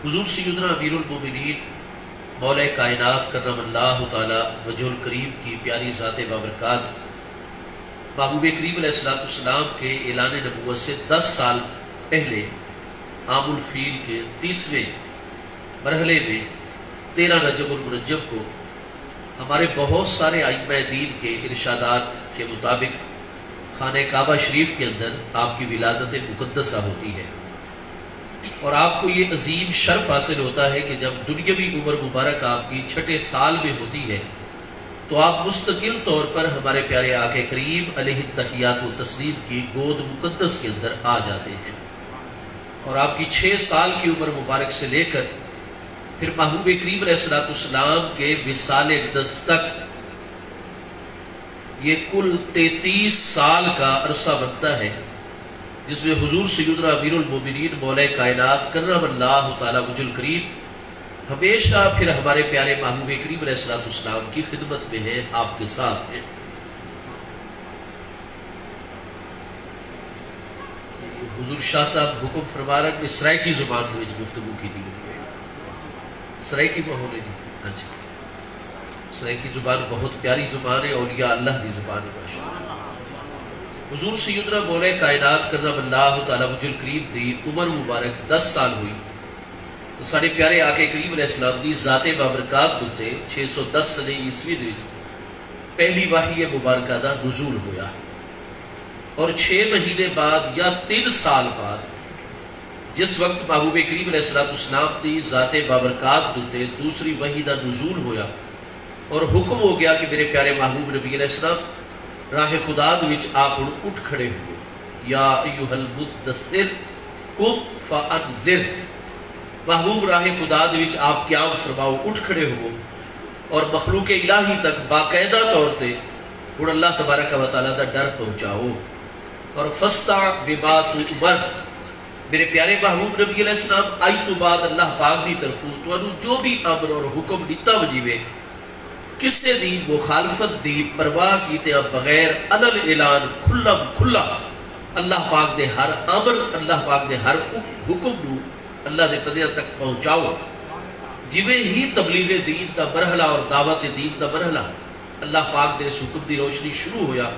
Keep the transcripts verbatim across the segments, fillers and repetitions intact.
حضور سیدنا امیر المومنین مولا کائنات کرم اللہ تعالی وجہ الکریم کی پیاری ذات بابرکات محبوب کریم علیہ الصلوۃ والسلام کے اعلان نبوت سے دس سال پہلے عام الفیل کے تیسویں مرحلے میں تیرہ رجب المرجب کو ہمارے بہت سارے ائمہ دین کے ارشادات کے مطابق خانہ کعبہ شریف کے اندر آپ کی ولادت مقدسہ ہوتی ہے۔ اور آپ کو یہ عظیم شرف حاصل ہوتا ہے کہ جب دنیاوی عمر مبارک آپ کی چھٹے سال میں ہوتی ہے تو آپ مستقل طور پر ہمارے پیارے آقا کریم علیہ التحیات و تسلیم کی گود مقدس کے اندر آ جاتے ہیں۔ اور آپ کی چھ سال کی عمر مبارک سے لے کر پھر محبوب کریم علیہ الصلوۃ والسلام کے وصال اقدس تک یہ کل تینتیس سال کا عرصہ بنتا ہے، جس میں حضور سیدنا امیر المومنین مولا کائنات کرم اللہ تعالی وجہ الکریم ہمیشہ پھر ہمارے پیارے محبوب کریم علیہ الصلوۃ والسلام کی خدمت میں ہیں، آپ کے ساتھ ہیں۔ حضور شاہ صاحب حکم فرما رہے ہیں کہ سرائیکی زبان دے وچ گفتگو کیتی ونڄے۔ سرائیکی ماحول ہے جی؟ ہاں جی۔ سرائیکی زبان بہت پیاری زبان ہے، اولیاء اللہ دی زبان ہے، ماشاءاللہ۔ حضور سیدنا مولا کائنات کرم اللہ تعالی وجہ الکریم دی عمر مبارک دس سال ہوئی تو ساݙے پیارے آقا کریم علیہ السلام دی ذات بابرکات اتے چھ سو دس سنے عیسوی دے وچ پہلی وحی مبارکہ دا نزول ہویا، اور چھ مہینے بعد یا تین سال بعد جس وقت محبوب کریم علیہ الصلوۃ والسلام دی ذات بابرکات اتے دوسری وحی دا نزول ہویا اور حکم ہو گیا کہ میرے پیارے محبوب نبی علیہ السلام راہ خدا دے وچ آپ ہݨ اٹھ کھڑے ہوئے، یا ایھا المدثر قم فانذر، محبوب راہ خدا دے وچ آپ قیام فرماؤ، اٹھ کھڑے ہوو اور مخلوق الہی تک باقاعدہ طور تے ہݨ اللہ تبارک و تعالی دا ݙر پہنچاؤ۔ اور فاصدع بما تؤمر، میرے پیارے محبوب نبی علیہ السلام، اڄ توں بعد اللہ پاک دی طرفوں تہانوں جو بھی امر اور حکم ݙتا ونڄیوے، کسے دی مخالفت دی پرواہ کیتیاں بغیر علن اعلان کھلم کھلا اللہ پاک دے ہر امر، اللہ پاک دے ہر حکم نوں اللہ دے بندیاں تک پہنچاؤ۔ جیویں ہی تبلیغ دین دا مرحلہ اور دعوت دین دا مرحلہ اللہ پاک دے اس حکم دی روشنی شروع ہویا،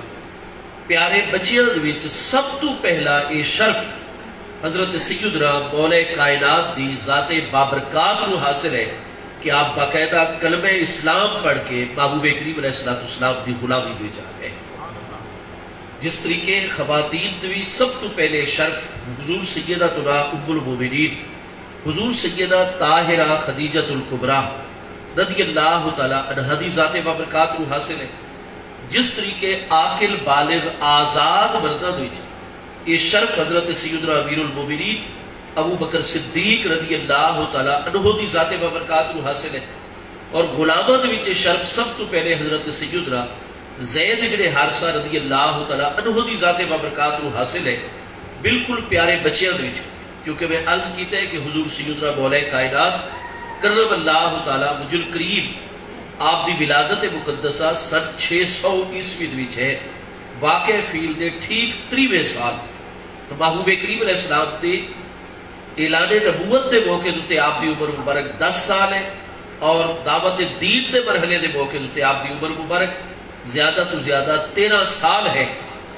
پیارے بچیاں دے وچ سب توں پہلا اے شرف حضرت سیدنا مولا کائنات دی ذات بابرکات نوں حاصل ہے کہ آپ باقاعدہ کلمہ اسلام پڑھ کے محبوب کریم علیہ الصلوۃ والسلام دی غلامی دے وچ آ ڳئے۔ جس طریقے خواتین دے وی سب توں پہلے شرف حضور سیدتنا ام المومنین حضور سیدہ طاہرہ خدیجۃ الکبریٰ رضی اللہ تعالی عنہا دی ذات بابرکات نوں حاصل ہے، جس طریقے عاقل بالغ آزاد مرداں دے وچ اے شرف حضرت سیدنا امیر المومنین ابو بکر صدیق رضی اللہ تعالی عنہ دی ذات بابرکات نوں حاصل ہے، اور غلاماں دے وچ اے شرف سب توں پہلے حضرت سیدنا زید ابن حارثہ رضی اللہ تعالی عنہ دی ذات بابرکات نوں حاصل ہے۔ بالکل پیارے بچیاں دے وچ، کیونکہ میں عرض کیتا ہے کہ حضور سیدنا مولا کائنات کرم اللہ تعالی وجہ الکریم آپ دی ولادت مقدسہ سن چھ سو عیسوی دے وچ ہے، واقع فیل دے ٹھیک تریہویں سال تو محبوب کریم علیہ السلام دے اعلان نبوت دے موقع اتے آپ دی عمر مبارک دس سال ہے، اور دعوت دین دے مرحلے دے موقع اتے آپ دی عمر مبارک زیادہ توں زیادہ تیرہ سال ہے۔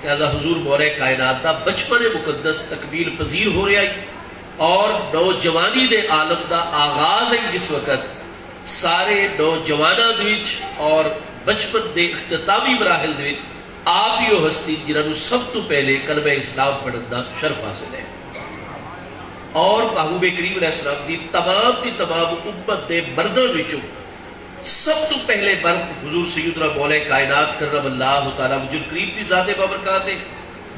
لہذا حضور مولا کائنات دا بچپن مقدس تکمیل پذیر ہو رہیا ہے، اور نوجوانی دے عالم دا آغاز ہے، جس وقت سارے نوجواناں دے وچ اور بچپن دے اختتامی مراحل دے وچ آپ ہی او ہستی جنہاں نوں سب توں پہلے کلمہ اسلام پڑھن دا شرف حاصل ہے، اور محبوب کریم علیہ السلام دی تمام دی تمام امت دے مرداں وچوں سب توں پہلے مرد حضور سیدنا مولا کائنات کرم اللہ تعالی وجہ الکریم دی ذات بابرکات ہے،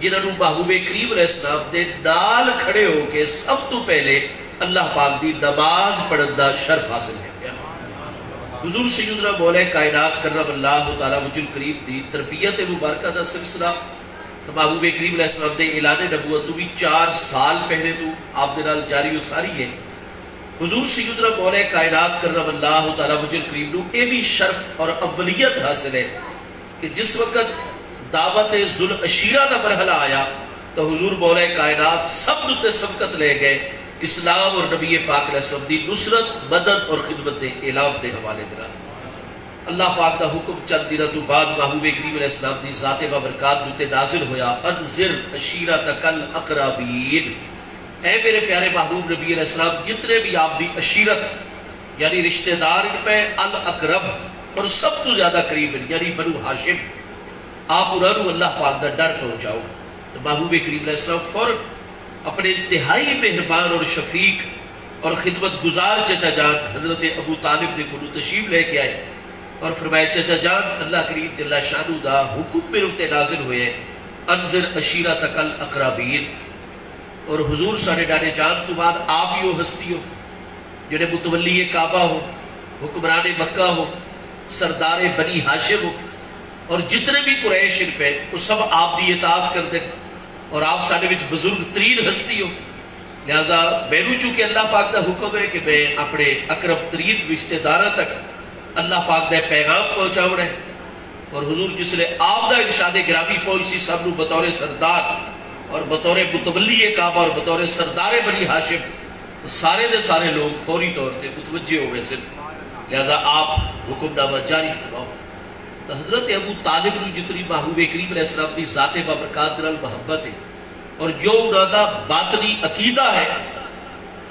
جنہاں نوں محبوب کریم علیہ السلام دے نال کھڑے ہو کے سب توں پہلے اللہ پاک دی نماز پڑھن دا شرف حاصل ہے۔ حضور سیدنا مولا کائنات کرم اللہ تعالی وجہ الکریم دی تربیت مبارکہ دا سلسلہ تو محبوب کریم علیہ السلام دے اعلان نبوت تو بھی چار سال پہلے تو آپ دے نال جاری و ساری ہے۔ حضور سیدنا مولا کائنات کرم اللہ تعالی وجہ الکریم نوں اے بھی شرف اور اولیت حاصل ہے کہ جس وقت دعوت ذوالعشیرہ دا مرحلہ آیا تو حضور مولا کائنات سب اتے سبقت لے گئے کہ اسلام اور نبی پاک علیہ السلام دی نصرت، مدد اور خدمت دے اعلان دے حوالے دے نال اللہ پاک دا حکم چند دناں توں بعد محبوب کریم علیہ السلام دی ذات بابرکات دے اتے نازل ہویا، انذر عشیرتک الاقربین۔ اے میرے پیارے محبوب نبی علیہ السلام، جتنے بھی آپ دی عشیرت یعنی رشتہ دار ہن پئے، الاقرب، اور سب توں زیادہ قریب ہن یعنی بنو ہاشم، آپ انہاں نوں اللہ پاک دا ڈر پہنچاؤ۔ تو محبوب کریم علیہ السلام فوراً اپنے انتہائی مہربان اور شفیق اور خدمت گزار چچا جان حضرت ابو طالب دے کولوں تشریف لے کے آئے اور فرمایا، چچا جان، اللہ کریم جل شانہ دا حکم میرے اتے نازل ہوئے، انذر عشیرتک الاقربین۔ اور حضور ساݙے ݙاݙے جان توں بعد آپ ہی او ہستی ہو جڑے متولی کعبہ ہو، حکمران مکہ ہو، سردار بنی ہاشم ہو، اور جتنے بھی قریش ہن پئے، او سب آپ دی اطاعت کردے ہن، اور آپ ساݙے وچ بزرگ ترین ہستی ہو۔ لہذا مینوں چونکہ اللہ پاک دا حکم ہے کہ میں اپنے اقرب ترین رشتہ داراں تک اللہ پاک دا پیغام پہنچاوݨا ہے، اور حضور جس لے آپ دا ارشاد گرامی پہنچ سی سب نوں بطور سردار اور بطور متولی کعبہ اور بطور سردار بنی ہاشم، تو سارے دے سارے لوگ فوری طور تے متوجہ ہو ویسن، لہذا آپ حکم نامہ جاری فرماؤ۔ تو حضرت ابو طالب نوں جتنی محبوب کریم علیہ السلام دی ذات بابرکات نال محبت ہے، اور جو انہاں دا باطنی عقیدہ ہے،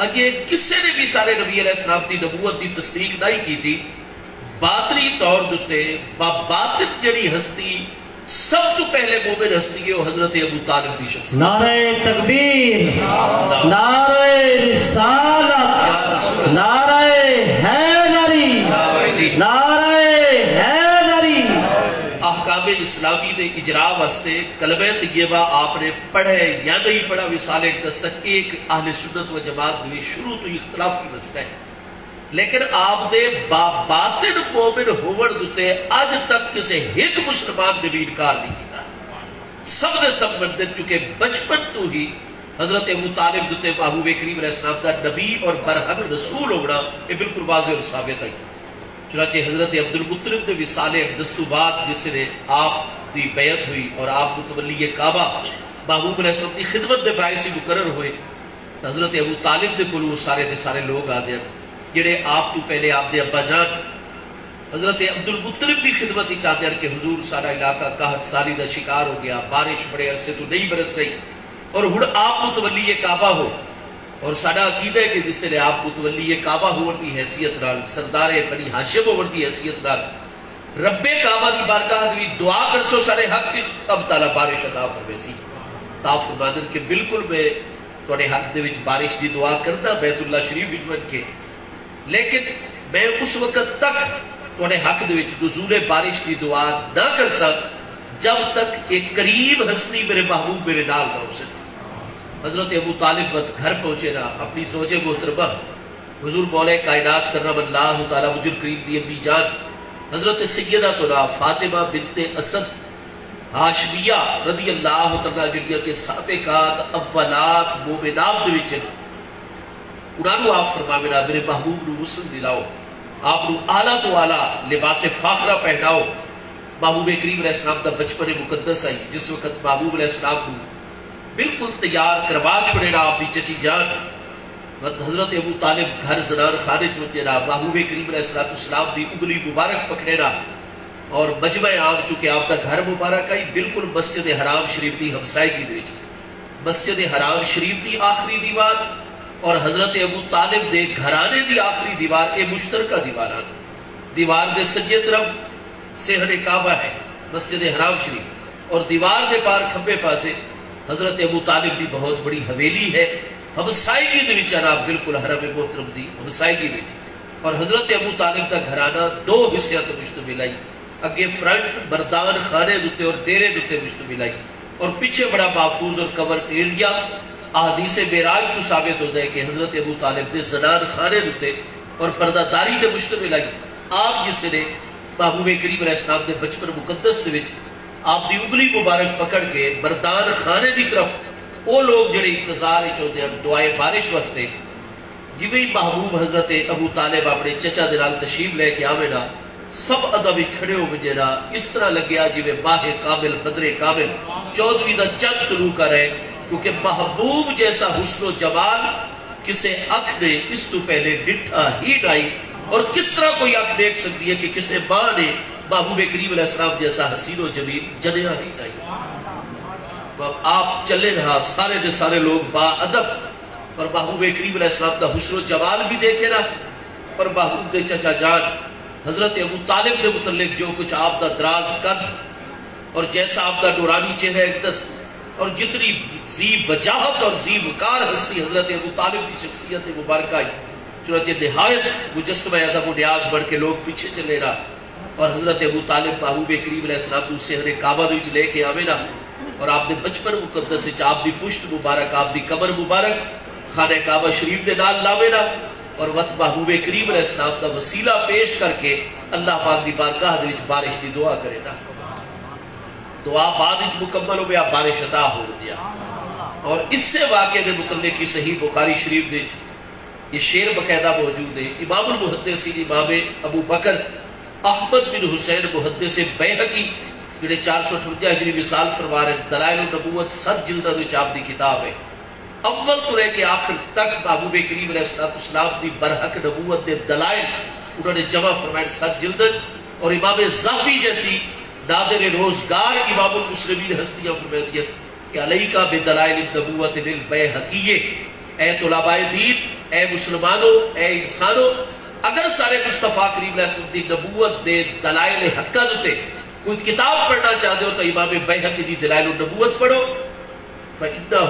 اجے کسے نے بھی سارے نبی علیہ السلام دی نبوت دی تصدیق نہیں کیتی۔ باطنی طور دے اتے با باطن جڑی ہستی سب تو پہلے مومن ہستی ہے، وہ حضرت ابو طالب دی شخصیت۔ نعرہ تکبیر، نعرہ رسالت، نعرہ حیدری، نعرہ حیدری۔ احکام اسلامی دے اجراء واسطے کلمہ طیبہ آپ نے پڑھے یا نہیں پڑھا، وصال اقدس تک ایک اہل سنت و جماعت دے وچ شروع تو ہی اختلافی مسئلہ ہے، لیکن آپ دے با باطن مومن ہووݨ دے اتے اڄ تک کسے ہک مسلمان نے بھی انکار نہیں کیتا۔ سب دے سب مندن، کیونکہ بچپن تو ہی حضرت ابو طالب دے اتے محبوب کریم علیہ السلام دا نبی اور برحق رسول ہووݨا، یہ بالکل واضح اور ثابت ہے۔ چنانچہ حضرت عبدالمطلب دے وصال اقدس تو بعد جس نے آپ دی بیعت ہوئی اور آپ متولی کعبہ محبوب علیہ السلام دی خدمت دے باعث ہی مقرر ہوئے، تو حضرت ابو طالب دے کولوں سارے دے سارے لوگ آندے ہن جڑے آپ تو پہلے آپ دے ابا جان حضرت عبدالمطلب دی خدمت وچ آندے ہن کہ حضور، سارا علاقہ قحط سالی دا شکار ہو گیا، بارش بڑے عرصے تو نہیں برس رہی، اور ہن آپ متولی کعبہ ہو، اور ساڈا عقیدہ ہے کہ جس ویلے آپ متولی کعبہ ہووݨ دی حیثیت نال، سردار بنی ہاشم ہووݨ دی حیثیت نال رب کعبہ دی بارگاہ دے وچ دعا کرسو ساڈے حق وچ، رب تعالیٰ بارش عطا فرمیسی۔ تاں فرماندن کہ بالکل میں تہاڈے حق دے وچ بارش دی دعا کردا بیت اللہ شریف وچ ونج کے، لیکن میں اس وقت تک تہاڈے حق دے وچ نزول بارش دی دعا نہ کرساں جب تک ایک قریب ہستی میرے محبوب میرے نال نہ ہوسن۔ حضرت ابو طالب وت گھر پہنچے نا، اپنی زوج محترمہ حضور مولا کائنات کرم اللہ تعالیٰ وجہ الکریم دی امی جان حضرت سیدتنا فاطمہ بنت اسد ہاشمیہ رضی اللہ تعالیٰ عنہا، جڑیاں کہ سابقات اولات مومنات دے وچ ہن، انہاں نوں آپ فرماوے نا، میرے محبوب نوں غسل دلاؤ، آپ نوں اعلیٰ تو اعلیٰ لباس فاخرہ پہناؤ۔ محبوب کریم علیہ السلام دا بچپن مقدس آئی، جس وقت محبوب علیہ السلام نوں بالکل تیار کروا چھوڑے نا آپ دی چچی جان، وت حضرت ابو طالب گھر زنان خانے چ ونڄے نا، محبوب کریم علیہ الصلوۃ والسلام دی انگلی مبارک پکڑے نا، اور مجمع عام، چونکہ آپ دا گھر مبارک آئی، بالکل مسجد حرام شریف دی ہمسائیگی دے وچ، مسجد حرام شریف دی آخری دیوار اور حضرت ابو طالب دے گھرانے دی آخری دیوار، اے مشترکہ دیوار ہن۔ دیوار دے سڄے طرف صحن کعبہ ہے، مسجد حرام شریف، اور دیوار دے پار کھبے پاسے حضرت ابو طالب دی بہت بڑی حویلی ہے۔ ہمسائیگی دے وچ جناب، بالکل حرم محترم دی ہمسائیگی وچ۔ اور حضرت ابو طالب دا گھرانہ دو حصیاں تے مشتمل ہئی، اگے فرنٹ مردان خانے دے اتے اور ڈیرے دے اتے مشتمل ہئی، اور پچھے بڑا محفوظ اور کورڈ ایریا۔ احادیث معراج توں ثابت ہوندا ہے کہ حضرت ابو طالب دے زنان خانے دے اتے اور پردہ داری تے مشتمل ہئی۔ آپ جس نے محبوب کریم علیہ السلام دے بچپن مقدس دے وچ آپ دی انگلی مبارک پکڑ کے مردان خانے دی طرف، او لوگ جڑے انتظار وچ ہوندے ہن دعائے بارش واسطے، جیویں ہی محبوب حضرت ابو طالب اپݨے چچا دے نال تشریف لے کے آوے نا، سب ادب وچ کھڑے ہو ونڄے نا، اس طرح لڳیا جیویں ماہ کامل، بدر کامل، چودھویں دا چن طلوع کر آئے، کیونکہ محبوب جیسا حسن و جمال کسے اکھ نے اس توں پہلے ݙٹھا ہی نائی، اور کس طرح کوئی اکھ ݙیکھ سڳدی ہے کہ کسے ماں نے محبوب کریم علیہ السلام جیسا حسین و جمیل جنیا ہی نائی؟ آپ چلے رہا، سارے دے سارے لوگ با ادب، پر محبوب کریم علیہ السلام دا حسن و جمال بھی دیکھے نا، پر محبوب دے چچا جان حضرت ابو طالب دے متعلق جو کچھ آپ دا دراز قد اور جیسا آپ دا نورانی چہرہ اقدس اور جتنی ذی وجاہت اور ذی وقار ہستی حضرت ابو طالب دی شخصیت مبارکہ ہئی، چنانچہ نہایت مجسمہ ادب و نیاز بݨ کے لوگ پچھے چلے رہا۔ اور حضرت ابو طالب محبوب کریم علیہ السلام کوں صحن کعبہ دے وچ لے کے آوے نا، اور آپ دے بچپن مقدس وچ آپ دی پشت مبارک، آپ دی قبر مبارک خانہ کعبہ شریف دے نال لاوے نا، اور وت محبوب کریم علیہ السلام دا وسیلہ پیش کر کے اللہ پاک دی بارگاہ دے وچ بارش دی دعا کرے نا۔ دعا بعد وچ مکمل ہویا، بارش عطا ہو ودیا۔ اور اسے واقعے دے متعلق ہی صحیح بخاری شریف دے وچ یہ شعر باقاعدہ موجود ہے۔ امام المحدثین امام ابو بکر احمد بن حسین محدث بیہقی، جڑے چار سو اٹھونجا ہجری وصال فرما رہے، دلائل النبوت ست جلداں دے وچ آپ دی کتاب ہے۔ اول تو لے کے آخر تک محبوب کریم علیہ الصلوۃ والسلام دی برحق نبوت دے دلائل انہاں نے جمع فرمائے ست جلداں۔ اور امام ذہبی جیسی نادر روزگار امام المسلمین ہستیاں فرمائے دیا کہ علیک بدلائل النبوۃ للبیہقی، اے طلباء دین، اے مسلمانو، اے انسانو، اگر سارے مصطفیٰ کریم علیہ السلام دی نبوت دے دلائل حقاں تے کوئی کتاب پڑھنا چاہتے ہو تو امام بیہقی دی دلائل النبوت پڑھو۔ فإنہ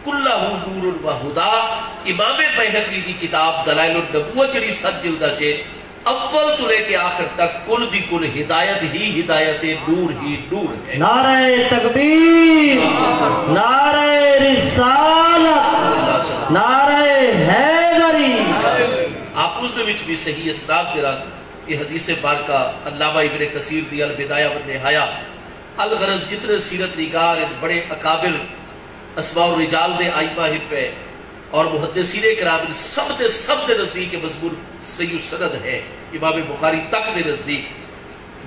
کلہ نور و ہدی، امام بیہقی دی کتاب دلائل النبوت جڑی ست جلداں چے، اول تو لے کے آخر تک کل دی کل ہدایت ہی ہدایت ہے، نور ہی نور ہے۔ نعرہ تکبیر، نعرہ رسالت، نعرہ حیدری۔ آپ اس دے وچ بھی صحیح اسناد دے رات یہ حدیث بارکہ علامہ ابن کثیر دی البدایہ والنہایہ، الغرض جتنے سیرت نگار ہیں، بڑے اکابر اسماء الرجال دے آئمہ ہیں پہ، اور محدثین کرام ان سب دے سب دے نزدیک یہ مضمون صحیح السند ہے، امام بخاری تک دے نزدیک۔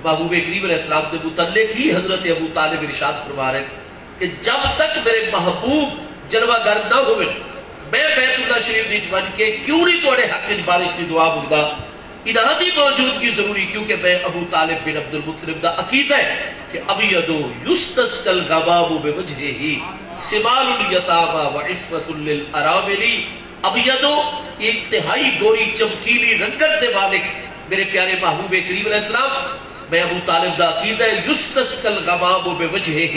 محبوب کریم علیہ السلام دے متعلق ہی حضرت ابو طالب ارشاد فرما رہے ہیں کہ جب تک میرے محبوب جلوہ گر نہ ہوئے، میں بیت اللہ شریف دی وچ ونج کے کیوں نہیں تہاڈے حق وچ بارش دی دعا منگدا؟ انہاں دی موجودگی ضروری، کیونکہ میں ابو طالب بن عبد المطلب دا عقیدہ ہے کہ ابیض یستسقی الغمام بوجہہ، ثمال الیتامی و عصمۃ للارامل۔ ابیض، یہ انتہائی گوری چمکیلی رنگت دے مالک میرے پیارے محبوب کریم علیہ السلام۔ میں ابو طالب دا عقیدہ ہے، یستسقی الغمام بوجہہ،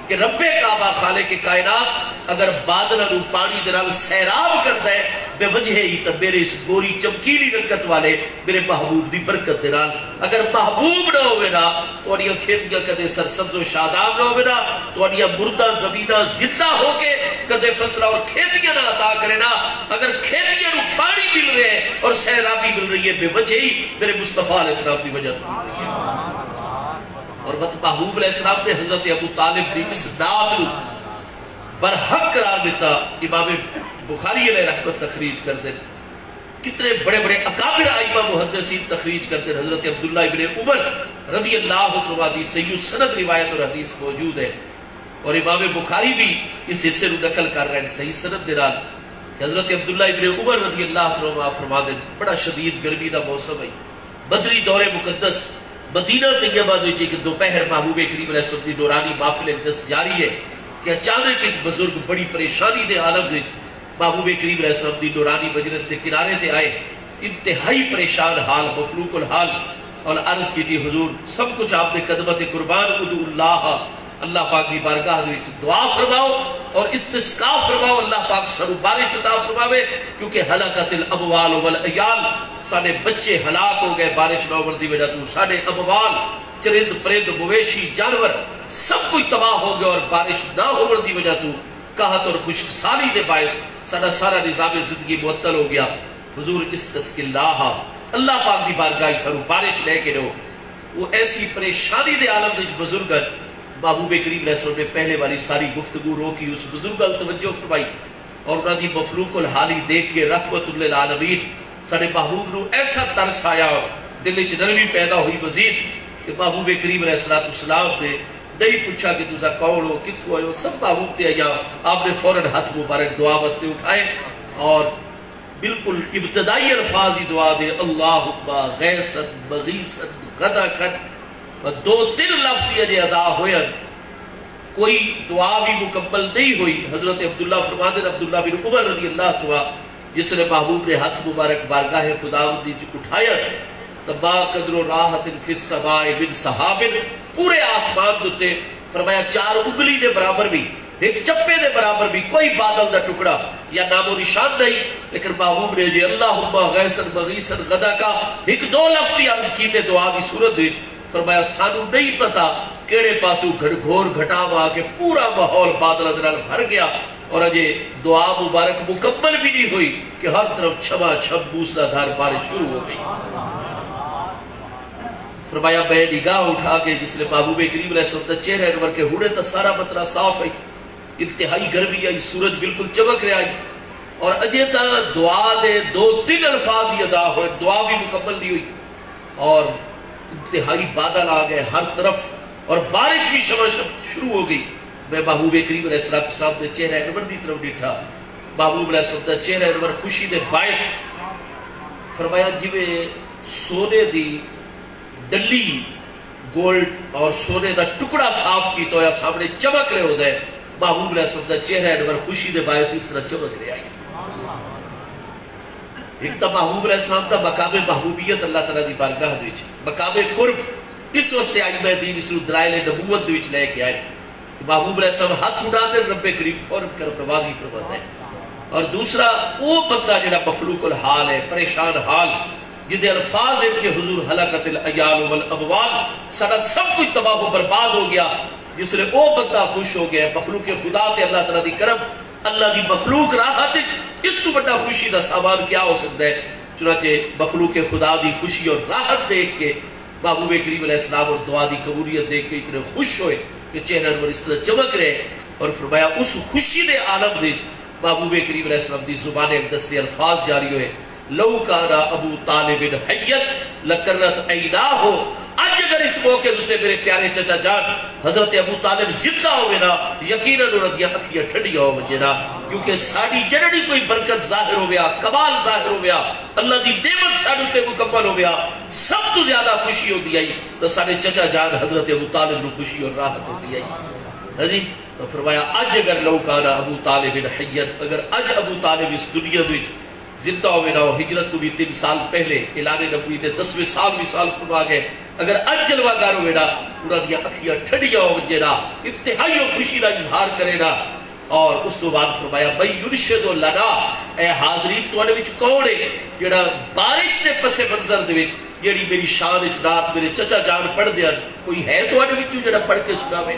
کہ رب کعبہ خالق کائنات اگر بادلاں نوں پانی دے نال سیراب کردا ہے بوجہہ، تاں میرے اس گوری چمکیلی رنگت والے میرے محبوب دی برکت دے نال۔ اگر محبوب نہ ہووے نا، تہاڈیاں کھیتیاں کدے سرسبز و شاداب نہ ہووے نا، تہاڈیاں مردہ زمیناں زندہ ہو کے کدے فصلاں اور کھیتیاں نہ عطا کرے نا۔ اگر کھیتیاں نوں پانی مل رہے اور سیرابی مل رہی ہے بوجہہ ہی میرے مصطفیٰ علیہ السلام دی وجہ توں مل رہی ہے۔ اور وت محبوب علیہ السلام نے حضرت ابو طالب دی اس نعت نوں برحق قرار ݙتا۔ امام بخاری علیہ رحمت تخریج کردن، کتنے بڑے بڑے اکابر ائمہ محدثین تخریج کردن۔ حضرت عبداللہ ابن عمر رضی اللہ عنہما دی صحیح السند روایت اور حدیث موجود ہے، اور امام بخاری بھی اس حصے نوں نقل کر رہے ہیں صحیح سند دے نال کہ حضرت عبداللہ ابن عمر رضی اللہ عنہما فرما دے، بڑا شدید گرمی دا موسم ہے، بدری دور مقدس، مدینہ طیبہ دے وچ ایک دوپہر محبوب کریم علیہ السلام دی نورانی محفل اقدس جاری ہے کہ اچانک ایک بزرگ بڑی پریشانی دے عالم وچ محبوب کریم علیہ السلام دی نورانی مجلس دے کنارے تے آئے، انتہائی پریشان حال، مفلوق الحال، اور عرض کیتی، حضور، سب کچھ آپ دے قدمت قربان، ادعو اللہ، اللہ پاک دی بارگاہ دے وچ دعا فرماؤ اور استسقا فرماؤ، اللہ پاک سانوں بارش عطا فرماوے، کیونکہ ہلکت الاموال والعیال، ساڈے بچے ہلاک ہو گئے بارش نہ ہووݨ دی وجہ توں، ساڈے اموال، چرند پرند، مویشی، جانور، سب کچھ تباہ ہو گیا اور بارش نہ ہووݨ دی وجہ توں قحط اور خشک سالی دے باعث ساڈا سارا نظام زندگی معطل ہو گیا۔ حضور استسق اللہ، اللہ پاک دی بارگاہ وچ سانوں بارش لے کے ݙیو۔ وہ ایسی پریشانی دے عالم وچ بزرگ ہن، محبوب کریم علیہ السلام نے پہلے والی ساری گفتگو روکی، اس بزرگ ال توجہ فرمائی اور انہاں دی مفلوق الحالی دیکھ کے رحمت للعالمین ساڈے محبوب نوں ایسا ترس آیا، دل وچ نرمی پیدا ہوئی مزید کہ محبوب کریم علیہ الصلوۃ والسلام نے نہیں پچھا کہ تساں کون ہو، کتھوں آئے ہو، سب محبوب تے آیا۔ آپ نے فوراً ہتھ مبارک دعا واسطے اٹھائے۔ اور بالکل ابتدائی الفاظ ہی دعا دے، اللہم غیثا مغیثا غدقا، بس دو تن لفظ ہی اجے ادا ہوئن، کوئی دعا بھی مکمل نہیں ہوئی۔ حضرت عبداللہ فرماندے، عبداللہ بن عمر رضی اللہ عنہ، جس نے محبوب نے ہتھ مبارک بارگاہ خداوندی اچ اٹھایا، تاں ما قدر راحت فی السماء من سحاب، پورے آسمان دے اتے، فرمایا، چار انگلی دے برابر بھی، ہک چپے دے برابر بھی کوئی بادل دا ٹکڑا یا نام و نشان نہیں۔ لیکن محبوب نے جے اللہم غیثا مغیثا غدقا ہک دو لفظ ہی عرض کیتے دعا دی صورت وچ، فرمایا، سانوں نہیں پتہ کیڑھے پاسوں گھنگھور گھٹاوا آ کے پورا ماحول بادلاں دے نال بھر گیا، اور اجے دعا مبارک مکمل بھی نہیں ہوئی کہ ہر طرف چھما چھم موسلا دھار بارش شروع ہو گئی۔ فرمایا، میں نگاہ اٹھا کے جس نے محبوب کریم علیہ السلام دا چہرہ انور کے، ہنے تاں سارا مطلع صاف ہے، انتہائی گرمی آئی، سورج بالکل چمک رہا ہے، اور اجے تاں دعا دے دو تن الفاظ ہی ادا ہوئے، دعا بھی مکمل نہیں ہوئی، اور انتہائی بادل آ گئے ہر طرف، اور بارش بھی شمشم شروع ہو گئی۔ میں محبوب کریم علیہ الصلوۃ والسلام دے چہرہ انور دی طرف ڈٹھا۔ محبوب علیہ السلام دا چہرہ انور خوشی دے باعث، فرمایا، جویں سونے دی ڈلی، گولڈ اور سونے دا ٹکڑا صاف کیتا ہویا سامنے چمک رہے ہوندے، محبوب علیہ السلام دا چہرہ انور خوشی دے باعث اس طرح چمک رہا ہے۔ ہک تاں محبوب علیہ السلام دا مقام محبوبیت اللہ تعالیٰ دی بارگاہ دے وچ، مقام قرب، اس واسطے آئی میں دین اس نوں دلائل نبوت دے وچ لے کے آئے کہ محبوب علیہ السلام ہتھ اٹھا دے، رب کریم فوراً کرم نوازی فرماتا ہے۔ اور دوسرا، وہ بندہ جڑا مخلوق الحال ہے، پریشان حال، جدے الفاظ ہیں کہ حضور، ہلکت العیال والاموال، سارا سب کچھ تباہ و برباد ہو گیا، جس لے او بندہ خوش ہو گیا، مخلوق خدا تے اللہ تعالیٰ دی کرم، اللہ دی مخلوق راحت اچ، اس تو بڑا خوشی دا سامان کیا ہو سکتا ہے؟ چنانچہ مخلوق خدا دی خوشی اور راحت دیکھ کے محبوب کریم علیہ السلام اور دعا دی قبولیت دیکھ کے اتنے خوش ہوئے کہ چہرے انور اس طرح چمک رہے، اور فرمایا، اس خوشی دے عالم دے وچ محبوب کریم علیہ السلام دی زبان اقدس دے الفاظ جاری ہوئے، لو کان ابو طالب حیا لقرت عیناہ، اڄ اگر اس موقع تے میرے پیارے چچا جان حضرت ابو طالب زندہ ہووے نا، یقیناً انہاں دیاں اکھیاں ٹھنڈیاں ہو ونڄے نا، کیونکہ ساݙی جݙݨی کوئی برکت ظاہر ہوویا، کمال ظاہر ہوویا، اللہ دی نعمت ساݙے تے مکمل ہوویا، سب توں زیادہ خوشی ہوندی ہئی تاں ساݙے چچا جان حضرت ابو طالب نوں خوشی اور راحت ہوندی ہئی۔ ہاں جی، تو فرمایا، اڄ اگر لو کان ابو طالب حیا، اگر اڄ ابو طالب اس دنیا دے وچ زندہ ہووے نا، او ہجرت توں بھی تن سال پہلے، اعلان نبوی دے دسویں سال وصال فرما گئے، اگر اڄ جلوہ گر ہووے نا، انہاں دیاں اکھیاں ٹھنڈیاں ہو ونڄے نا، انتہائی او خوشی دا اظہار کرے نا۔ اور اس تو بعد فرمایا، من ینشد لنا، اے حاضرین، تہاݙے وچ کون ہے جڑا بارش دے پس منظر دے وچ جیڑھی میری شان اچ نعت میرے چچا جان پڑھدے ہن، کوئی ہے تہاݙے وچوں جیڑھا پڑھ کے سݨاوے؟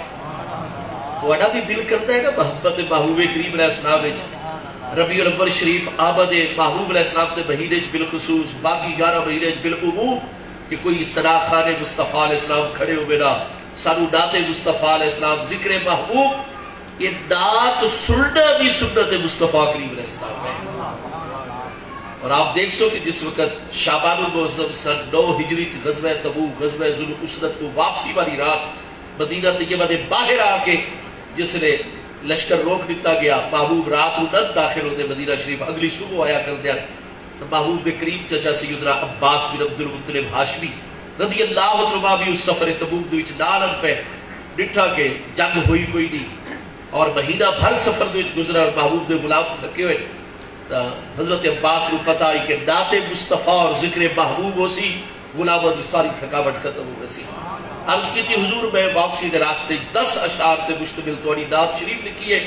تہاݙا بھی دل کردا ہے نا محبت محبوب کریم علیہ السلام اچ، ربیع الاول شریف آمد محبوب علیہ السلام دے مہینے اچ بالخصوص، باقی یارہ مہینے اچ بالعموم، کہ کوئی ثنا خوان مصطفیٰ علیہ السلام کھڑے ہووے نا، سانوں نعت مصطفیٰ علیہ السلام، ذکر محبوب، یہ نعت سننا بھی سنت مصطفیٰ کریم علیہ السلام ہے۔ اور آپ دیکھ سو کہ جس وقت شعبان المعظم سن نو ہجری چ غزوہ تبوک، غزوہ ذوالعسرۃ تو واپسی والی رات مدینہ طیبہ دے باہر آ کے جس نے لشکر روک دتا گیا، محبوب رات نو نہ داخل ہوندے مدینہ شریف، اگلی صبح آیا کردے ہن۔ تو محبوب دے قریب چچا سیدنا عباس بن عبد المطلب ہاشمی رضی اللہ عنہ بھی اس سفر تبوک دے وچ نال ہن پئے۔ ݙٹھا کہ جنگ ہوئی کوئی نہیں، اور مہینہ بھر سفر دے وچ گزرا اور محبوب دے غلام تھکے ہوئے۔ تاں حضرت عباس نوں پتہ ہئی کہ نعت مصطفیٰ اور ذکر محبوب ہوسی، غلاماں دی ساری تھکاوٹ ختم ہو ویسی۔ عرض کیتی، حضور، میں واپسی دے راستے دس اشعار تے مشتمل تہاݙی نعت شریف لکھی ہے،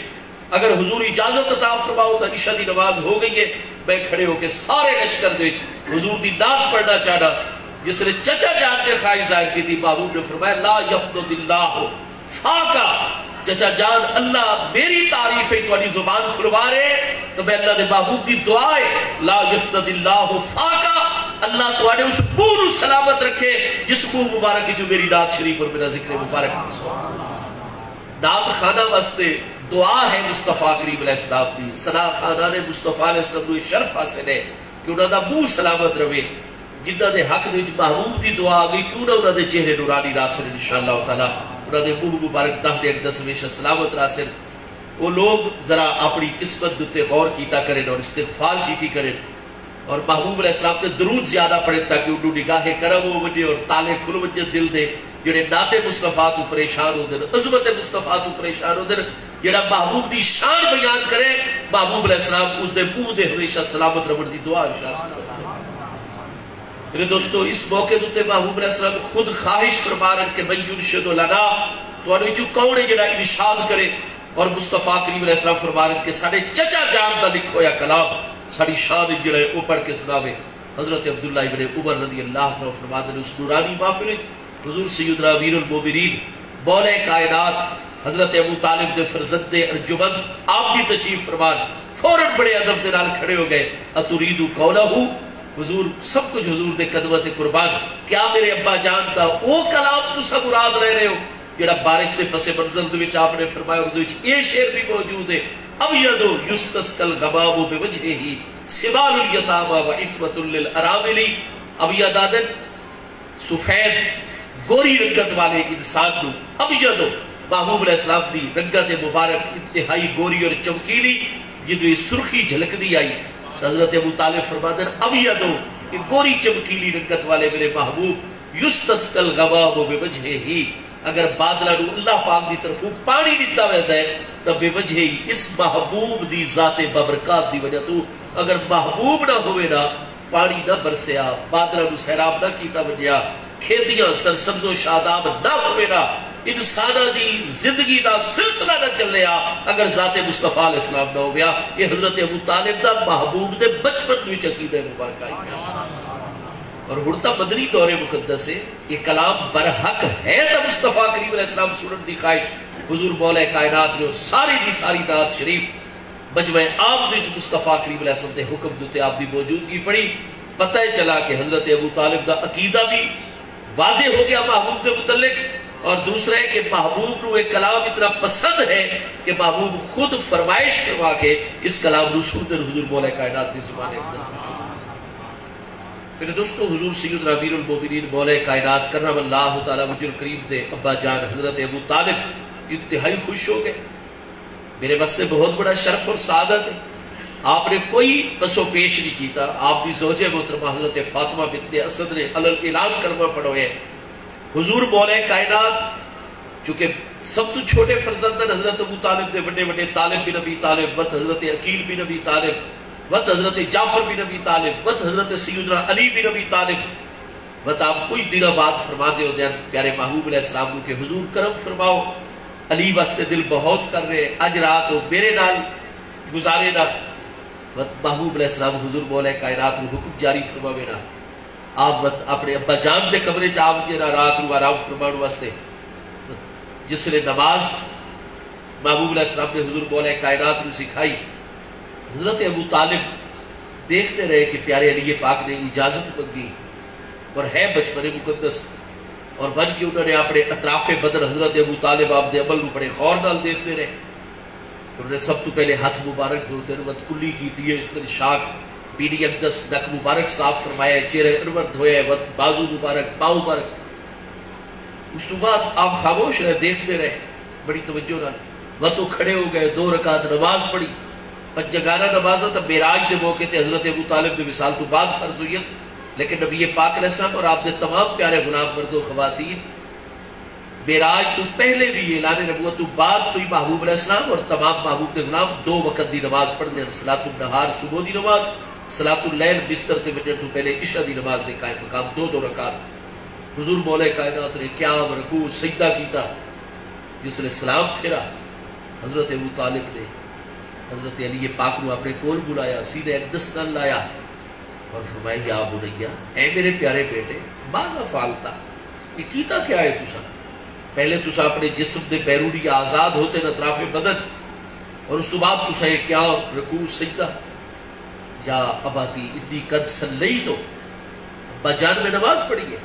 اگر حضور اجازت عطا فرماؤ تاں عشاء دی نماز ہو گئی ہے، میں کھڑے ہو کے سارے لشکر دے وچ حضور دی نعت پڑھنا چاہنا۔ جس نے چچا جان نے خواہش ظاہر کیتی، محبوب نے فرمایا، لا یفند اللہ فاک، چچا جان، اللہ میری تعریف ہے، تہاݙی زبان کھلوا رہے، تو میں اللہ دے محبوب دی دعا ہے، لا یفند اللہ فاک، اللہ تہاݙے اس منہ نوں سلامت رکھے جس منہ مبارک جو میری نعت شریف اور میرا ذکر مبارک۔ نعت خواناں واسطے دعا ہے مصطفیٰ کریم علیہ السلام دی، ثنا خوانان مصطفیٰ علیہ السلام نوں یہ شرف حاصل ہے کہ انہاں دا منہ سلامت رہے۔ جنہاں دے حق دے وچ محبوب دی دعا آ گئی، کیوں نہ انہاں دے چہرے نورانی رہسن، انشاءاللہ تعالیٰ انہاں دے منہ مبارک داہ دے اقدس ہمیشہ سلامت رہسن۔ او لوگ ذرا اپݨی قسمت دے اتے غور کیتا کرن اور استغفار کیتی کرن، اور محبوب علیہ السلام تے درود زیادہ پڑھن، تاکہ انہوں نگاہ کرم ہو ونڄے اور تالے کھل ونڄن دل دے، جڑے نعت مصطفیٰ توں پریشان ہوندن، عظمت مصطفیٰ توں پریشان ہوندن۔ جڑا محبوب دی شان بیان کرے، محبوب علیہ السلام اس دے منہ دے ہمیشہ سلامت رہݨ دی دعا ارشاد فرمائے۔ میرے دوستو، اس موقع دے اتے محبوب علیہ السلام خود خواہش فرما رہے کہ من ینشد لنا، تہاݙے وچوں کون ہے جڑا ارشاد کرے؟ اور مصطفیٰ کریم علیہ السلام فرما رہے کہ ساݙے چچا جان دا لکھا ہویا کلام ساݙی شان وچ جڑا ہے، او پڑھ کے سݨاوے۔ حضرت عبداللہ ابن عمر رضی اللہ عنہ فرماندے نے، اس نورانی محفل وچ حضور سیدنا امیر المومنین، مولا کائنات، حضرت ابو طالب دے فرزند ارجمند آپ بھی تشریف فرمان، فوراً بڑے ادب دے نال کھڑے ہو گئے۔ اترید قولہ؟ حضور، سب کچھ حضور دے قدماں تے قربان، کیا میرے ابا جان دا او کلام تساں مراد لے رہے ہو؟ جڑا بارش دے پس منظر دے وچ آپ نے فرمایا، اردو وچ اے شعر بھی موجود ہے، ابیض یستسقی الغمام بوجہہ، سمال الیتامی و عصمۃ للارامل۔ ابیض آہدن سفید، گوری رنگت والے انسان نوں۔ ابیض، محبوب علیہ السلام دی رنگت مبارک انتہائی گوری اور چمکیلی، جدوں اے سرخی جھلکدی آئی، تے حضرت ابو طالب فرماندے نے، ابیض، اے گوری چمکیلی رنگت والے میرے محبوب، یستسقی الغمام بوجہہ، اگر بادلاں نوں اللہ پاک دی طرفوں پاݨی ݙتا ویندا ہے تاں بوجہہ اس محبوب دی ذات بابرکات دی وجہ توں۔ اگر محبوب نہ ہووے نا، پاݨی نہ برسیا، بادلاں نوں سیراب نہ کیتا ونڄیا، کھیتیاں سرسبز و شاداب نہ ہووے نا، انساناں دی زندگی دا سلسلہ نہ چلیا، اگر ذات مصطفیٰ علیہ السلام نہ ہویا۔ اے حضرت ابو طالب دا محبوب دے بچپن وچ عقیدہ مبارک آئی پیا۔ اور ہݨ تاں مدنی دور مقدس ہے، اے کلام برحق ہے تاں مصطفیٰ کریم علیہ السلام سݨݨ دی خواہش۔ حضور مولا کائنات نے او ساری دی ساری نعت شریف مجمع عام دے وچ مصطفیٰ کریم علیہ السلام دے حکم دے اتے آپ دی موجودگی پڑھی۔ پتہ اے چلا کہ حضرت ابو طالب دا عقیدہ بھی واضح ہو گیا محبوب دے متعلق، اور دوسرا ہے کہ محبوب نوں اے کلام اتنا پسند ہے کہ محبوب خود فرمائش فرما کے اس کلام نوں سݨدے حضور مولا کائنات دی زبان اقدس۔ میرے دوستو، حضور سیدنا امیر المومنین مولا کائنات کرم اللہ تعالیٰ وجہ الکریم دے ابا جان حضرت ابو طالب انتہائی خوش ہو گئے۔ میرے واسطے بہت بڑا شرف اور سعادت ہے۔ آپ نے کوئی پس و پیش نہیں کیتا۔ آپ دی زوجہ محترمہ حضرت فاطمہ بنت اسد نے علی الاعلان کلمہ پڑھویا ہے۔ حضور مولا کائنات، چونکہ سب تو چھوٹے فرزند ہیں حضرت ابو طالب دے، وݙے وݙے طالب بن ابی طالب، وت حضرت عقیل بن ابی طالب، وت حضرت جعفر بن ابی طالب، وت حضرت سیدنا علی بن ابی طالب، وت آپ کچھ دنوں بعد فرما دے ہوندے ہیں پیارے محبوب علیہ السلام نوں کہ حضور کرم فرماؤ، علی واسطے دل بہت کر رہے، اج رات او میرے نال گزارے نا۔ وت محبوب علیہ السلام حضور مولا کائنات نوں حکم جاری فرماوے نا، آپ وت اپݨے ابا جان دے کمرے چ آپ جڑا رات نوں آرام فرماوݨ واسطے، جس نے نماز محبوب علیہ السلام نے حضور مولا کائنات نوں سکھائی، حضرت ابو طالب دیکھدے رہے کہ پیارے علی پاک نے اجازت منگی اور ہے بچپن مقدس، اور ونڄ کے انہاں نے اپݨے اطراف بدن حضرت ابو طالب آپ دے عمل نوں بڑے غور نال دیکھدے رہے۔ انہوں نے سب توں پہلے ہتھ مبارک دھوتے ہیں، وت کلی کیتی ہے، استنشاق، بینی اقدس، نک مبارک صاف فرمایا ہے، چہرہ انور دھویا ہے، وت بازو مبارک، پاؤں مبارک۔ اس توں بعد آپ خاموش رہے، دیکھتے رہے بڑی توجہ نال۔ وت او کھڑے ہو گئے، دو رکعت نماز پڑھی۔ پنجگانہ نماز تاں معراج دے موقع تے حضرت ابو طالب دے وصال توں بعد فرض ہوئی ہیں، لیکن نبی پاک علیہ السلام اور آپ دے تمام پیارے غلام، مرد و خواتین، معراج توں پہلے بھی، اعلان نبوت توں بعد توں ہی محبوب علیہ السلام اور تمام محبوب دے غلام دو وقت دی نماز پڑھدے ہن، صلاۃ النہار صبح دی نماز، صلاۃ اللیل بستر تے ونڄݨ توں پہلے عشاء دی نماز دے قائم مقام دو دو رکعت۔ حضور مولا کائنات نے قیام، رکوع، سجدہ کیتا۔ جس لے سلام پھیرا، حضرت ابو طالب نے حضرت علی پاک نوں اپݨے کول بلایا، سینے اقدس نال لایا۔ اور فرمایا، یا بنیا، اے میرے پیارے بیٹے، ماذا فعلت؟ یہ کیتا کیا ہے تساں؟ پہلے تساں اپنے جسم دے بیرونی اعضاء دھوتے ہن، اطراف بدن، اور اس تو بعد تساں یہ کیا رکوع سجدہ؟ یا ابتی انی قد صلیت، ابا جان میں نماز پڑھی ہے۔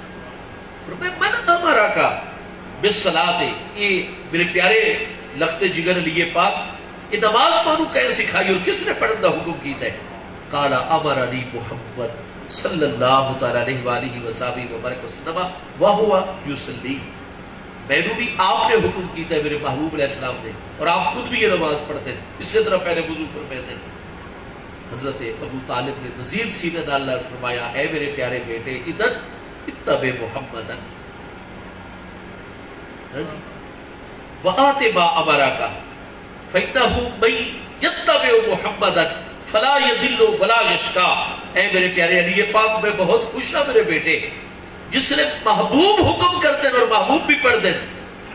فرمایا، من امرک بالصلاۃ، یہ میرے پیارے لخت جگر علی پاک، یہ نماز تانوں کہیں سکھائی اور کس نے پڑھن دا حکم کیتا ہے؟ قال امرنی محمد صلی اللہ تعالی علیہ وآلہ وصحبہ وبارک وسلم وہو یصلی۔ مینوں بھی آپ نے حکم کیتا ہے میرے محبوب علیہ السلام نے، اور آپ خود بھی یہ نماز پڑھتے ہیں، اسی طرح پہلے وضو فرماتے ہیں۔ حضرت ابو طالب نے مزید سینے دار لال فرمایا، اے میرے پیارے بیٹے، اذن اتبع محمدا، ہاں جی، وآت ما امرک، فإنه من یتبع محمدا فلا یضل ولا یشقی۔ اے میرے پیارے علی پاک، میں بہت خوش ہاں میرے بیٹے، جس نے محبوب حکم کردن اور محبوب بھی پڑھدن،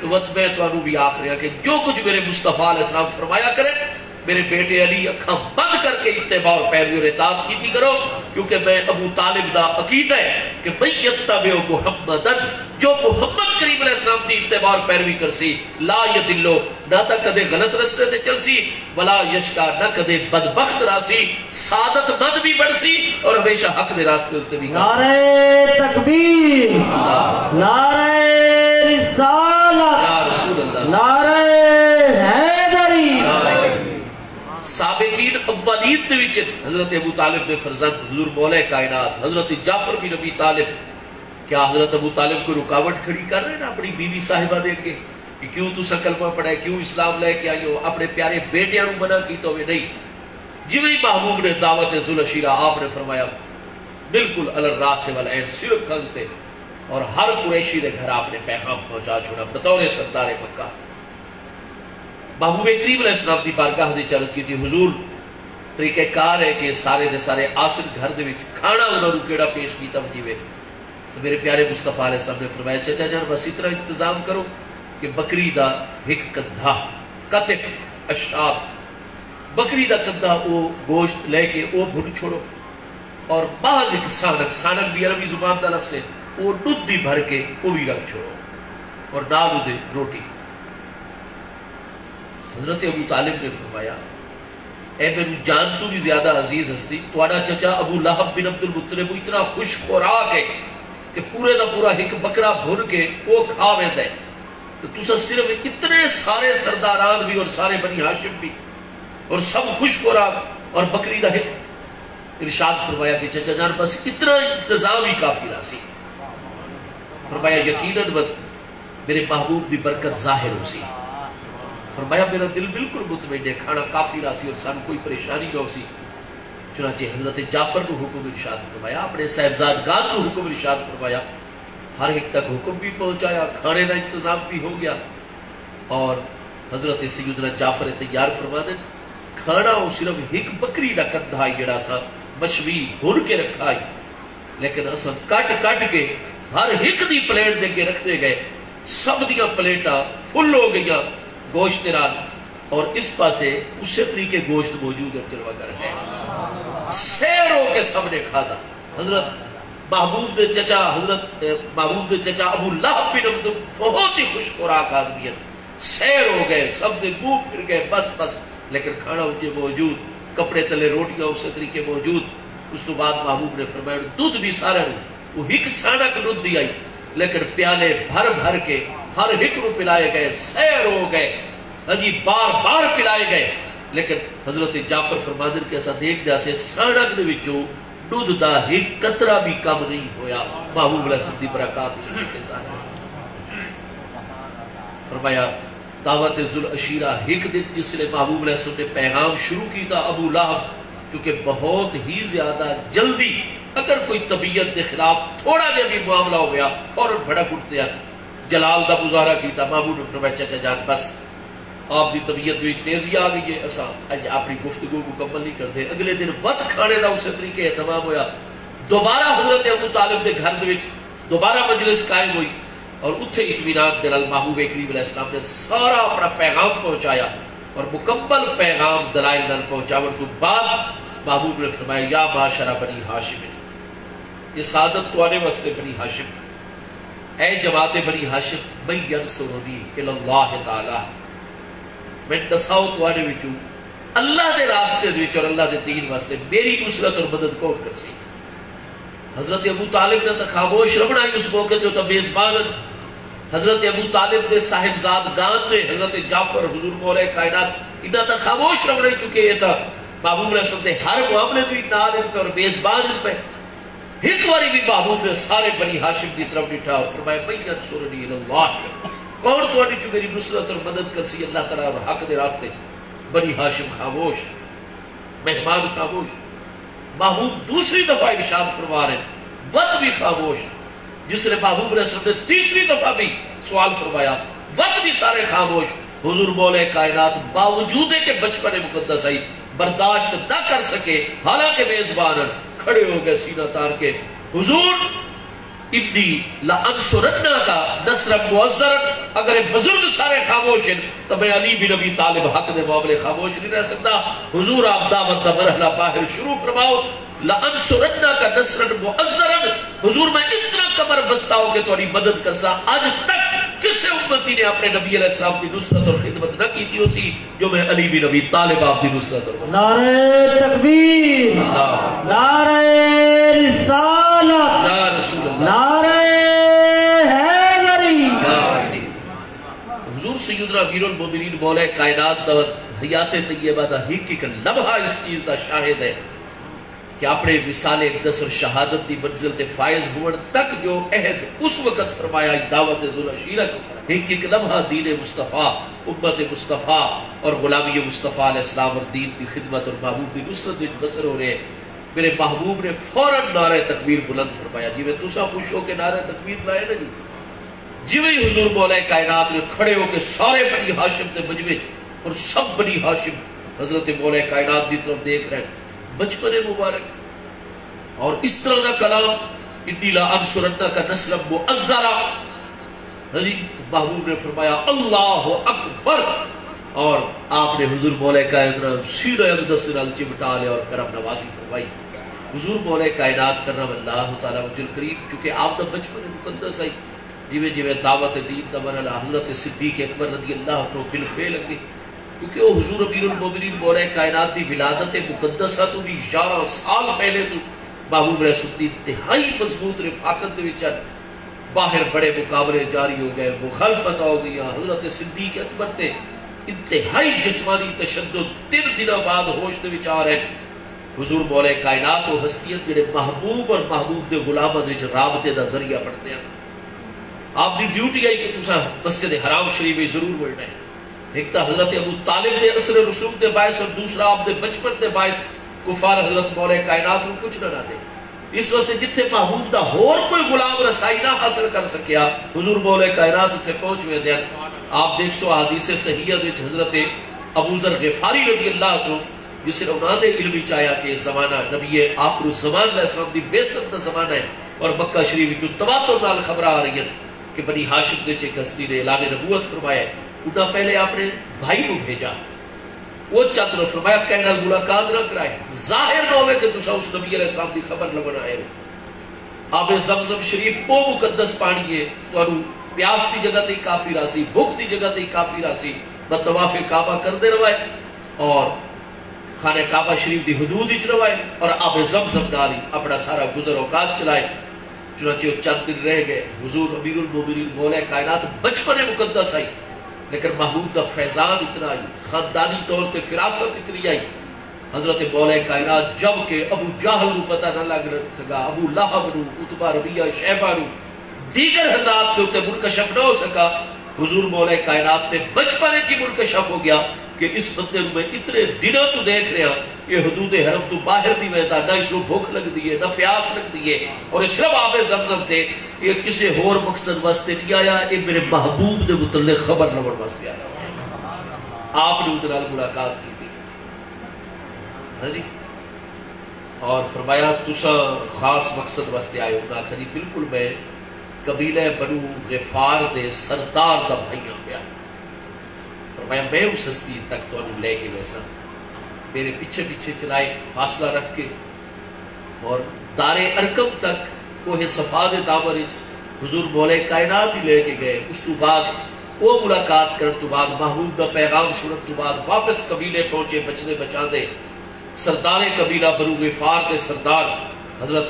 تو وت میں تانوں بھی آکھ رہا کہ جو کچھ میرے مصطفیٰ علیہ السلام فرمایا کرے، میرے بیٹے علی، اکھاں بند کر کے اتباع اور پیروی اور اطاعت کیتی کرو، کیونکہ میں ابو طالب دا عقیدہ ہے کہ من یتبع محمدا، جو محمد کریم علیہ السلام دی اتباع اور پیروی کرسی، لا یضل، نہ تاں کدے غلط رستے تے چلسی، ولا یشقی، نہ کدے بدبخت راہسی، سعادت مند بھی بنسی اور ہمیشہ حق دے راستے اتے بھی کام۔ نعرہ تکبیر، نعرہ رسالت، یا رسول اللہ۔ نعرہ حیدری۔ نعرہ۔ سابقین اولین دے وچ حضرت ابو طالب دے فرزند حضور مولا کائنات حضرت جعفر بن ابی طالب، کیا حضرت ابو طالب کوئی رکاوٹ کھڑی کر رہے نا اپنی بیوی صاحبہ دے اگے کہ کیوں تساں کلمہ پڑھا ہے، کیوں اسلام لے کے آئی ہو، اپنے پیارے بیٹیاں نوں منع کیتا ہوئے؟ نہیں۔ جویں ہی محبوب نے دعوت ذوالعشیرہ، آپ نے فرمایا، بالکل علی الراس والعین، سر کندھ تے، اور ہر قریشی دے گھر آپ نے پیغام پہنچا چھوڑا بطور سردار مکہ۔ محبوب کریم علیہ السلام دی بارگاہ دے وچ عرض کیتی، حضور، طریقہ کار ہے کہ سارے دے سارے آسن گھر دے وچ، کھانا انہاں نوں کیڑا پیش کیتا ونجیوے؟ تو میرے پیارے مصطفیٰ علیہ السلام نے فرمایا، چچا جان، بس اتنا انتظام کرو کہ بکری دا ہک کندھا، قطف الشاۃ، بکری دا کندھا، او گوشت لے کے او بھن چھوڑو، اور محض ہک سانک، سانک بھی عربی زبان دا لفظ ہے، او ݙدھ دی بھر کے او بھی رکھ چھوڑو، اور نال اودے روٹی۔ حضرت ابو طالب نے فرمایا، اے میری جان تو بھی زیادہ عزیز ہستی، تہاݙا چچا ابو لہب بن عبد المطلب اتنا خوش خوراک ہے کہ پورے دا پورا ہک بکرا بھن کے او کھا ویندا ہے، تو تساں صرف اتنے سارے سرداران بھی اور سارے بنی ہاشم بھی اور سب خوش خوراک اور بکری دا ہک۔ ارشاد فرمایا کہ چچا جان، بس اتنا انتظام ہی کافی راہسی۔ فرمایا، یقیناً میرے محبوب دی برکت ظاہر ہوسی۔ فرمایا، میرا دل بالکل مطمئن ہے، کھانا کافی راہسی اور سانوں کوئی پریشانی نہ ہوسی۔ چنانچہ حضرت جعفر نوں حکم ارشاد فرمایا، اپنے صاحبزادگان نوں حکم ارشاد فرمایا، ہر ہک تک حکم بھی پہنچایا، کھانے دا انتظام بھی ہو گیا۔ اور حضرت سیدنا جعفر تیار فرما دے، کھانا او صرف ہک بکری دا کندھا ہئی جڑا اساں مشوی بھن کے رکھا ہئی، لیکن اساں کٹ کٹ کے ہر ہک دی پلیٹ دے اگے رکھدے گئے۔ سب دیاں پلیٹاں فل ہو گئیاں گوشت دے نال، اور اس پاسے اسے طریقے گوشت موجود ہے، چلوا کر ہے۔ سیر ہو کے سب نے کھادا۔ حضرت محبوب دے چچا، حضرت، اے، محبوب دے چچا ابو لہب بن عبد بہت ہی خوش خوراک آدمی ہن۔ سیر ہو گئے، سب دے منہ پھر گئے، بس بس، لیکن کھانا اجے موجود، کپڑے تلے روٹیاں اسے طریقے موجود۔ اس تو بعد محبوب نے فرمایا، دودھ بھی سارے نوں، وہ ہک سانک دودھ دی آئی، لیکن پیالے بھر بھر کے ہر ہک نوں پلائے گئے، سیر ہو گئے، ہاں جی، بار بار پلائے گئے۔ لیکن حضرت جعفر فرماندن کہ اساں دیکھدے ہاسے سانک دے وچوں دودھ دا ہک قطرہ بھی کم نہیں ہویا۔ محبوب علیہ السلام دی برکات اس طریقے ظاہر ہے۔ فرمایا، دعوت ذوالعشیرہ ہک دن جس نے محبوب علیہ السلام نے پیغام شروع کیتا، ابو لہب کیونکہ بہت ہی زیادہ جلدی، اگر کوئی طبیعت دے خلاف تھوڑا جہا بھی معاملہ ہو گیا، فوراً بھڑک اٹھتے ہیں، جلال دا مظاہرہ کیتا۔ محبوب نے فرمایا، چچا جان، بس، آپ دی طبیعت دے وچ تیزی آ گئی ہے، اساں اڄ اپݨی گفتگو مکمل نہیں کردے۔ اڳلے دن وت کھاݨے دا اُسے طریقے اہتمام ہویا۔ دوبارہ حضرت ابو طالب دے گھر دے وچ دوبارہ مجلس قائم ہوئی اور اتھے اطمینان دے نال محبوب کریم علیہ السلام نے سارا اپݨا پیغام پہنچایا اور مکمل پیغام دلائل نال پہنچاوݨ توں بعد محبوب نے فرمایا، یا معشر بنی ہاشم، یہ سعادت تہاݙے واسطے بنی ہاشم، اے جماعت بنی ہاشم، من ینصرنی الی اللہ تعالی، میں ݙساؤ تہاݙے وچوں اللہ دے راستے دے وچ اور اللہ دے دین واسطے میری نصرت اور مدد کون کرسی؟ حضرت ابو طالب نے تاں خاموش رہݨا ہی اس موقع تے، تاں میزبان ہن۔ حضرت ابو طالب دے صاحبزادگان نے، حضرت جعفر، حضور مولا کائنات، انہاں تاں خاموش رہݨا ہی، چونکہ یہ تاں محبوب علیہ السلام دے ہر معاملے دے وچ نال ہن پئے اور میزبان ہن پئے۔ ہک واری بھی محبوب نے سارے بنی ہاشم دی طرف ݙٹھا اور فرمایا، من ینصرنی الی اللہ، کون تہاݙی چوں میری نصرت اور مدد کرسی؟ اللہ تعالیٰ اور حق دے راستے چ۔ بنی ہاشم خاموش، مہمان خاموش۔ محبوب دوسری دفعہ ارشاد فرما رہے، وت بھی خاموش۔ جس نے محبوب علیہ السلام نے تیسری دفعہ بھی سوال فرمایا، وت بھی سارے خاموش۔ حضور مولا کائنات باوجود ہے کہ بچپن مقدس آئی، برداشت نہ کر سکے، حالانکہ میزبان ہن، کھڑے ہو گئے سینہ تان کے، حضور انی لانصرنک نصرا معزرا، اگر اے بزرگ سارے خاموش ہن تاں میں علی بن ابی طالب حق دے معاملے خاموش نہیں رہ سکدا۔ حضور آپ دعوت دا مرحلہ باہر شروع فرماؤ، لانصرنک نصرا معزرا، حضور میں اس طرح کمر بستہ ہو کے تہاݙی مدد کرساں، اڄ تک کسے امتی نے اپݨے نبی علیہ السلام دی نصرت اور خدمت نہ کیتی ہوسی۔ جو میں علی بن ابی طالب آپ دی نصرت اور مدد۔ نعرہ تکبیر، اللہ اکبر۔ نعرہ رسالت، یا رسول اللہ۔ نعرہ حیدری۔ لا الہ۔ حضور سیدنا امیر المومنین مولا کائنات دا حیات طیبہ دا ہک ہک لمحہ اس چیز دا شاہد ہے کہ اپݨے وصال اقدس اور شہادت دی منزل تے فائز ہووݨ تک جو عہد اس وقت فرمایا ہئی دعوت ذوالعشیرہ چ، ہک ہک لمحہ دین مصطفیٰ، امت مصطفیٰ اور غلامی مصطفیٰ علیہ السلام اور دین دی خدمت اور محبوب دی نصرت وچ بسر ہو رہے۔ میرے محبوب نے فوراً نعرہ تکبیر بلند فرمایا، جیویں تساں خوش ہو کے نعرہ تکبیر لائے نا جی، جیویں ہی حضور مولا کائنات نے کھڑے ہو کے سارے بنی ہاشم دے مجمع چ، اور سب بنی ہاشم حضرت مولا کائنات دی طرف دیکھ رہے ہیں، بچپن مبارک۔ اور اس طرح دا کلام، انی لانصرنک نصرا معزرا۔ ہاں جی، محبوب نے فرمایا، اللہ اکبر، اور آپ نے حضور مولا کائنات نال سینہ اقدس نال چمٹا لیا اور کرم نوازی فرمائی۔ حضور مولا کائنات کرم اللہ تعالیٰ وجہ الکریم، کیونکہ آپ دا بچپن مقدس ہے، جیویں جیویں دعوت دین دا مرحلہ حضرت صدیق اکبر رضی اللہ عنہ بالفعل اڳے، کیونکہ او حضور امیر المومنین مولا کائنات دی ولادت مقدسہ توں وی یارہاں سال پہلے توں محبوب علیہ السلام دی انتہائی مضبوط رفاقت دے وچ ہن۔ باہر بڑے مقابلے جاری ہو گئے، مخالفتاں ہو گئیاں، حضرت صدیق اکبر تے انتہائی جسمانی تشدد، تن دناں بعد ہوش دے وچ آ رہے۔ حضور مولا کائنات او ہستی ہن جڑے محبوب اور محبوب دے غلاماں دے وچ رابطے دا ذریعہ بݨدے ہن۔ آپ دی ڈیوٹی آئی کہ تساں مسجد حرام شریف وچ ضرور ونڈنا ہے۔ ہک تاں حضرت ابو طالب دے اثر رسوخ دے باعث اور دوسرا آپ دے بچپن دے باعث کفار حضرت مولا کائنات نوں کچھ نہ ݙاہدے۔ اس وقت جتھے محبوب دا ہور کوئی غلام رسائی نہ حاصل کر سکیا، حضور مولا کائنات اتھے پہنچ ویندے ہن۔ آپ ݙیکھسو احادیث صحیحہ دے وچ حضرت ابو ذر غفاری رضی اللہ عنہ، جس نے انہاں دے علم وچ آیا کہ یہ زمانہ نبی آخر الزمان علیہ السلام دی بعثت دا زمانہ ہے، اور مکہ شریف وچوں تواتر نال خبراں آ رہی ہیں کہ بنی ہاشم دے وچ ہک ہستی نے اعلان نبوت فرمایا ہے۔ انہاں پہلے اپݨے بھائی نوں بھیجا، او چند نوں فرمایا، کہیں نال ملاقات نہ کرائے، ظاہر نہ ہووے کہ تساں اس نبی علیہ السلام دی خبر لوݨ آئے ہو۔ آب زمزم شریف او مقدس پاݨی ہے، تہانوں پیاس دی جگہ تے کافی راہسی، بھک دی جگہ تے کافی راہسی۔ بس طواف کعبہ کردے رہوائے اور خانہ کعبہ شریف دی حدود وچ رہوائے اور آب زمزم نال ہی اپݨا سارا گزر اوقات چلائے۔ چنانچہ او چند دن رہ گئے۔ حضور امیر المومنین مولا کائنات بچپن مقدس آئی، لیکن محبوب دا فیضان اتنا آئی، خاندانی طور تے فراست اتنی آئی۔ حضرت مولا کائنات جب کہ ابو جہل نوں پتہ نہ لڳ سڳا، ابو لہب نوں، عتبہ، ربیعہ، شیبہ نوں، دیگر حضرات دے اتے منکشف نہ ہو سڳا۔ حضور مولا کائنات دے بچپن وچ ہی منکشف ہو گیا کہ اس بندے نوں میں اتنے دنوں توں دیکھ رہا، یہ حدود حرم توں باہر نہیں ویندا، نہ اس نوں بھوک لڳدی ہے، نہ پیاس لڳدی ہے، اور یہ صرف آب زمزم تے، یہ کسے ہور مقصد واسطے نہیں آیا، یہ میرے محبوب دے متعلق خبر لوݨ واسطے آیا۔ آپ نے اودے نال ملاقات کیتی۔ ہاں جی۔ اور فرمایا، "تساں خاص مقصد واسطے آئے ہو؟" انہاں آکھیا، "جی بالکل، میں قبیلہ بنو غفار دے سردار دا بھائی ہاں پیا۔" فرمایا، "میں اس ہستی تک تہانوں لے کے ویساں۔" میرے پچھے پچھے چلائے، فاصلہ رکھ کے، اور دار ارقم تک کوہ صفا دے دامن وچ حضور مولا کائنات ہی لے کے گئے۔ اس تو بعد او ملاقات کرن تو بعد، محبوب دا پیغام سنن تو بعد واپس قبیلے پہنچے، بچدے بچاندے سردار قبیلہ بنو غفار دے سردار حضرت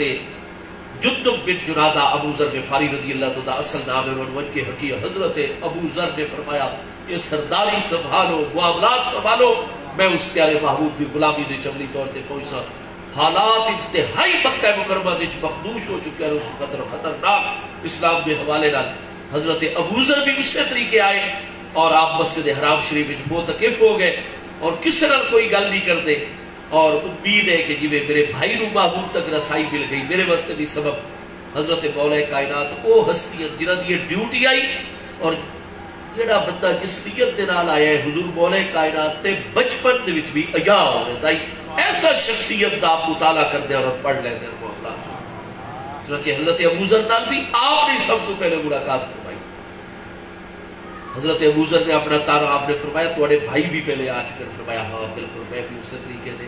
جندب بن جنادہ، ابو ذر غفاری رضی اللہ عنہ دا اصل نام ہے، انہوں نے ونج کے حقیقت۔ حضرت ابو ذر نے فرمایا، "یہ سرداری سنبھالو، معاملات سنبھالو، میں اس پیارے محبوب دی غلامی دے چملی طور تے پہنچساں۔" حالات انتہائی مکہ مکرمہ دے وچ مخدوش ہو چکے ہیں اس قدر خطرناک اسلام دے حوالے نال۔ حضرت ابوذر بھی اسی طریقے آئے اور آپ مسجد حرام شریف وچ معتکف ہو گئے اور کسے نال کوئی گل نہیں کردے، اور امید ہے کہ جویں میرے بھائی نوں محبوب تک رسائی مل گئی، میرے واسطے بھی سبب حضرت مولا کائنات او ہستی ہن جنہاں دی یہ ڈیوٹی آئی۔ اور جیڑھا بندہ جس نیت دے نال آیا ہے، حضور مولا کائنات تے بچپن دے وچ بھی ایا ہو ویندا ہئی۔ ایسا شخصیت دا آپ مطالعہ کردے اور پڑھ لیندے ہن معاملات۔ چنانچہ حضرت ابوذر نال بھی آپ نے سب توں پہلے ملاقات فرمائی۔ حضرت ابوذر نے اپنا تعارف، آپ نے فرمایا، تہاݙے بھائی بھی پہلے آ چکے ہیں۔ فرمایا، ہاں، بالکل، میں بھی اسی طریقے دے۔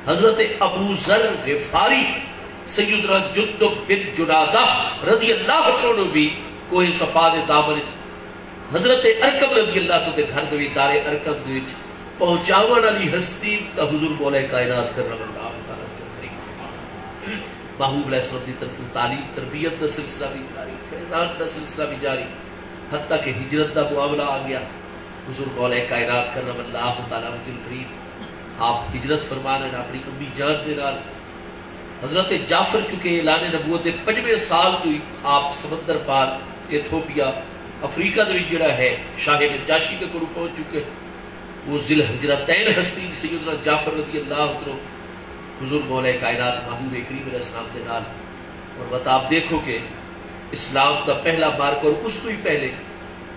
حضرت ابوذر غفاری سیدنا جندب بن جنادہ رضی اللہ عنہ نوں بھی کوہ صفا دے دامن وچ حضرت ارقم رضی اللہ عنہ دے گھر دے وچ، دار ارقم دے وچ پہنچاوݨ والی ہستی دا حضور مولا کائنات کرم اللہ تعالیٰ عنہ کریم۔ محبوب علیہ السلام دی طرفوں تعلیم تربیت دا سلسلہ بھی جاری، فیضان دا سلسلہ بھی جاری، حتیٰ کہ ہجرت دا معاملہ آ گیا۔ حضور مولا کائنات کرم اللہ تعالیٰ وجہ الکریم آپ ہجرت فرما رہے ہیں اپنی امی جان دے نال۔ حضرت جعفر چونکہ اعلان نبوت دے پنجویں سال تو ہی آپ سمندر پار ایتھوپیا، افریقہ دے وچ جڑا ہے، شاہ نجاشی دے کولوں پہنچ چکے۔ وہ ذی الحجرتین ہستی سیدنا جعفر رضی اللہ عنہ حضور مولا کائنات محبوب کریم علیہ السلام دے نال۔ اور وت آپ دیکھو کہ اسلام دا پہلا مارکر اس تو ہی پہلے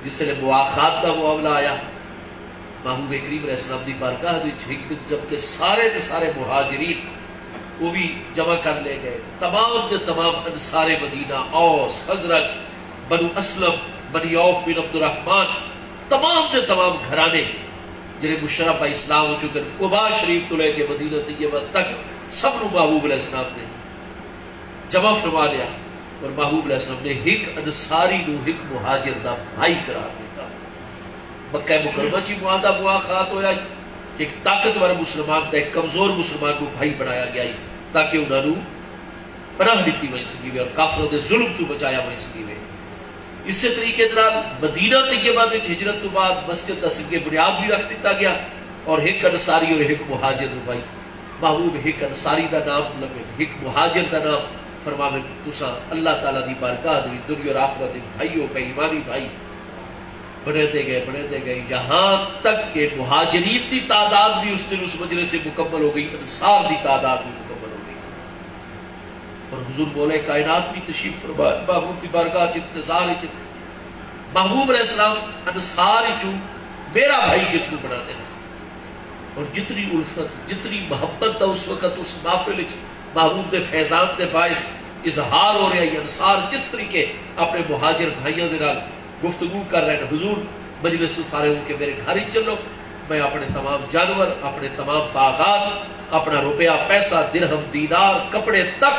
جس ویلے مواخات دا معاملہ آیا، محبوب کریم علیہ السلام دی بارگاہ دے وچ ہک دن جبکہ سارے دے سارے مہاجرین وہ بھی جمع کر لے گئے، تمام دے تمام انصار مدینہ، اوس، خزرج، بنو اسلم، بنی عوف بن عبد الرحمن، تمام دے تمام گھرانے جڑے مشرف اسلام ہو چکے ہیں، قباء شریف تو لے کے مدینہ طیبہ تک سب نوں محبوب علیہ السلام نے جمع فرما لیا۔ اور محبوب علیہ السلام نے ہک انصاری نوں ہک مہاجر دا بھائی قرار دیتا۔ مکہ مکرمہ چی معاہدہ مواخات ہویا کہ ایک طاقتور مسلمان تے ایک کمزور مسلمان نوں بھائی بنایا گیا ہی تاکہ انہاں نوں پناہ ݙتی ونڄ سڳیوے اور کافراں دے ظلم توں بچایا ونڄ سڳیوے۔ اسے طریقے دے نال مدینہ طیبہ وچ ہجرت توں بعد مسجد دا سنگ بنیاد وی رکھ ݙتا ڳیا اور ہک انصاری اور ہک مہاجر نوں بھائی محبوب ہک انصاری دا نام لبھن، ہک مہاجر دا نام فرماون، تساں اللہ تعالیٰ دی بارگاہ دے وچ دنیا اور آخرت وچ بھائی ہو، بے ایمانی بھائی۔ بݨیندے ڳئے، بݨیندے ڳئے، یہاں تک کہ مہاجرین دی تعداد وی اس دن اس مجلس وچ مکمل ہو ڳئی، انصار دی تعداد وی مکمل ہو ڳئی۔ اور حضور مولا کائنات وی تشریف فرما محبوب دی بارگاہ چ انتظار وچ۔ محبوب علیہ السلام انصار وچوں میرا بھائی کس کوں بݨا ݙینا؟ اور جتنی الفت، جتنی محبت دا اس وقت اس محفل وچ محبوب دے فیضان دے باعث اظہار ہو رہا ہے، انصار کس طریقے اپنے مہاجر بھائیاں دے نال گفتگو کر رہے ہیں، حضور مجلس توں فارغ ہو کے میرے گھر ہی چلو، میں اپنے تمام جانور، اپنے تمام باغات، اپنا روپیہ، پیسہ، درہم، دینار، کپڑے تک،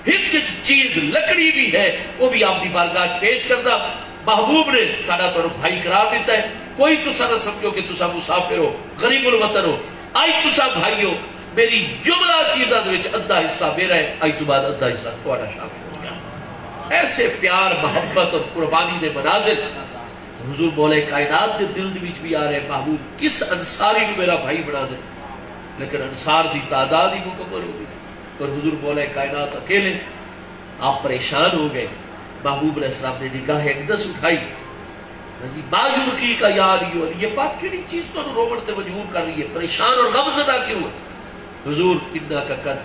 ہک ہک چیز، لکڑی بھی ہے، وہ بھی آپ دی بارگاہ پیش کردا۔ محبوب نے ساڈا تہاڈو بھائی قرار دیتا ہے، کوئی تسا نہ سمجھو کہ تسا مسافر ہو، غریب الوطن ہو، آئی تسا بھائی ہو۔ میری جملہ چیزاں دے وچ ادھا حصہ میرا ہے، آئی تو بعد ادھا حصہ تہاڈا شامل ہو گیا۔ ایسے پیار، محبت اور قربانی دے مناظر حضور مولا کائنات دے دل دے وچ بھی آ رہے، محبوب کس انصاری نوں میرا بھائی بنا دے، لیکن انصار دی تعداد ہی مکمل ہو گئی۔ پر حضور مولا کائنات اکیلے، آپ پریشان ہو گئے۔ محبوب علیہ السلام نے نگاہ اقدس اٹھائی، ہاں جی، ما یبکیک یا علی، علی پاک کیڑی چیز تانوں رووݨ تے مجبور کر رہی ہے، پریشان اور غمزدہ کیوں ہے؟ حضور، انک قد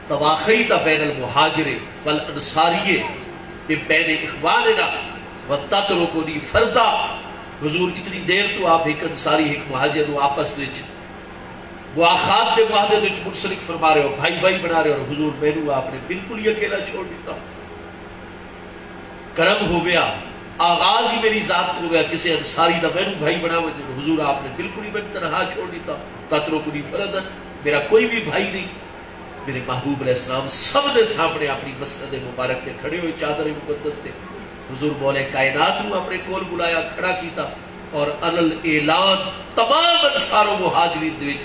تواخیت بین المہاجر والانصاری من بین اخواننا وتترکنی فردا۔ حضور، اتنی دیر تو آپ ہک انصاری ہک مہاجر نوں آپس وچ مواخات دے معاہدے دے وچ منسلک فرما رہے ہو، بھائی بھائی بنا رہے ہو، اور حضور مینوں آپ نے بالکل ہی اکیلا چھوڑ دیتا۔ کرم ہو گیا، آغاز ہی میری ذات تو ہو گیا، کسے انصاری دا مینوں بھائی بنا ونڄے۔ حضور آپ نے بالکل ہی مینوں تنہا چھوڑ دیتا۔ تترکنی فردا، میرا کوئی بھی بھائی نہیں۔ میرے محبوب علیہ السلام سب دے سامنے اپنی مسند مبارک تے کھڑے ہوئے، چادر مقدس تے۔ حضور مولا کائنات نوں اپنے کول بلایا، کھڑا کیتا اور علی الاعلان تمام انصار و مہاجرین دے وچ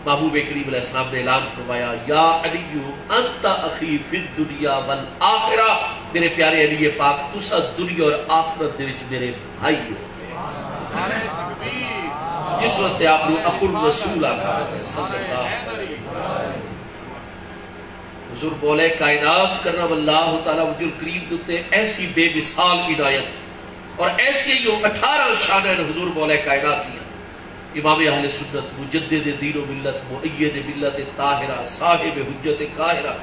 محبوب کریم علیہ السلام نے اعلان فرمایا، یا علی انت اخی فی الدنیا والآخرہ، میرے پیارے علی پاک، تساں دنیا اور آخرت دے وچ میرے بھائی ہو۔ اس واسطے آپ نوں اخ الرسول آکھا ویندا ہے، صلی اللہ علیہ وسلم۔ حضور مولا کائنات کرم اللہ تعالیٰ وجہ الکریم دے اتے ایسی بے مثال عنایت اور ایسی ایہو اٹھارہ شانہ ہن حضور مولا کائنات دیاں۔ امام اہل سنت، مجدد دین و ملت، مؤید ملت طاہرہ، صاحب حجت قاہرہ،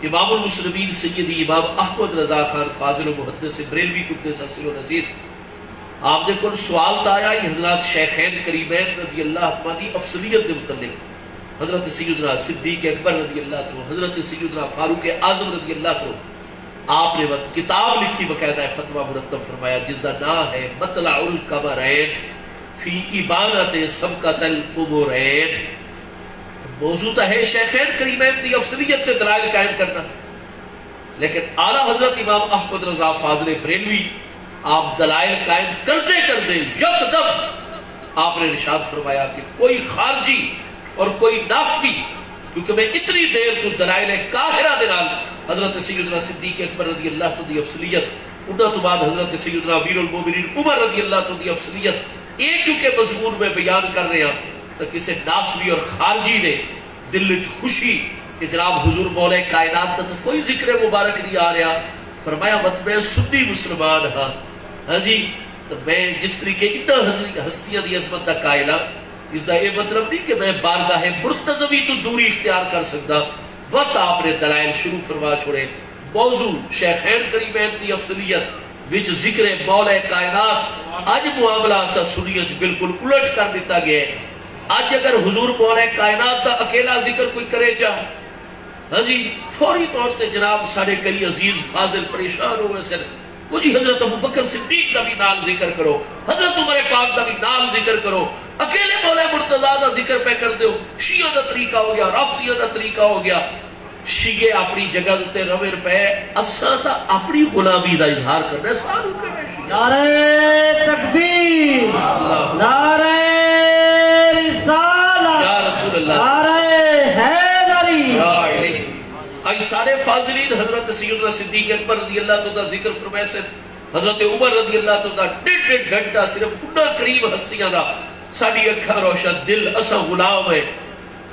امام المسلمین سیدی امام احمد رضا خان فاضل و محدث بریلوی قدس سر و عزیز، آپ دے کول سوال دا آیا ہی حضرات شیخین کریمین رضی اللہ عنہما دی افضلیت دے متعلق، حضرت سیدنا صدیق اکبر رضی اللہ عنہ، حضرت سیدنا فاروق اعظم رضی اللہ عنہ۔ آپ نے وقت کتاب لکھی، باقاعدہ فتویٰ مرتب فرمایا، جس دا نام ہے مطلع القمرین فی ابانۃ سبقۃ القمرین۔ موضوع تو ہے شیخین کریمین دی افضلیت تے دلائل قائم کرنا، لیکن اعلیٰ حضرت امام احمد رضا فاضل بریلوی آپ دلائل قائم کردے کردے یکدم آپ نے ارشاد فرمایا کہ کوئی خارجی اور کوئی ناصبی، کیونکہ میں اتنی دیر تو دلائل قاہرہ دے نال حضرت سیدنا صدیق اکبر رضی اللہ عنہ دی افضلیت، انہاں تو بعد حضرت سیدنا امیر المومنین عمر رضی اللہ عنہ دی افضلیت، اے چونکہ مضمون میں بیان کر رہے ہاں، تو کسے ناصبی اور خارجی نے دل وچ خوشی کہ جناب حضور مولا کائنات دا تو کوئی ذکر مبارک نہیں آ رہا۔ فرمایا، وت میں سنی مسلمان ہاں، ہاں جی، تو میں جس طریقے انہاں ہز-، ہستیاں دی عظمت دا قائل ہاں، اس دا اے مطلب نہیں کہ میں بارگاہ مرتضوی تو دوری اختیار کر سکدا۔ وت آپ نے دلائل شروع فرما چھوڑے۔ موضوع شیخین کریمین دی افضلیت وچ ذکر مولا کائنات، اج معاملہ اساں سنیاں چ بالکل الٹ کر ݙتا ڳیا ہے۔ اج اگر حضور مولا کائنات دا اکیلا ذکر کوئی کرے چا، ہاں جی، فوری طور تے جناب ساݙے کئی عزیز فاضل پریشان ہووے سن۔ او جی، حضرت ابوبکر صدیق دا بھی نال ذکر کرو، حضرت عمر پاک دا بھی نال ذکر کرو، اکیلے مولا مرتضیٰ دا ذکر پئے کر دیو۔ شیعہ دا طریقہ ہو گیا، رافضیہ دا طریقہ ہو گیا۔ شیعے اپݨی جگہ اتے روݨ پئے، اساں تاں اپݨی غلامی دا اظہار کرݨا ہے، سانوں کیڑھا ہے شیعہ؟ نعرہ تکبیر، اللہ۔ نعرہ رسالت، یا رسول اللہ۔ نعرہ حیدری۔ لا الہ۔ اڄ سارے فاضلین حضرت سیدنا صدیق اکبر رضی اللہ تعالیٰ عنہ دا ذکر فرمائے سن، حضرت عمر رضی اللہ تعالیٰ عنہ دا ݙیڈھ ݙیڈھ گھنٹہ صرف انہاں کریم ہستیاں دا، ساݙی اکھاں روشن، دل، اساں غلام ہیں۔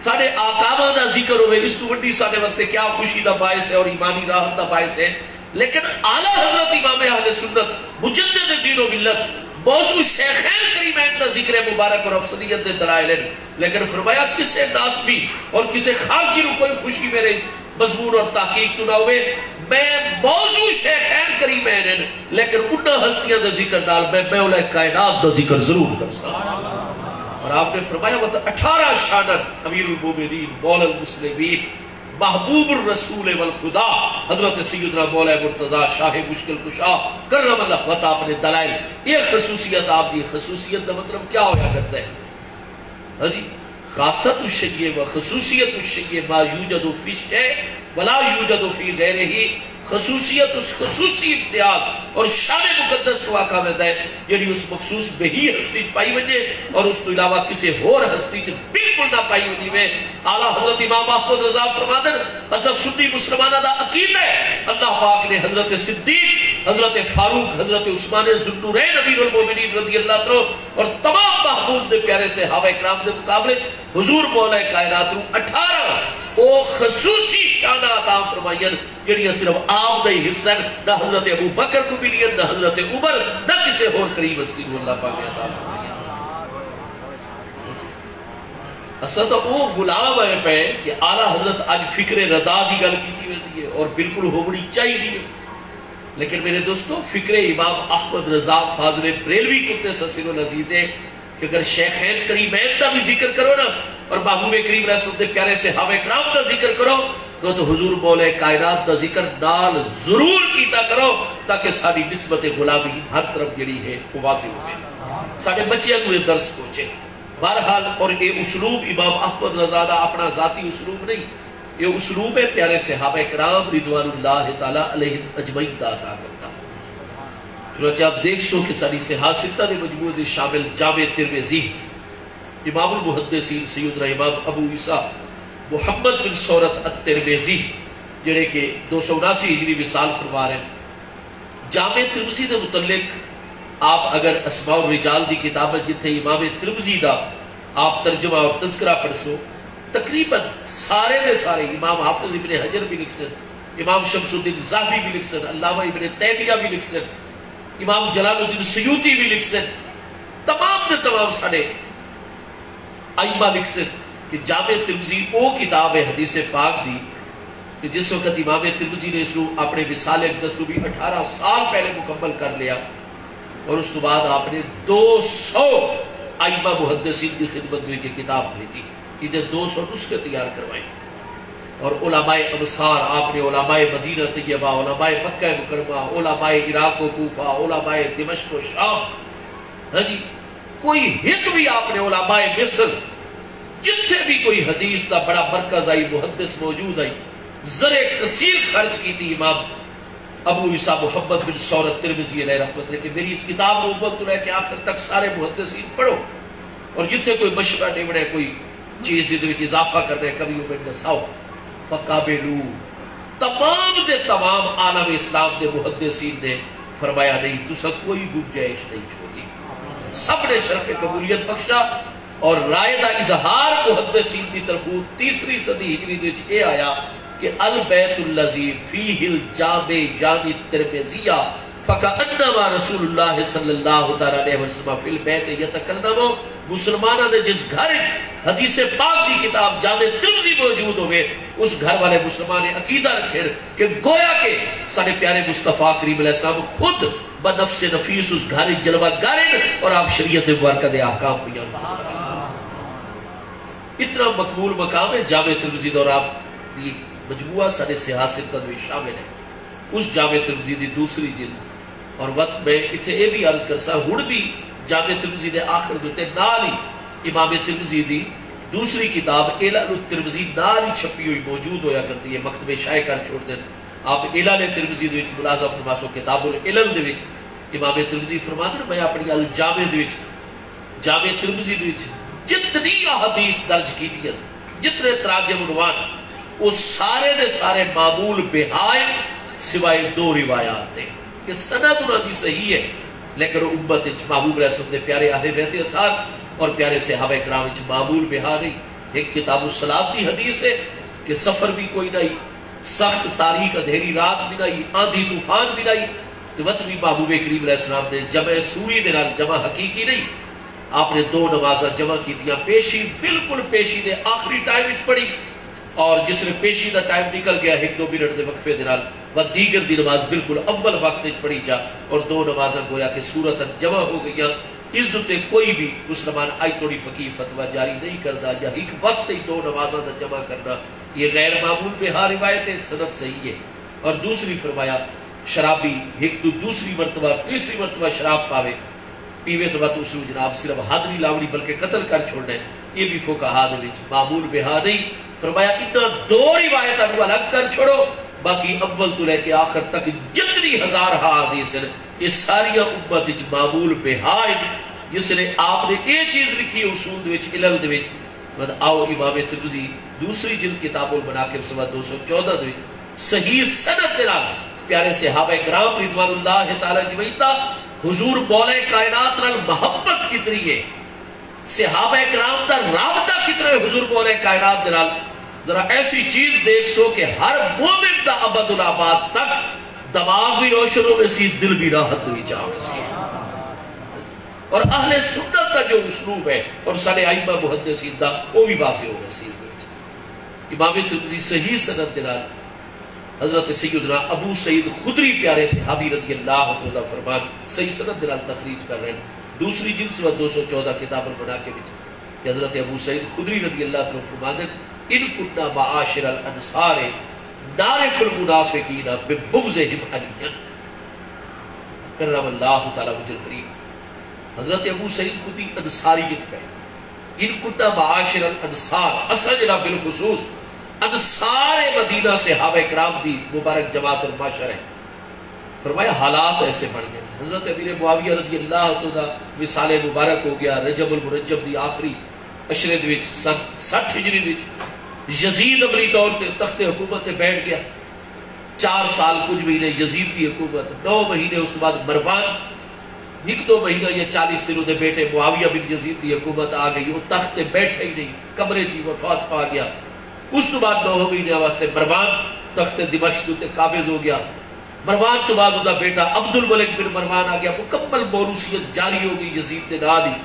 ساݙے آقاواں دا ذکر ہووے، اس توں وݙی ساݙے واسطے کیا خوشی دا باعث ہے اور ایمانی راحت دا باعث ہے۔ لیکن اعلیٰ حضرت امام اہل سنت، مجدد دین و ملت، موضوع شیخین کریمین دا ذکر مبارک اور افضلیت دے دلائل ہیں۔ لیکن فرمایا، کسے ناصبی اور کسے خارجی نوں کوئی خوشی میرے اس مضمون اور تحقیق توں نہ ہووے۔ میں موضوع شیخین کریمین ہیں، لیکن انہاں ہستیاں دے ذکر نال میں مولا کائنات دا ذکر ضرور کرساں۔ اور آپ نے فرمایا، وہ تو اٹھارہ شانہ امیر المومنین، مولا المسلمین، محبوب الرسول والخدا، حضرت سیدنا مولا مرتضیٰ شاہ مشکل کشا کرم اللہ وجہ، آپ نے دلائل، یہ خصوصیت آپ دی، خصوصیت دا مطلب کیا ہویا کرتا ہے؟ ہاں جی، خاصۃ الشیء و خصوصیۃ الشیء ما یوجد فی الشیء ولا یوجد فی غیرہ۔ خصوصیت اس خصوصی امتیاز اور شان مقدس توں آکھا ویندا ہے، جیڑھی اس مخصوص بہی ہستی چ پائی ونڄے اور اس توں علاوہ کسے ہور ہستی چ بالکل نہ پائی ونڄے۔ اعلیٰ حضرت امام احمد رضا فرماندن، اساں سنی مسلماناں دا عقیدہ ہے، اللہ پاک نے حضرت صدیق، حضرت فاروق، حضرت عثمان ذوالنورین امیر المومنین رضی اللہ عنہ اور تمام محبوب دے پیارے صحابہ کرام دے مقابلے چ حضور مولا کائنات نوں اٹھارہ او خصوصی شانہ عطا فرمائیاں، جیڑھیاں صرف آپ دا ہی حصہ ہن، نہ حضرت ابوبکر کوں ملیاں، نہ حضرت عمر، نہ کسے ہور کریم ہستی نوں اللہ پاک نے عطا فرمائیاں۔ اساں تاں او غلام ہیں پئے کہ اعلیٰ حضرت اڄ فکر رضا دی ڳالھ کیتی ویندی ہے اور بالکل ہووݨی چاہیدی ہے۔ لیکن میرے دوستو، فکر امام احمد رضا فاضل بریلوی قدس سرہ العزیز ہے کہ اگر شیخین کریمین دا بھی ذکر کرو نا اور محبوب کریم علیہ السلام دے پیارے صحابہ کرام دا ذکر کرو تو، تو حضور مولا کائنات دا ذکر نال ضرور کیتا کرو، تاکہ ساݙی نسبت غلامی ہر طرف جڑی ہے وہ واضح ہووے، ساݙے بچیاں نوں یہ درس پہنچے۔ بہرحال، اور یہ اسلوب امام احمد رضا دا اپنا ذاتی اسلوب نہیں، یہ اسلوب ہے پیارے صحابہ کرام رضوان اللہ تعالیٰ علیہم اجمعین دا عطا کرتا۔ چنانچہ آپ دیکھ سو کہ ساری صحاح ستہ دے مجموعے دے شامل جامع ترمذی، امام المحدثین سیدنا امام ابو عیسیٰ محمد بن ثورۃ الترمذی، جڑے کہ دو سو اناسی ہجری وصال فرما رہے ہیں۔ جامع ترمذی دے متعلق آپ اگر اسماء الرجال دی کتاب ہے، جتھے امام ترمذی دا آپ ترجمہ اور تذکرہ پڑھ سو، تقریباً سارے دے سارے، امام حافظ ابن حجر بھی لکھسن، امام شمس الدین ذہبی بھی لکھسن، علامہ ابن تیمیہ بھی لکھسن، امام جلال الدین سیوطی بھی لکھسن، تمام دے تمام سارے ائمہ لکھسن کہ جامع ترمذی او کتاب ہے حدیث پاک دی کہ جس وقت امام ترمذی نے اس نو اپنے وصال اقدس تو بھی اٹھارہ سال پہلے مکمل کر لیا، اور اس تو بعد آپ نے دو سو ائمہ محدثین دی خدمت وچ یہ کتاب بھیجی۔ ایندے دو سو نسخے تیار کروائے، اور علماء امصار، آپ نے علماء مدینہ طیبہ، علماء مکہ مکرمہ، علماء عراق و کوفہ، علماء دمشق و شام، ہاں جی، کوئی ہک بھی آپ نے علماء مصر، جتھے بھی کوئی حدیث دا بڑا مرکز آئی، محدث موجود آئی، زر کثیر خرچ کیتی امام ابو عیسیٰ محمد بن ثور الترمذی علیہ رحمت نے کہ میری اس کتاب نو اول تو لے کے آخر تک سارے محدثین پڑھو، اور جتھے کوئی مشورہ ݙیوݨے، کوئی چیز جس وچ اضافہ کرݨے، کمی، او میکوں ݙساؤ۔ فقبلوا، تمام دے تمام عالم اسلام دے محدثین نے فرمایا، نہیں، تساں کوئی گنجائش نہیں چھوڑی۔ سب نے شرف قبولیت بخشا، اور رائے دا اظہار محدثین دی طرفوں تیسری صدی ہجری دے وچ اے آیا کہ البیت الذی فیہ الجامع یعنی الترمذیہ فکأنما رسول اللہ صلی اللہ تعالی علیہ وسلم فی البیت یتکلم، مسلماناں دے جس گھر وچ حدیث پاک دی کتاب جامع ترمذی موجود ہووے، اس گھر والے مسلمان اے عقیدہ رکھن کہ گویا کہ ساݙے پیارے مصطفیٰ کریم علیہ السلام خود بنفس نفیس اس گھر وچ جلوہ گر ہن اور آپ شریعت مبارکہ دے احکام بیان فرما رہے ہن۔ اتنا مقبول مقام ہے جامع ترمذی دا، اور آپ دی مجموعہ ساݙے سیاہ سکہ دے وچ شامل ہے۔ اس جامع ترمذی دی دوسری جلد، اور وت میں اتھے اے بھی عرض کرساں، ہݨ بھی جامع ترمذی دے آخر دے اتے نال ہی امام ترمذی دی دوسری کتاب علل الترمذی نال ہی چھپی ہوئی موجود ہویا کردی ہے، مکتبے شائع کر چھوڑدن۔ آپ علل ترمذی دے وچ ملاحظہ فرماسو، کتاب العلل دے وچ امام ترمذی فرماندن، میں اپݨی الجامع دے وچ، جامع ترمذی دے وچ جتنی احادیث درج کیتی ہن، جتنے تراجم عنوان، او سارے دے سارے معمول بہا ہن، سوائے دو روایات دے کہ سند انہاں دی صحیح ہے، لیکن او امت وچ محبوب علیہ السلام دے پیارے اہل بیت اطہار اور پیارے صحابہ کرام وچ معمول بہا نہیں۔ ہک کتاب الصلاۃ دی حدیث ہے کہ سفر بھی کوئی نہ ہئی، سخت تاریک اندھیری رات بھی نہ ہئی، آندھی طوفان بھی نہ ہئی، تے وت بھی محبوب کریم علیہ السلام نے جمع سوری دے نال، جمع حقیقی نہیں، آپ نے دو نمازاں جمع کیتیاں، پیشی بالکل پیشی دے آخری ٹائم وچ پڑھی، اور جس لے پیشی دا ٹائم نکل گیا، ہک دو منٹ دے وقفے دے نال وت دیگر دی نماز بالکل اول وقت وچ پڑھی جا، اور دو نمازاں گویا کہ صورتاً جمع ہو گئیاں۔ اس دے اتے کوئی بھی مسلمان اڄ توڑی فقیہ فتویٰ جاری نہیں کردا یا ہک وقت وچ دو نمازاں دا جمع کرنا، یہ غیر معمول بہا روایت ہے، سند صحیح ہے۔ اور دوسری فرمایا، شرابی ہک توں دوسری مرتبہ، تیسری مرتبہ شراب پاوے، پیوے تاں وت اس نوں جناب صرف حد نہیں لاوݨی بلکہ قتل کر چھوڑݨا ہے۔ یہ بھی فقہا دے وچ معمول بہا نہیں۔ فرمایا، انہاں دو روایتاں نوں الگ کر چھوڑو، باقی اول توں لے کے آخر تک جتنی ہزار ہا حدیث ہن، یہ ساریاں امت وچ معمول بہا ہن۔ جس لے آپ نے یہ چیز لکھی اصول دے وچ، علل دے وچ، وت آؤ امام ترمذی دوسری جلد کتاب المناقب صفحہ دو سو چودہ دے وچ صحیح سند دے نال پیارے صحابہ کرام رضوان اللہ تعالی اجمعین دا حضور مولا کائنات نال محبت کتنی ہے، صحابہ کرام دا رابطہ کتنا ہے حضور مولا کائنات دے نال۔ ذرا ایسی چیز دیکھ سو کہ ہر مومن دا ابد الآباد تک دماغ بھی روشن ہووے سی، دل بھی راحت دے وچ آوے سی۔ اور اہل سنت دا جو اسلوب ہے اور سارے ائمہ محدثین دا، وہ بھی واضح ہو گیا سی اس دے وچ۔ امام ترمذی صحیح سند دے نال حضرت سیدنا ابو سعید خدری پیارے صحابی رضی اللہ عنہ دا فرمان صحیح سند دے نال تخریج کر رہے ہیں۔ دوسری جلد صفحہ دو سو چودہ کتاب المناقب وچ کہ حضرت ابو سعید خدری رضی اللہ عنہ فرماندے، ان کنا معاشر الانصار نعرف المنافقین ببغضہم علیا۔ کرم اللہ تعالی وجہ کریم۔ حضرت ابو سعید خدری انصاری ہن پئے۔ ان کنا معاشر الانصار، اساں جڑا بالخصوص انصار مدینہ صحابہ کرام دی مبارک جماعت اور معاشر ہے۔ فرمایا حالات ایسے بݨ ڳئے۔ حضرت امیر معاویہ رضی اللہ عنہ دا وصال مبارک ہو گیا، رجب المرجب دی آخری عشرے دے وچ سن سٹھ ہجری وچ یزید عملی طور تے تخت حکومت تے بیٹھ گیا۔ چار سال کچھ مہینے یزید دی حکومت، نو مہینے اس تو بعد مروان ہک دو مہینہ یا چالیس دن اودے بیٹے معاویہ بن یزید دی حکومت آ گئی، او تخت تے بیٹھا ہی نہیں، قبرے چ ہی وفات پا گیا۔ اس توں بعد نو مہینے واسطے مروان تخت دمشق دے اتے قابض ہو گیا۔ مروان توں بعد اوندا بیٹا عبد الملک بن مروان آ گیا، مکمل موروثیت جاری ہو گئی یزید دے ناں دی۔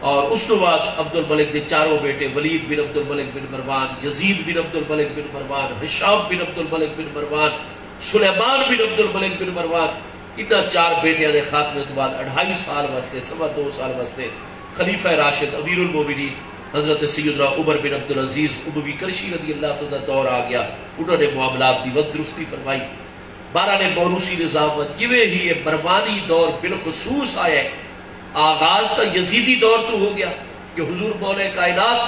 اور اس توں بعد عبد الملک دے چاروں بیٹے، ولید بن عبد الملک بن مروان، یزید بن عبد الملک بن مروان، ہشام بن عبد الملک بن مروان، سلیمان بن عبد الملک بن مروان، انہاں چار بیٹیاں دے خاتمے توں بعد اڑھائی سال واسطے، سوا دو سال واسطے، خلیفہ راشد امیر المومنین حضرت سیدنا عمر بن عبدالعزیز اموی کرشی رضی اللہ عنہ دا دور آ گیا۔ انہاں نے معاملات دی ود درستی فرمائی۔ بارہ نے موروثی نظام ود جویں ہی اے مروانی دور بالخصوص آیا ہے، آغاز تاں یزیدی دور توں ہو گیا کہ حضور مولا کائنات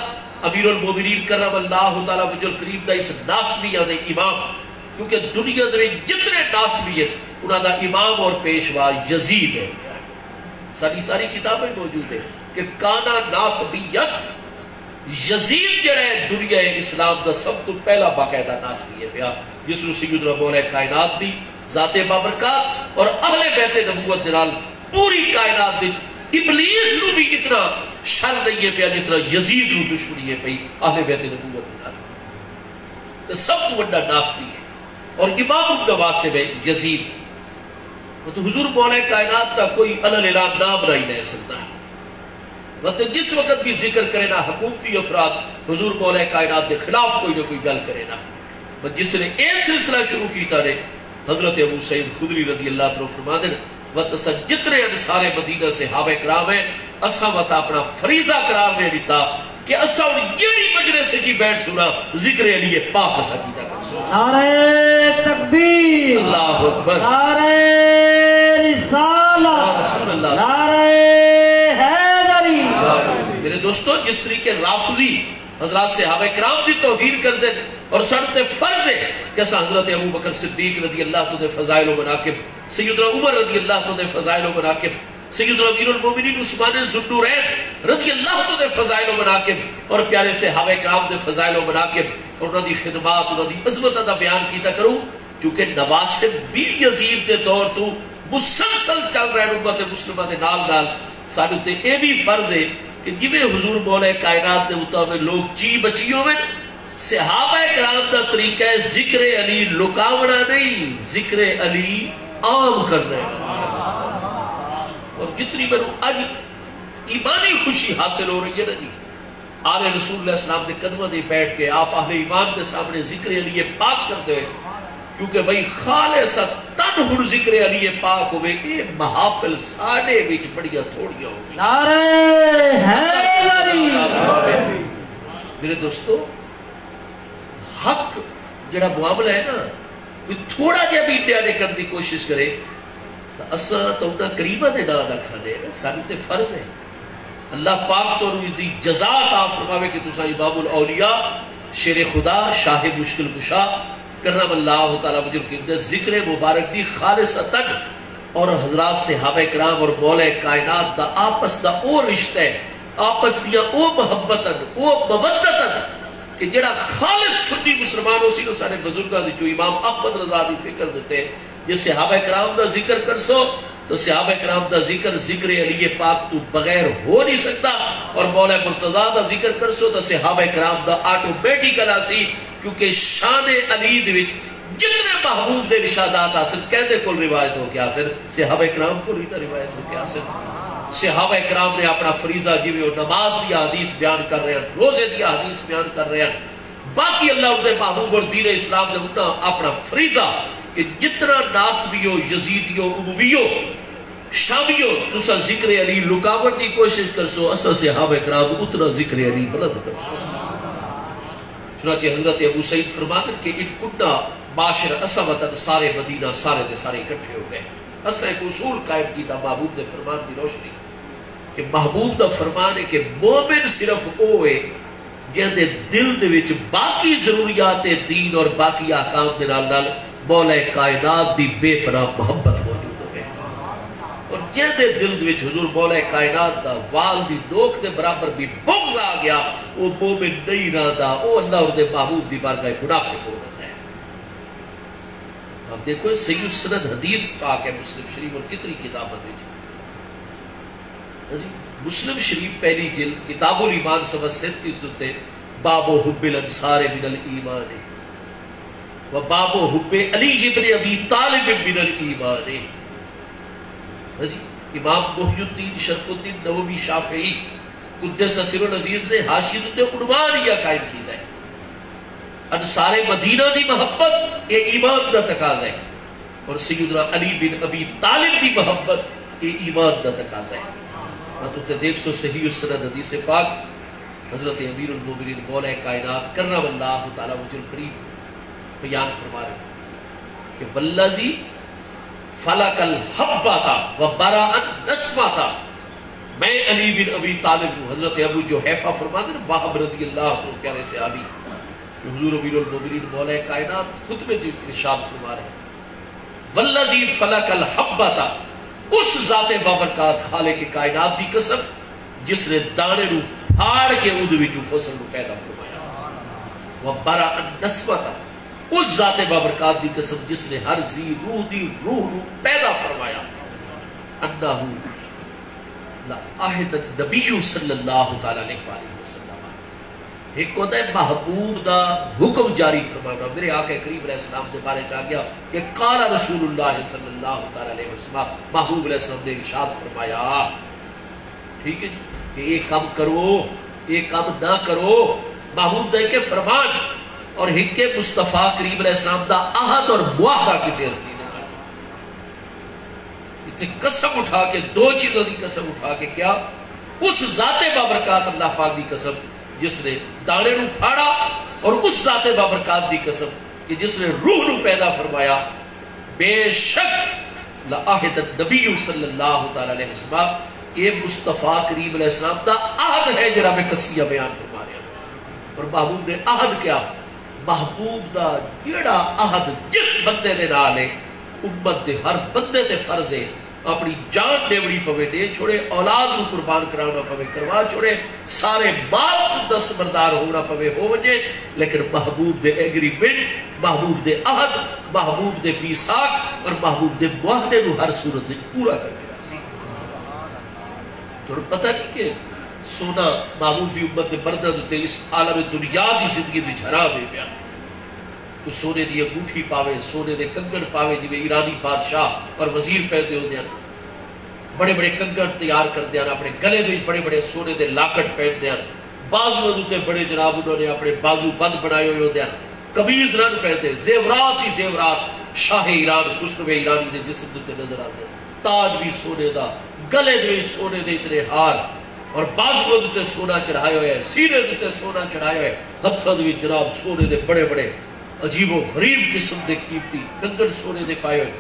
امیر المومنین کرم اللہ تعالی وجہ الکریم دا اس ناصبیاں دے امام، کیونکہ دنیا دے وچ جتنے ناصبی ہیں، انہاں دا امام اور پیشوا یزید ہے۔ ساری ساری کتابیں موجود ہیں کہ کانا ناصبیت، یزید جڑا ہے دنیا اسلام دا سب توں پہلا باقاعدہ ناصبی ہے پیا، جس نوں سیدنا مولا کائنات دی ذات بابرکات اور اہل بیت نبوت دے نال پوری کائنات وچ ابلیس نوں بھی اتنا شر نہیں ہے پیا جتنا یزید نوں دشمنی ہے پئی اہل بیت نبوت دے نال۔ تے سب توں وݙا ناصبی ہے اور امام النواصب ہے یزید۔ وہ تو حضور مولا کائنات دا کوئی الگ اعلان نام نہیں لے سکدا۔ وہ تو جس وقت بھی ذکر کرے نا حکومتی افراد حضور مولا کائنات دے خلاف کوئی نہ کوئی گل کرے نا۔ وہ جس نے اے سلسلہ شروع کیتا نے، حضرت ابو سعید خدری رضی اللہ عنہ فرما دے، وت اساں جتنے انصار مدینہ صحابہ کرام ہیں، اساں وت اپنا فریضہ قرار دے ݙتا کہ اساں ہݨ جیڑھی مجلس وچ ہی بیٹھ سونا، ذکر علی پاک اساں کیتا کرسوں۔ نعرہ تکبیر، اللہ اکبر، نعرہ رسالت، یا رسول اللہ، نعرہ حیدری۔ میرے دوستو، جس طریقے رافضی حضرات صحابہ کرام دی توہین کردن اور ساݙے تے فرض ہے کہ اساں حضرت ابو بکر صدیق رضی اللہ عنہ دے فضائل و مناقب، سیدنا عمر رضی اللہ عنہ دے فضائل و مناقب، سیدنا امیر المومنین عثمان ذوالنورین رضی اللہ عنہ دے فضائل و مناقب اور پیارے صحابہ کرام دے فضائل و مناقب اور انہاں دی خدمات، انہاں دی عظمتاں دا بیان کیتا کروں، کیونکہ نواصب بھی یزید دے دور توں مسلسل چل رہے ہیں امت مسلمہ دے نال نال۔ ساݙے تے اے بھی فرض ہے کہ جویں حضور مولا کائنات دے مطابق لوگ چی بچی ہوون، صحابہ کرام دا طریقہ ہے ذکر علی لکاوݨا نہیں، ذکر علی عام کرنا ہے۔ اور جتنی مینوں اڄ ایمانی خوشی حاصل ہو رہی ہے نا جی، آل رسول علیہ السلام دے قدماں دے بیٹھ کے آپ اہل ایمان دے سامنے ذکر علی پاک کردے ہوئے، کیونکہ بھئی خالصتاً ہݨ ذکر علی پاک ہوئے، اے محافل ساݙے وچ بڑیاں تھوڑیاں ہوندیاں۔ نعرہ حیدری۔ میرے دوستو، حق جڑا معاملہ ہے نا، کوئی تھوڑا جہا بھی انڈیا نے کرن دی کوشش کرے، تاں اساں تاں انہاں کریماں دے ناں دا کھانے ہیں، ساݙے تے فرض ہے۔ اللہ پاک تہاݙوں دی جزا عطا فرماوے کہ تساں امام الاولیاء، شیر خدا، شاہ مشکل کشا، کرم اللہ تعالیٰ وجہ الکریم دے ذکر مبارک دی خالصتاً اور حضرات صحابہ کرام اور مولا کائنات دا آپس دا او رشتہ ہے، آپس دیاں او محبتاً، او مودتاً کہ جڑا خالص سنی مسلمان ہو سی نا، سارے بزرگاں دی جو امام احمد رضا دی فکر دتے، جے صحابہ کرام دا ذکر کرسو تو صحابہ کرام دا ذکر ذکر علی پاک تو بغیر ہو نہیں سکتا، اور مولا مرتضیٰ دا ذکر کرسو تو صحابہ کرام دا آٹومیٹیکل آسی، کیونکہ شان علی دے وچ جتنے محبوب دے ارشادات آسن، کہندے کول روایت ہو کے آسن، صحابہ کرام کول ہی تاں روایت ہو کے آسن۔ صحابہ کرام نے اپنا فریضہ، جویں او نماز دی حدیث بیان کر رہے ہیں، روزے دی حدیث بیان کر رہے ہیں، باقی اللہ اندے محبوب اور دین اسلام دے انہاں اپنا فریضہ کہ جتنا ناصبی ہو، یزیدی ہو، اموی ہو، شامی ہو، تساں ذکر علی لکاوٹ دی کوشش کرسو، اساں صحابہ کرام اتنا ذکر علی بلند کرسو۔ چنانچہ حضرت ابو سعید فرماتے کہ ان کنہ معاشر اساں وطن سارے مدینہ سارے دے سارے اکٹھے ہو گئے۔ اساں ایک اصول قائم کیتا محبوب دے فرمان دی روشنی کہ محبوب دا فرمان ہے کہ مومن صرف او ہے جیندے دل دے وچ باقی ضروریات دین اور باقی احکام دے نال نال مولا کائنات دی بے پناہ محبت موجود ہوے، اور جیندے دل دے وچ حضور مولا کائنات دا وال دی نوک دے برابر بھی بغض آ گیا، او مومن نہیں رہندا، او اللہ اور دے محبوب دی بارگاہ منافق ہو ویندا ہے۔ اب دیکھو، سید السند حدیث پاک ہے مسلم شریف اور کتنی کتاباں دے وچ۔ ہاں جی، مسلم شریف پہلی جلد کتاب الایمان صفحہ سینتیس اتے باب حب الانصار من الایمان و باب حب علی ابن ابی طالب من الایمان۔ ہاں جی، امام محی الدین شرف الدین نووی شافعی قدس سرہ العزیز نے حاشیے تے عنوان ایہا قائم کیتا ہے، انصار مدینہ دی محبت اے ایمان دا تقاضا ہے، اور سیدنا علی بن ابی طالب دی محبت اے ایمان دا تقاضا ہے۔ میں تو تے دیکھ سو صحیح السند حدیث پاک، حضرت امیر المومنین مولا کائنات کرم اللہ تعالی وجہ الکریم بیان فرما رہے کہ والذی فلق الحبۃ و برأ النسمۃ، میں علی بن ابی طالب ہوں۔ حضرت ابو جحیفہ فرماتے ہیں، وہب رضی اللہ عنہ، پیارے صحابی، حضور امیر المومنین مولا کائنات خطبے وچ ارشاد فرما رہے ہیں، والذی فلق الحبۃ، اس ذات بابرکات خالق کائنات دی قسم جس نے دانے نو پھاڑ کے اودے وچوں فصل نو پیدا فرمایا، و برأ النسمۃ، اس ذات بابرکات دی قسم جس نے ہر ذی روح دی روح نو پیدا فرمایا، انہ لعہد النبی صلی اللہ تعالی علیہ وآلہ وسلم۔ ہک ہوندا ہے محبوب دا حکم جاری فرمانا۔ میرے آقا کریم علیہ السلام دے بارے چ آ گیا کہ قال رسول اللہ صلی اللہ تعالی علیہ وسلم، محبوب علیہ السلام نے ارشاد فرمایا، ٹھیک ہے جی، کہ یہ کام کرو، یہ کام نہ کرو۔ محبوب دا ہک فرمان اور ہک مصطفیٰ کریم علیہ السلام دا عہد اور معاہدہ کسی ہستی دے نال۔ اتھے قسم اٹھا کے، دو چیزوں دی قسم اٹھا کے کیا؟ اس ذات بابرکات اللہ پاک دی قسم جس نے دانے نو پھاڑا، اور اس ذات بابرکات دی قسم کہ جس نے روح نو پیدا فرمایا۔ بے شک لعہد النبی صلی اللہ تعالی علیہ وسلم، یہ مصطفیٰ کریم علیہ السلام دا عہد ہے جڑا میں قسمیہ بیان فرما رہا ہوں۔ اور محبوب دے عہد کیا؟ محبوب دا جیڑا عہد جس بندے دے نال ہے، امت دے ہر بندے تے فرض ہے اپنی جان ݙیوݨی پوے، ݙے چھوڑے، اولاد نوں قربان کراوݨا پوے، کروا چھوڑے، سارے مال کوں دستبردار ہووݨا پوے، ہو ونڄے، لیکن محبوب دے ایگریمنٹ، محبوب دے عہد، محبوب دے میثاق اور محبوب دے معاہدے نوں ہر صورت وچ پورا کر کے راضی۔ تہاݙوں پتہ نہیں کہ سونا محبوب دی امت دے مرداں دے اتے اس عالم دنیا دی زندگی وچ حرام ہے پیا۔ کوئی سونے دی انگوٹھی پاوے، سونے دے کنگن پاوے، جیویں ایرانی بادشاہ اور وزیر پہندے ہوندے ہن۔ بڑے بڑے کنگن تیار کردے ہن، اپݨے گلے دے وچ بڑے بڑے سونے دے لاکٹ پہندے ہن، بازواں دے اتے بڑے، جناب، انہاں نے اپݨے بازو بند بݨائے ہوئے ہوندے ہن، قمیض رن پہندے، زیورات ہی زیورات شاہ ایران خسرو ایرانی دے جسم دے اتے نظر آندے ہن۔ تاج وی سونے دا، گلے دے وچ سونے دے اتنے ہار، اور بازواں دے اتے سونا چڑھایا ہویا ہے، سینے دے اتے سونا چڑھایا ہویا ہے، ہتھاں دے وچ جناب سونے دے بڑے بڑے عجیب و غریب قسم دے قیمتی کنگن سونے دے پائے ہوئے۔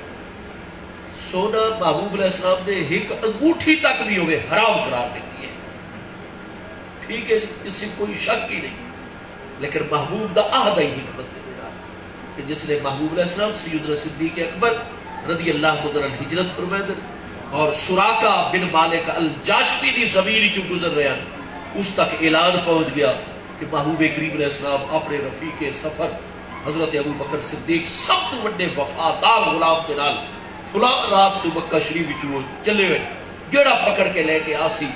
سونا محبوب علیہ السلام نے ہک انگوٹھی تک وی ہووے حرام قرار ݙتی ہے۔ ٹھیک ہے جی، اس وچ کوئی شک ہی نہیں۔ لیکن محبوب دا عہد ہئی ہک بندے دے نال کہ جس لے محبوب علیہ السلام سیدنا صدیق اکبر رضی اللہ تعالی عنہ ہجرت فرمیندن اور سراقہ بن مالک الجاشمی دی زمین وچوں گزر رہے ہن، اس تک اعلان پہنچ گیا کہ محبوب کریم علیہ السلام اپݨے رفیق سفر حضرت ابو بکر صدیق سب توں وݙے وفادار غلام دے نال فلاں رات توں مکہ شریف وچوں چلے ہوئے، جیڑھا پکڑ کے لے کے آسی،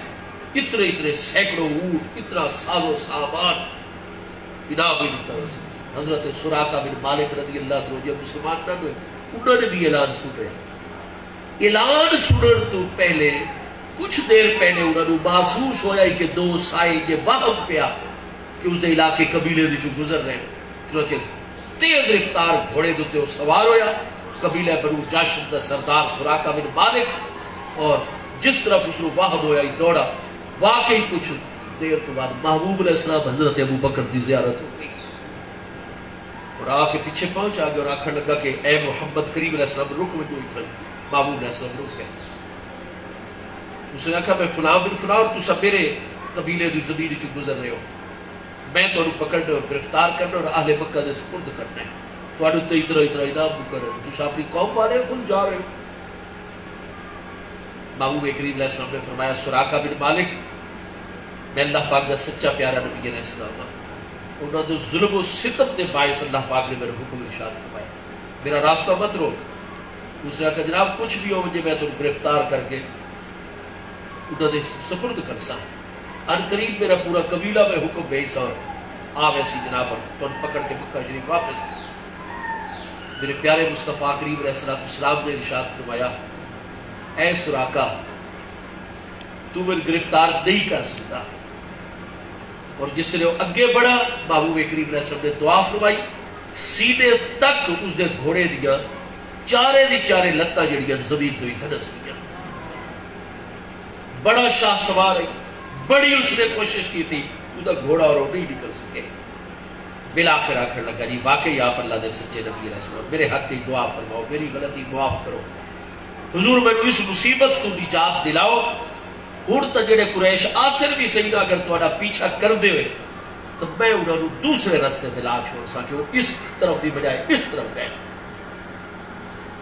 اتنے اتنے سینکڑوں اونٹ، اتنا ساز و سامان انعام وی ݙتا ویسی۔ حضرت سراقہ بن مالک رضی اللہ عنہ جو مسلمان نہ ہوئے، انہاں نے بھی اعلان سݨ رہے۔ اعلان سݨݨ توں پہلے، کچھ دیر پہلے انہاں نوں محسوس ہویا ہی کہ دو سائے یہ وہم پیا کہ اس دے علاقے قبیلے دے چوں گزر رہے۔ چنانچہ تیز رفتار گھوڑے دے اتے او سوار ہویا۔ قبیلہ بنو جاشم دا سردار سراقہ بن مالک، اور جس طرف اس نوں وہم ہویا ہی دوڑا۔ واقعی کچھ دیر تو بعد محبوب علیہ السلام حضرت ابو بکر دی زیارت ہو گئی۔ اور آ کے پچھے پہنچ آ گیا اور آکھݨ لگا کہ اے محمد کریم علیہ السلام، رک ونڄو اتھاں۔ محبوب علیہ السلام رک گئے۔ اس نے آکھا، میں فلاں بن فلاں اور تساں میرے قبیلے دی زمین وچوں گزر رہے ہو، میں تہاݙوں پکڑݨا اور گرفتار کرݨا اور اہل مکہ دے سپرد کرݨا ہے۔ تہاݙے اتے اتنا اتنا انعام مقرر ہے، تساں اپݨی قوم والے ہو، کل جا رہے ہو۔ محبوب کریم علیہ السلام نے فرمایا، سراقہ بن مالک، میں اللہ پاک دا سچا پیارا نبی علیہ السلام ہاں۔ انہاں دے ظلم و ستم دے باعث اللہ پاک نے میرا حکم ارشاد فرمایا، میرا راستہ مت روک۔ اس نے آکھا، جناب، کچھ بھی ہو ونڄے، میں تہاݙوں گرفتار کر کے انہاں دے سپرد کرساں۔ عنقریب میرا پورا قبیلہ میں حکم بھیجساں، آ ویسی جناب، تہاکوں پکڑ کے مکہ شریف واپس۔ میرے پیارے مصطفیٰ کریم علیہ الصلوۃ والسلام نے ارشاد فرمایا، اے سراقہ، توں میکوں گرفتار نہیں کر سڳدا۔ اور جس لے او اڳے بڑھا، محبوب کریم علیہ السلام نے دعا فرمائی، سینے تک اس دے گھوڑے دیاں چارے دی چارے لتاں جڑیاں زمین توں ہی دھنس ڳیاں۔ بڑا شاہ سوار ہے، بڑی اس نے کوشش کی تھی، اوندا گھوڑا اور او نہیں نکل سکے۔ بالآخر آکھݨ لگا، جی واقعی آپ اللہ دے سچے نبی علیہ السلام، میرے حق دی دعا فرماؤ، میری غلطی معاف کرو۔ حضور، میکوں اس مصیبت توں نجات دلاؤ۔ ہݨ تاں جڑے قریش آسن وی سہی نا، اگر تہاݙا پیچھا کردے ہوئے تاں میں انہاں نوں دوسرے رستے تے لا چھوڑساں کہ او اس طرف دی بجائے اس طرف ڳئے۔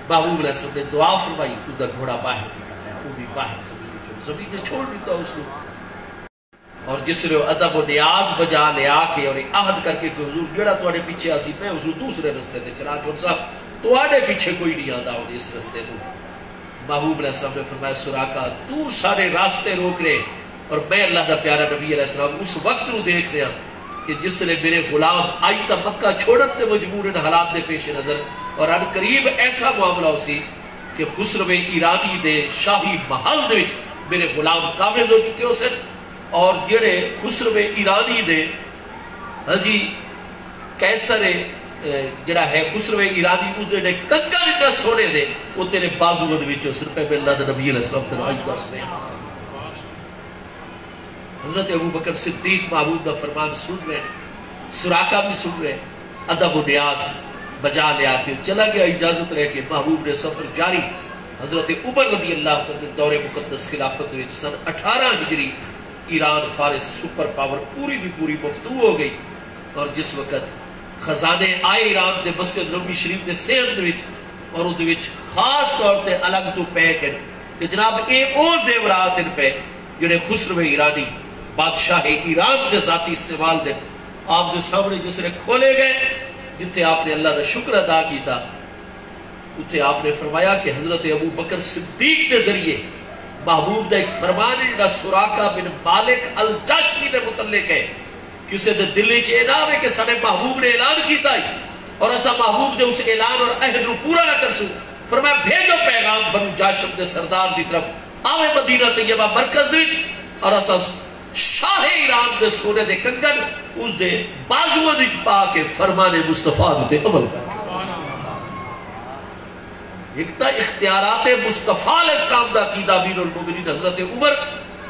محبوب علیہ السلام نے دعا فرمائی، اوندا گھوڑا باہر نکل آیا، او وی باہر زمین وچوں، زمین نے چھوڑ ݙتا اس نوں۔ اور جس لے او ادب و نیاز بجا لیا کے اور عہد کر کے کہ حضور، جڑا تہاݙے پیچھے آسی، میں اس نوں دوسرے رستے تے چلا چھوڑساں، تہاݙے پیچھے کوئی نہیں آندا ہݨ اس رستے توں۔ محبوب علیہ السلام نے فرمایا، سراقہ، توں سارے راستے روک رہے اور میں اللہ دا پیارا نبی علیہ السلام اس وقت نوں دیکھ رہا کہ جس لے میرے غلام آئی تاں مکہ چھوڑن تے مجبور ہن حالات دے پیش نظر، اور عنقریب ایسا معاملہ ہوسی کہ خسرو ایرانی دے شاہی محل دے وچ میرے غلام قابض ہو چکے ہوسن، اور جڑے خسرو ایرانی دے، ہاں جی، قیصر، اے، جڑا ہے خسرو ایرانی، اس دے جڑے کنگن ہن سونے دے، او تیرے بازواں دے وچ ہوسن۔ پئے اللہ دے نبی علیہ السلام تینوں اڄ دس رہے۔ حضرت ابوبکر صدیق محبوب دا فرمان سݨ رہے، سراقہ وی سݨ رہے، ادب و نیاز بجا لیا کے چلا گیا، اجازت لے کے محبوب نے سفر جاری۔ حضرت عمر رضی اللہ تعالیٰ عنہ دور مقدس خلافت وچ سن اٹھارہ ہجری ایران فارس سپر پاور پوری دی پوری مفتوح ہو ڳئی، اور جس وقت خزانے آئے ایران دے مسجد نبوی شریف دے صحن دے وچ، اور اوندے وچ خاص طور تے الڳ توں پیک ہن کہ جناب، اے او زیورات ہن پئے جڑے خسرو ایرانی بادشاہ ایران دے ذاتی استعمال دے۔ آپ دے سامݨے جس لے کھولے ڳئے، جتھے آپ نے اللہ دا شکر ادا کیتا، اتھے آپ نے فرمایا کہ حضرت ابو بکر صدیق دے ذریعے محبوب دا ایک فرمان ہے جڑا سراقہ بن مالک الجاشمی دے متعلق ہے۔ کسے دے دل وچ اے نہ آوے کہ ساݙے محبوب نے اعلان کیتا ہے اور اساں محبوب دے اس اعلان اور عہد نوں پورا نہ کرسوں۔ فرمایا، بھیجو پیغام بنو جاشم دے سردار دی طرف، آوے مدینہ طیبہ مرکز دے وچ، اور اساں شاہ ایران دے سونے دے کنگن اس دے بازواں وچ پا کے فرمان مصطفیٰ تے عمل کر۔ ہک تاں اختیارات مصطفیٰ علیہ السلام دا عقیدہ امیر المومنین حضرت عمر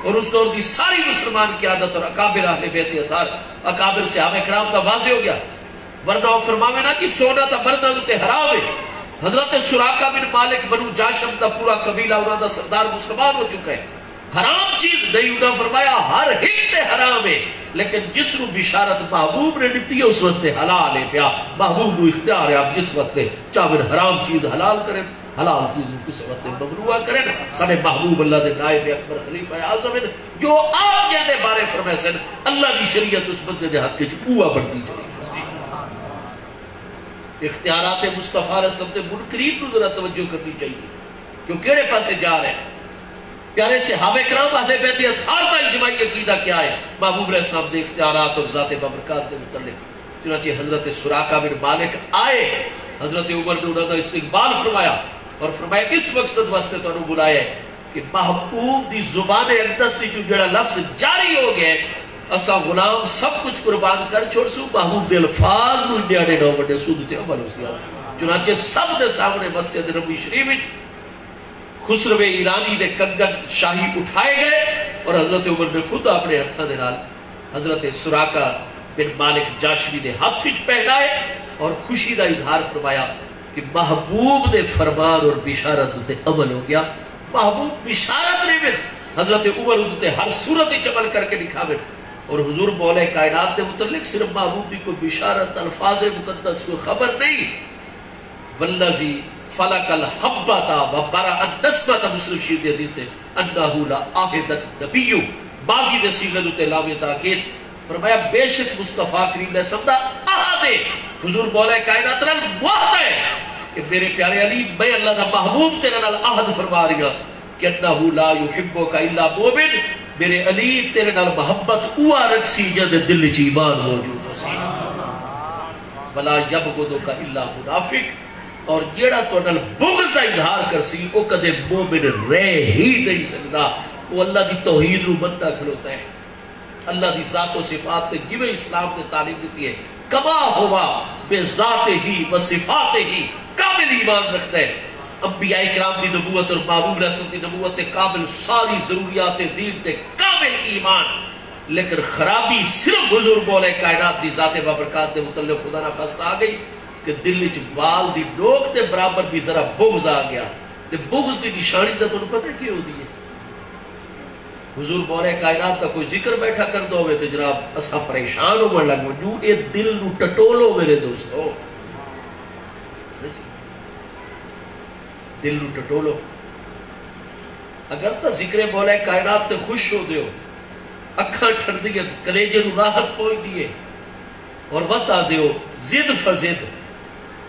اور اس دور دی ساری مسلمان قیادت اور اکابر اہل بیت اطہار، اکابر صحابہ کرام دا واضح ہو گیا۔ ورنہ او فرماوے نا کہ سونا تاں مرداں اتے حرام ہے۔ حضرت سراقہ بن مالک بنو جاشم دا پورا قبیلہ، انہاں دا سردار مسلمان ہو چکا ہے۔ حرام چیز نہیں، انہاں فرمایا، ہر ہک تے حرام ہے، لیکن جس نوں بشارت محبوب نے ݙتی ہے، اس واسطے حلال ہے پیا۔ محبوب نوں اختیار ہے، آپ جس واسطے چاہون حرام چیز حلال کرن، حلال چیز نوں کسے واسطے ممنوع کرن۔ ساݙے محبوب اللہ دے نائب اکبر خلیفہ اعظم ہن، جو آپ جیندے بارے فرمیسن، اللہ دی شریعت اس بندے دے حق وچ اوہا بݨدی چلی ویسی۔ اختیارات مصطفیٰ علیہ السلام دے منکرین نوں ذرا توجہ کرنی چاہیے کہ او کیڑھے پاسے جا رہے ہیں۔ پیارے صحابہ کرام اہل بیت اطہار دا اجماعی عقیدہ کیا ہے محبوب علیہ السلام دے اختیارات اور ذات بابرکات دے متعلق؟ چنانچہ حضرت سراقہ بن مالک آئے، حضرت عمر نے انہاں دا استقبال فرمایا اور فرمایا، اس مقصد واسطے تانوں بلایا ہے کہ محبوب دی زبان اقدس وچوں جڑا لفظ جاری ہو گیا ہے، اساں غلام سب کچھ قربان کر چھوڑسوں، محبوب دے الفاظ نوں نیاڑے نہ وݙیسوں، اودے تے عمل ہوسی۔ چنانچہ سب دے سامݨے مسجد نبوی شریف وچ خسرو ایرانی دے کنگن شاہی اٹھائے گئے اور حضرت عمر نے خود اپݨے ہتھاں دے نال حضرت سراقہ بن مالک جاشمی دے ہتھ وچ پہنائے اور خوشی دا اظہار فرمایا کہ محبوب دے فرمان اور بشارت اتے عمل ہو گیا۔ محبوب بشارت ݙیون، حضرت عمر اودے تے ہر صورت وچ عمل کر کے ݙکھاون۔ اور حضور مولا کائنات دے متعلق صرف محبوب دی کوئی بشارت، الفاظ مقدس، کوئی خبر نہیں۔ والذی فلق الحبۃ و برأ النسمۃ، مسلم شریف دی حدیث ہے، انہ لا عہد النبی، ماضی دے صیغے دے اتے لام تاکید۔ فرمایا، بے شک مصطفیٰ کریم علیہ السلام دا عہد ہے، حضور مولا کائنات نال معاہدہ ہے کہ میرے پیارے علی، میں اللہ دا محبوب تیرے نال عہد فرما رہی ہاں کہ انہ لا یحبک الا مؤمن، میرے علی تیرے نال محبت اوہا رکھسی جیندے دل وچ ایمان موجود ہوسی۔ ولا یبغضک الا منافق، اور جیڑھا تہاڈے نال بغض دا اظہار کرسی او کدے مومن رہ ہی نہیں سگدا۔ او اللہ دی توحید نوں مندا کھلوتا ہے، اللہ دی ذات و صفات تے جیویں اسلام نے تعلیم ݙتی ہے، کما ہوا بذاتہ و صفاتہ، کامل ایمان رکھدا ہے۔ انبیاء کرام دی نبوت اور محبوب علیہ السلام دی نبوت تے کامل، ساری ضروریات دین تے کامل ایمان۔ لیکن خرابی صرف حضور مولا کائنات دی ذات بابرکات دے متعلق خدا نخواستہ آ گئی کہ دل وچ وال دی نوک دے برابر بھی ذرا بغض آ گیا۔ تے بغض دی نشانی دا تہاڈوں پتہ کی ہوندی ہے؟ حضور مولا کائنات دا کوئی ذکر بیٹھا کردا ہووے تے جناب اساں پریشان ہووݨ لڳ ونڄوں۔ اے دل نوں ٹٹولو میرے دوستو، دل نوں ٹٹولو۔ اگر تاں ذکر مولا کائنات تے خوش ہوندے ہو، اکھاں ٹھردیاں، کلیجے نوں راحت پہنچدی ہے، اور وت آہدے ہو ضد فضد۔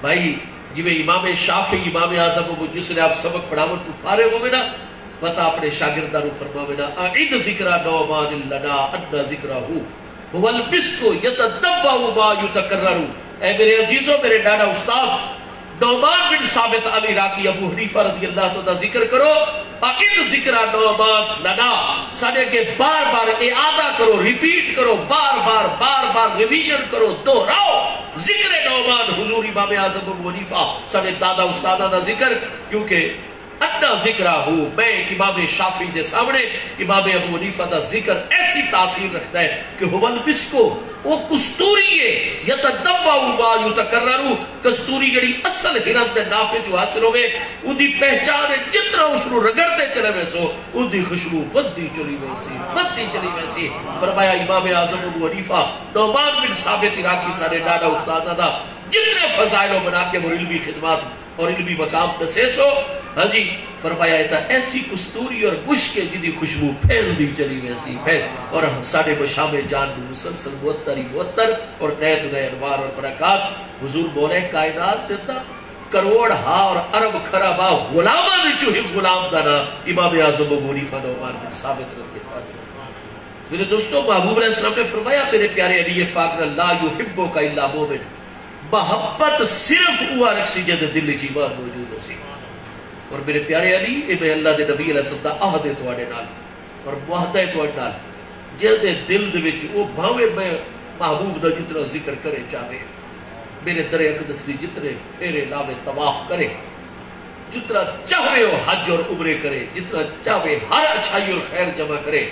بھائی، جیویں امام شافعی، امام اعظم ہو، جس ویلے آپ سبق پڑھاوݨ توں فارغ ہووے نا، وت اپݨے شاگرداں نوں فرماوے نا، اعد ذکر نعمان لنا ان ذکرہ هو المسک یتنوع ما یتکرر۔ اے میرے عزیزو، میرے ݙاݙا استاد نعمان بن ثابت العراقی ابو حنیفہ رضی اللہ عنہ دا ذکر کرو، اعد ذکر نعمان لنا، ساݙے اڳے بار بار اعادہ کرو، ریپیٹ کرو، بار بار، بار بار ریویژن کرو، دوہراؤ ذکر نعمان حضور امام اعظم ابو حنیفہ ساݙے دادا استاداں دا ذکر، کیونکہ انا ذکرہ، میں امام شافعی دے سامݨے امام ابو حنیفہ دا ذکر ایسی تاثیر رکھدا ہے کہ هو المسک، او کستوری ہے، یتنوع ما یتکرر، کستوری جڑی اصل ہرن دے نافے چوں حاصل ہووے، اوندی پہچان ہے، جتنا اس نوں رگڑدے چلے ویسو، اوندی خوشبو ودھدی چلی ویسی، ودھدی چلی ویسی۔ فرمایا امام اعظم ابو حنیفہ، نعمان بن ثابت عراقی ساݙے ݙاݙا استاد دا، جتنے فضائل و مناقب اور علمی خدمات اور علمی مقام ݙسیسو۔ ہاں جی، فرمایا، اے تاں ایسی کستوری اور مشک ہے جدی خوشبو پھیلدی چلی ویسی، پھیل، اور ساݙے مشام جان نوں مسلسل معطر ہی معطر اور نئے توں نئے انوار اور برکات۔ حضور مولا کائنات دے تاں کروڑ ہا اور ارب خرابا غلاماں وچوں ہک غلام دا ناں امام اعظم ابو حنیفہ نعمان بن ثابت رضی اللہ عنہ۔ میرے دوستو، محبوب علیہ السلام نے فرمایا، میرے پیارے علی پاک نال، لا یحبک الا مؤمن، محبت صرف اوہا رکھسی جیندے دل وچ ایمان موجود ہوسی۔ اور میرے پیارے علی، اے میں اللہ دے نبی علیہ السلام دا عہد ہے تہاݙے نال اور معاہدہ ہے تہاݙے نال، جیندے دل دے وچ او بھاویں میں محبوب دا جتنا ذکر کرے چاہے، میرے در اقدس دی جتنے پھیرے لاوے، طواف کرے، جتنا چاہے او حج اور عمرے کرے، جتنا چاہے ہر اچھائی اور خیر جمع کرے،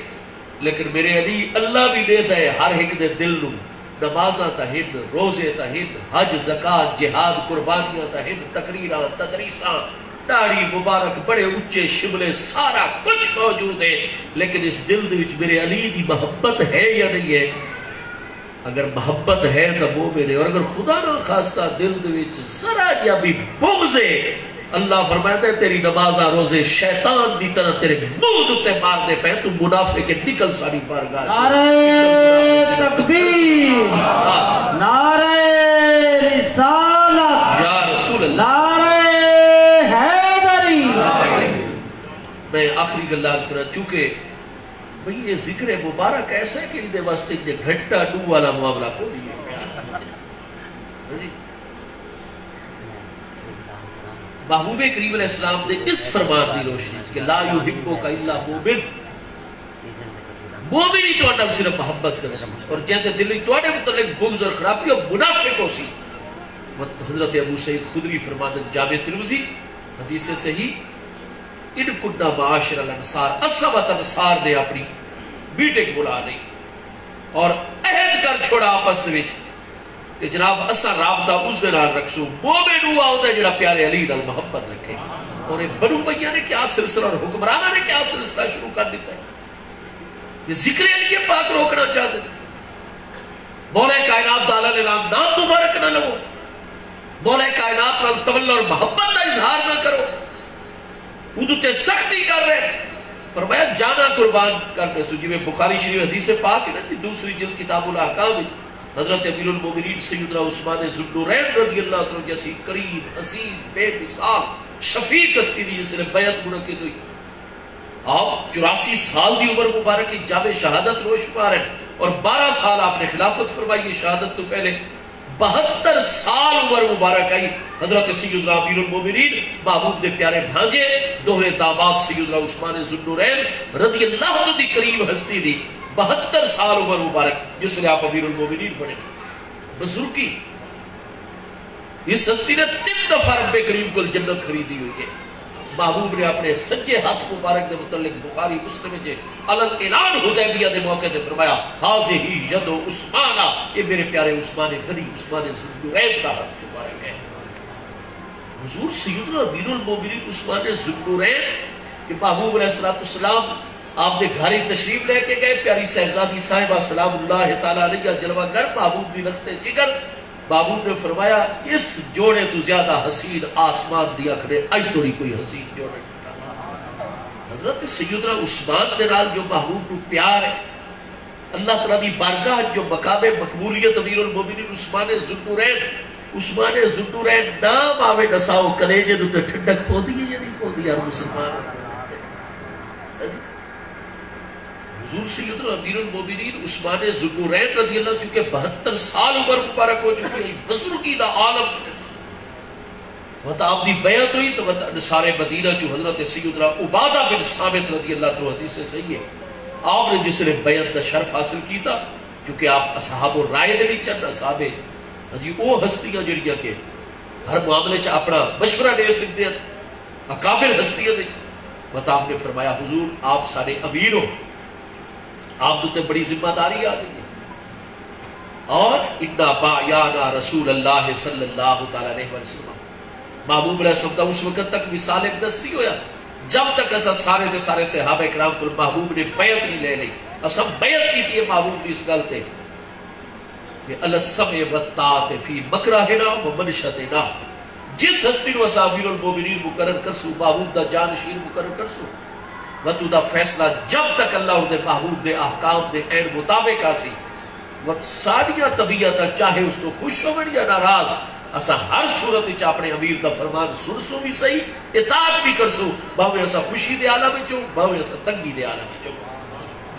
لیکن میرے علی، اللہ وی ݙیہدا ہے ہر ہک دے دل نوں۔ نمازاں تاں ہن، روزے تاں ہن، حج، زکوٰۃ، جہاد، قربانیاں تاں ہن، تقریراں، تدریساں، ݙاڑھی مبارک، بڑے اچے شملے، سارا کجھ موجود ہے، لیکن اس دل دے وچ میرے علی دی محبت ہے یا نہیں ہے؟ اگر محبت ہے تاں مومن ہے، اور اگر خدا نہ خواستہ دل دے وچ ذرا جیہا بھی بغض ہے، اللہ فرمائے تے تیری نمازاں روزے شیطان دی طرح تیرے منہ دے اتے مار دے پئے، تو منافق ہے، نکل ساݙی بارگاہ چوں۔ نعرہ تکبیر، نعرہ رسالت، یا رسول اللہ۔ نعرہ حیدری۔ میں آخری گل عرض کراں، چونکہ بھئی، اے ذکر مبارک ایسا ہے کہ ایندے واسطے ایندے گھنٹہ ݙو والا معاملہ کوئی نہیں ہے۔ ہاں جی۔ محبوب کریم علیہ السلام دے اس فرمان دی روشنی وچ کہ لا یحبک الا مؤمن، مومن ہی تہاݙے نال صرف محبت کرسی، اور جیندے دل وچ تہاݙے متعلق بغض اور خرابی، او منافق ہوسی۔ حضرت ابو سعید خدری فرماندن، جامع ترمذی، حدیث صحیح، ان کنا معاشر الانصار، اساں وت انصار نے اپݨی میٹنگ بلا لئی اور عہد کر چھوڑا آپس دے وچ کہ جناب، اساں رابطہ اس دے نال رکھسوں، مومن اوہا ہوندا ہے جڑا پیارے علی نال محبت رکھے۔ اور اے بنو امیہ نے کیا سلسلہ اور حکمراناں نے کیا سلسلہ شروع کر ݙتا ہے؟ یہ ذکر علی پاک روکݨا چاہندے۔ مولا کائنات دا اعلیٰ نام مبارک نہ لو۔ مولا کائنات نال تولّا اور محبت دا اظہار نہ کرو۔ اودے تے سختی کر رہے۔ فرمایا، جاناں قربان کر ݙیسوں۔ جیویں بخاری شریف حدیث پاک ہے نا جی، دوسری جلد کتاب الاحکام وچ حضرت امیر المومنین سیدنا عثمان ذوالنورین رضی اللہ عنہ جیسی کریم، عظیم، بے مثال، شفیق ہستی دی جس نے بیعت منعقد ہوئی۔ آپ چوراسی سال دی عمر مبارک اچ جام شہادت نوش فرما رہے ہیں اور بارہ سال آپ نے خلافت فرمائی ہے۔ شہادت تو پہلے بہتر سال عمر مبارک آئی حضرت سیدنا امیر المومنین محبوب دے پیارے بھانجے، دوہرے داماد سیدنا عثمان ذوالنورین رضی اللہ عنہ دی کریم ہستی دی۔ بہتر سال عمر مبارک جس نے آپ امیر المومنین بنے۔ بزرگی، اس ہستی نے تن دفعہ رب کریم کول جنت خریدی ہوئی ہے۔ محبوب نے اپنے سجے ہتھ مبارک دے متعلق بخاری مسلم وچ علی الاعلان حدیبیہ دے موقع تے فرمایا، "ھذہ ید عثمان"، یہ میرے پیارے عثمان غنی، عثمان ذوالنورین دا ہتھ مبارک ہے۔ حضور سیدنا امیر المومنین عثمان ذوالنورین کہ محبوب علیہ الصلوۃ والسلام آپ دے گھر ہی تشریف لے کے گئے، پیاری صاحبزادی صاحبہ سلام اللہ تعالی علیہا جلوہ گر، محبوب دی لخت جگر۔ محبوب نے فرمایا، "اس جوڑے تو زیادہ حسین آسمان دی اکھ نے اج توڑی کوئی حسین جوڑے نہیں ڈٹھا۔" حضرت سیدنا عثمان دے نال جو محبوب نو پیار ہے، اللہ تعالیٰ دی بارگاہ جو مقام مقبولیت امیر المومنین عثمان ذوالنورین، عثمان ذوالنورین نام آوے ݙساؤ، کلیجے دے اتے ٹھنڈک پوندی ہے یا نہیں پوندی یار مسلمان؟ حضور سیدنا امیر المومنین عثمان ذوالنورین رضی اللہ، چونکہ بہتر سال عمر مبارک ہو چکی ہے، بزرگی دا عالم، وت آپ دی بیعت ہوئی تو وت انصار مدینہ چوں حضرت سیدنا عبادہ بن ثابت رضی اللہ عنہ، حدیث صحیح ہے، آپ نے جس نے بیعت دا شرف حاصل کیتا، کیونکہ آپ اصحاب الرائے دے وچ ہن، اصحاب، ہاں جی، او ہستیاں جڑیاں کہ ہر معاملے چ اپنا مشورہ ݙے سڳدے ہن، اکابر ہستیاں دے وچ۔ وت آپ نے فرمایا، "حضور، آپ ساݙے امیر ہو، آپ دے اتے بڑی ذمہ داری آ ڳئی ہے۔" اور انا بایعنا رسول اللہ صلی اللہ تعالی علیہ وسلم، محبوب علیہ السلام دا اس وقت تک وصال اقدس نہیں ہویا جب تک اساں سارے دے سارے صحابہ کرام کول محبوب نے بیعت نہیں لے لئی۔ اساں بیعت کیتی ہے محبوب دی اس گل تے کہ علی السمع والطاعۃ فی مکرہنا و منشتنا، جس ہستی نو اساں امیر المومنین مقرر کرسوں، محبوب دا جانشین مقرر کرسوں، وت اوندا فیصلہ جب تک اللہ اوندے محبوب دے احکام دے عین مطابق آسی، وت ساݙیاں طبیعتاں چاہے اس توں خوش ہوون یا ناراض، اساں ہر صورت وچ اپݨے امیر دا فرمان سݨسوں وی صحیح، اطاعت وی کرسوں، بھاویں اساں خوشی دے عالم وچ ہوں، بھاویں اساں تنگی دے عالم وچ ہوں۔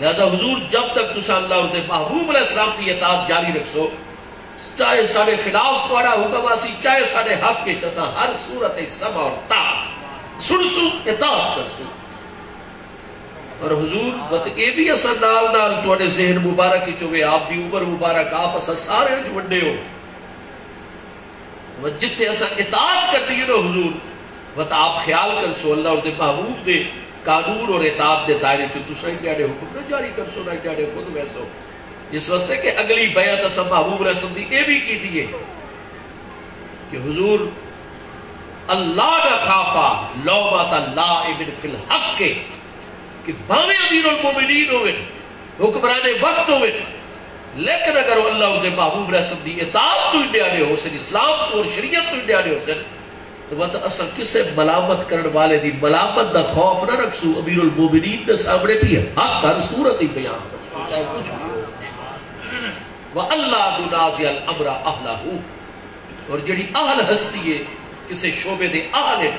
لہذا حضور، جب تک تساں اللہ اوندے محبوب علیہ السلام دی اطاعت جاری رکھسو، چاہے ساݙے خلاف تہاݙا حکم آسی، چاہے ساݙے حق وچ، اساں ہر صورت وچ سمع اور طاعت سݨسوں، اطاعت کرسوں۔ اور حضور، وت اے وی اساں نال نال تہاݙے ذہن مبارک وچ ہووے، آپ دی عمر مبارک، آپ اساں سارے وچ وݙے ہو۔ وت جتھے اساں اطاعت کرݨی ہے نا حضور، وت آپ خیال کرسو، اللہ اور دے محبوب دے قانون اور اطاعت دے دائرے چوں تساں ایݙے آڑے حکم نہ جاری کرسو، نہ ایݙے آڑے خود ویسو۔ اس واسطے کہ اگلی بیعت اساں محبوب علیہ السلام دی اے وی کیتی ہے کہ حضور، "اللہ نخاف لومۃ لائم فی الحق"، کہ بھاویں امیر المومنین ہوون، حکمران وقت ہوون، لیکن اگر او اللہ اور دے محبوب علیہ السلام دی اطاعت توں ایݙے آڑے ہوسن، اسلام توں اور شریعت توں ایݙے آڑے ہوسن، تو وت اساں کسے ملامت کرݨ والے دی ملامت دا خوف نہ رکھسوں۔ امیر المومنین دے سامݨے بھی حق ہر صورت ہی بیان کرسوں، چاہے کچھ بھی ہو۔ وَأَلَّا نُنَازِعَ الْأَمْرَ أَهْلَهُ، اور جڑی اہل ہستی ہے، کسے شعبے دے اہل ہیں،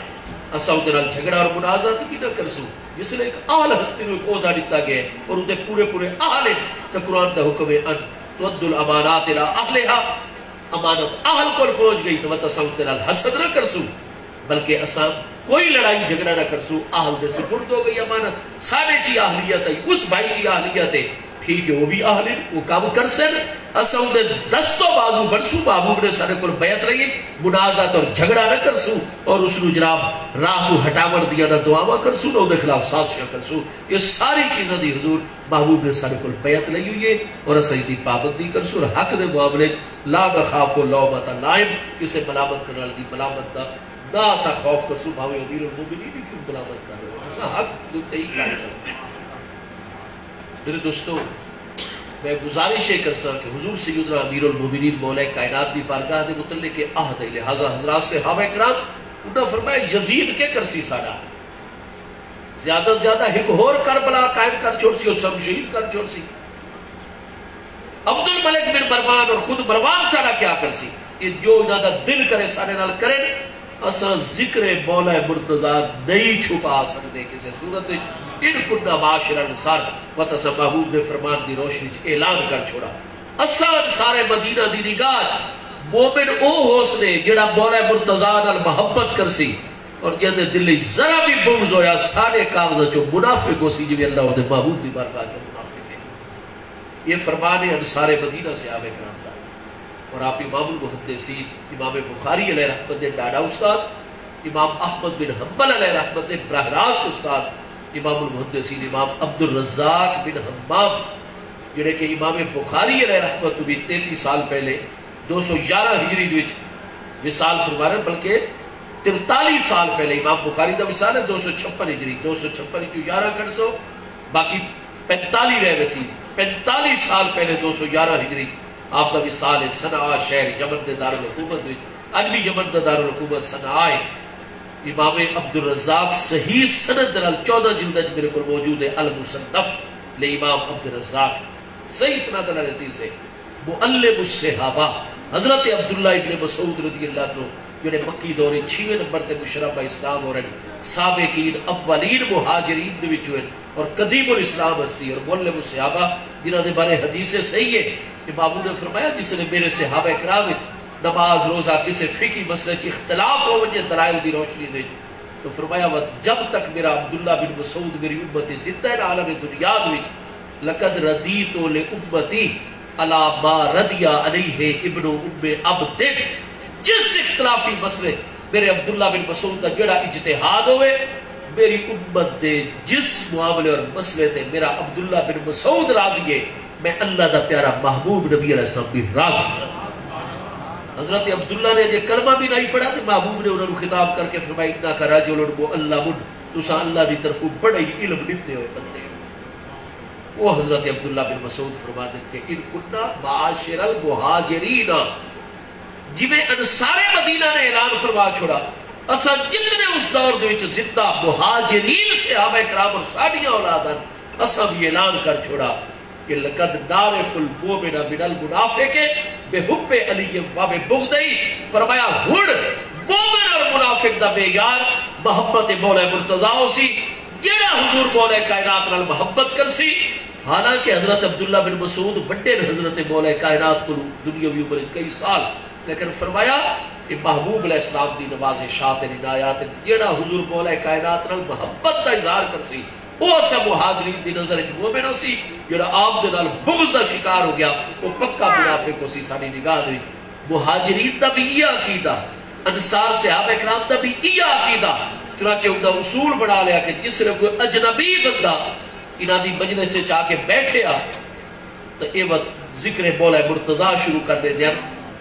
اساں اوندے نال جھگڑا اور منازعہ تے بھی نہ کرسوں۔ جس لے ایک اہل ہستی نوں ایک عہدہ ݙتا ڳیا ہے اور اوندے پورے پورے اہل ہیں، تے قرآن دا حکم ہے، "أَن تُؤَدُّوا الْأَمَانَاتِ إِلَىٰ أَهْلِهَا"، امانت اہل کول پہنچ ڳئی تے وت اساں اوندے نال حسد نہ کرسوں، بلکہ اساں کوئی لڑائی جھگڑا نہ کرسوں۔ اہل دے سپرد ہو ڳئی امانت، ساݙے چی اہلیت ہے، اس بھائی چی اہلیت ہے، ٹھیک ہے، وہ بھی اہل ہیں، وہ کم کرسن، اساں اوندے دست و بازو بݨسوں۔ محبوب نے ساݙے کول بیعت لئی، منازعت اور جھگڑا نہ کرسوں، اور اس نوں جناب راہ توں ہٹاوݨ دیاں نہ دعاواں کرسوں، نہ اوندے خلاف سازشاں کرسوں۔ یہ ساری چیزاں دی حضور محبوب نے ساݙے کول بیعت لئی ہوئی ہے اور اساں ایندی پابندی کرسوں۔ اور حق دے معاملے وچ لا نخاف لومۃ لائم، کسے ملامت کرݨ والے دی ملامت دا نہ اساں خوف کرسوں، بھاویں امیر المومنین ہی کیوں ملامت کر رہے ہو، اساں حق دے اتے ہی قائم ہوں۔ میرے دوستو، میں گزارش یہ کرساں کہ حضور سیدنا امیر المومنین مولا کائنات دی بارگاہ دے متعلق یہ عہد ہے، لہذا حضرات صحابہ کرام، انہاں فرمایا، یزید کے کرسی ساݙا؟ زیادہ زیادہ ہک ہور کربلا قائم کر چھوڑسی اور سب شہید کر چھوڑسی۔ عبد الملک بن مروان اور خود مروان ساݙا کیا کرسی؟ یہ جو انہاں دا دل کرے ساݙے نال کرن، اساں ذکر مولا مرتضیٰ نہیں چھپا سڳدے کسے صورت وچ۔ ان کننا معاشر الانصار، وت اساں محبوب دے فرمان دی روشنی اچ اعلان کر چھوڑا، اساں انصار مدینہ دی نگاہ اچ مومن او ہوسنے جیڑھا مولا مرتضی نال محبت کرسی، اور جیندے دل اچ ذرا وی بغض ہویا ساڈے کاغذاں چوں منافق ہوسی، جیویں اللہ اوندے محبوب دی بارگاہ چوں منافق ہے۔ یہ فرمان انصار مدینہ صحابہ کرام دا۔ اور آپ امام المحدثین امام بخاری علیہ رحمت دے ڈاڈا استاد، امام احمد بن حنبل علیہ رحمت دے براہ راست استاد، امام المحدثین امام عبدالرزاق بن حمام، جڑے کہ امام بخاری علیہ رحمت تو بھی تینتی سال پہلے، دو سو یارہ ہجری دے وچ وصال فرما رہے، بلکہ ترتالی سال پہلے امام بخاری دا وصال ہے، دو سو چھپن ہجری، دو سو چھپن وچوں یارہ کٹ سو، باقی پینتالی رہ ویسی۔ پینتالی سال پہلے، دو سو یارہ ہجری، آپ دا وصال ہے صنعاء شہر یمن دے دارالحکومت وچ۔ اڄ بھی یمن دا دارالحکومت صنعاء ہے۔ امام عبدالرزاق صحیح سند دے نال، چودہ جلد وچ میرے کول موجود ہے، المصنف لامام عبدالرزاق، صحیح سند دے نال حدیث ہے۔ معلم الصحابہ حضرت عبداللہ ابن مسعود رضی اللہ عنہ، جڑے مکی دور وچ چھیویں نمبر تے مشرف اسلام ہو رہے، سابقین اولین مہاجرین دے وچوں ہن اور قدیم الاسلام ہستی اور معلم الصحابہ، جنہاں دے بارے حدیث صحیح ہے۔ امام نے فرمایا، جس نے میرے صحابہ کرام وچ نماز، روزہ، کسے فقہی مسئلے وچ اختلاف ہو ونجے دلائل دی روشنی دے وچ، تو فرمایا، "وت جب تک میرا عبداللہ بن مسعود میری امت زندہ ہے نا عالم دنیا دے وچ، لقد رضیت لامتی علی ما رضی علیہ ابن ام عبد۔" جس اختلافی مسئلے وچ میرے عبداللہ بن مسعود دا جڑا اجتہاد ہوئے، میری امت دے جس معاملے اور مسئلے تے میرا عبداللہ بن مسعود راضی ہے، میں اللہ دا پیارا محبوب نبی علیہ السلام بھی راضی ہے۔ حضرت عبداللہ نے اجے کلمہ بھی نہیں پڑھا تے محبوب نے انہاں نوں خطاب کر کے فرمایا، "انک رجل معلم"، تساں اللہ دی طرفوں بڑے ہی علم ݙتے ہوئے بندے ہو۔ وہ حضرت عبداللہ بن مسعود فرما دے کہ ان کننا معاشر المہاجرین، جویں انصار مدینہ نے اعلان فرما چھوڑا، اساں جتنے اس دور دے وچ زندہ مہاجرین صحابہ کرام اور ساڈیاں اولاد ہن، اساں بھی اعلان کر چھوڑا کہ لقد نعرف المؤمن من المنافق بحب علی و ببغضہ۔ فرمایا، ہن مومن اور منافق دا معیار محبت مولا مرتضی ہوسی۔ جیڑھا حضور مولا کائنات نال محبت کرسی، حالانکہ حضرت عبداللہ بن مسعود وڈے نے حضرت مولا کائنات کولوں دنیاوی عمر وچ کئی سال، لیکن فرمایا کہ محبوب علیہ السلام دی نوازشات، یعنی عنایات، جیڑھا حضور مولا کائنات نال محبت دا اظہار کرسی، او اساں مہاجرین دی نظر وچ مومن ہوسی، جیڑھا آپ دے نال بغض دا شکار ہو گیا، او پکا منافق ہوسی ساڈی نگاہ دے وچ۔ مہاجرین دا بھی ایہا عقیدہ، انصار صحابہ کرام دا بھی ایہا عقیدہ۔ چنانچہ اوندا اصول بنا لیا کہ جس لے کوئی اجنبی بندہ انہاں دی مجلس وچ آ کے بیٹھے آ، تاں اے وت ذکر مولا مرتضی شروع کر ݙیندے ہن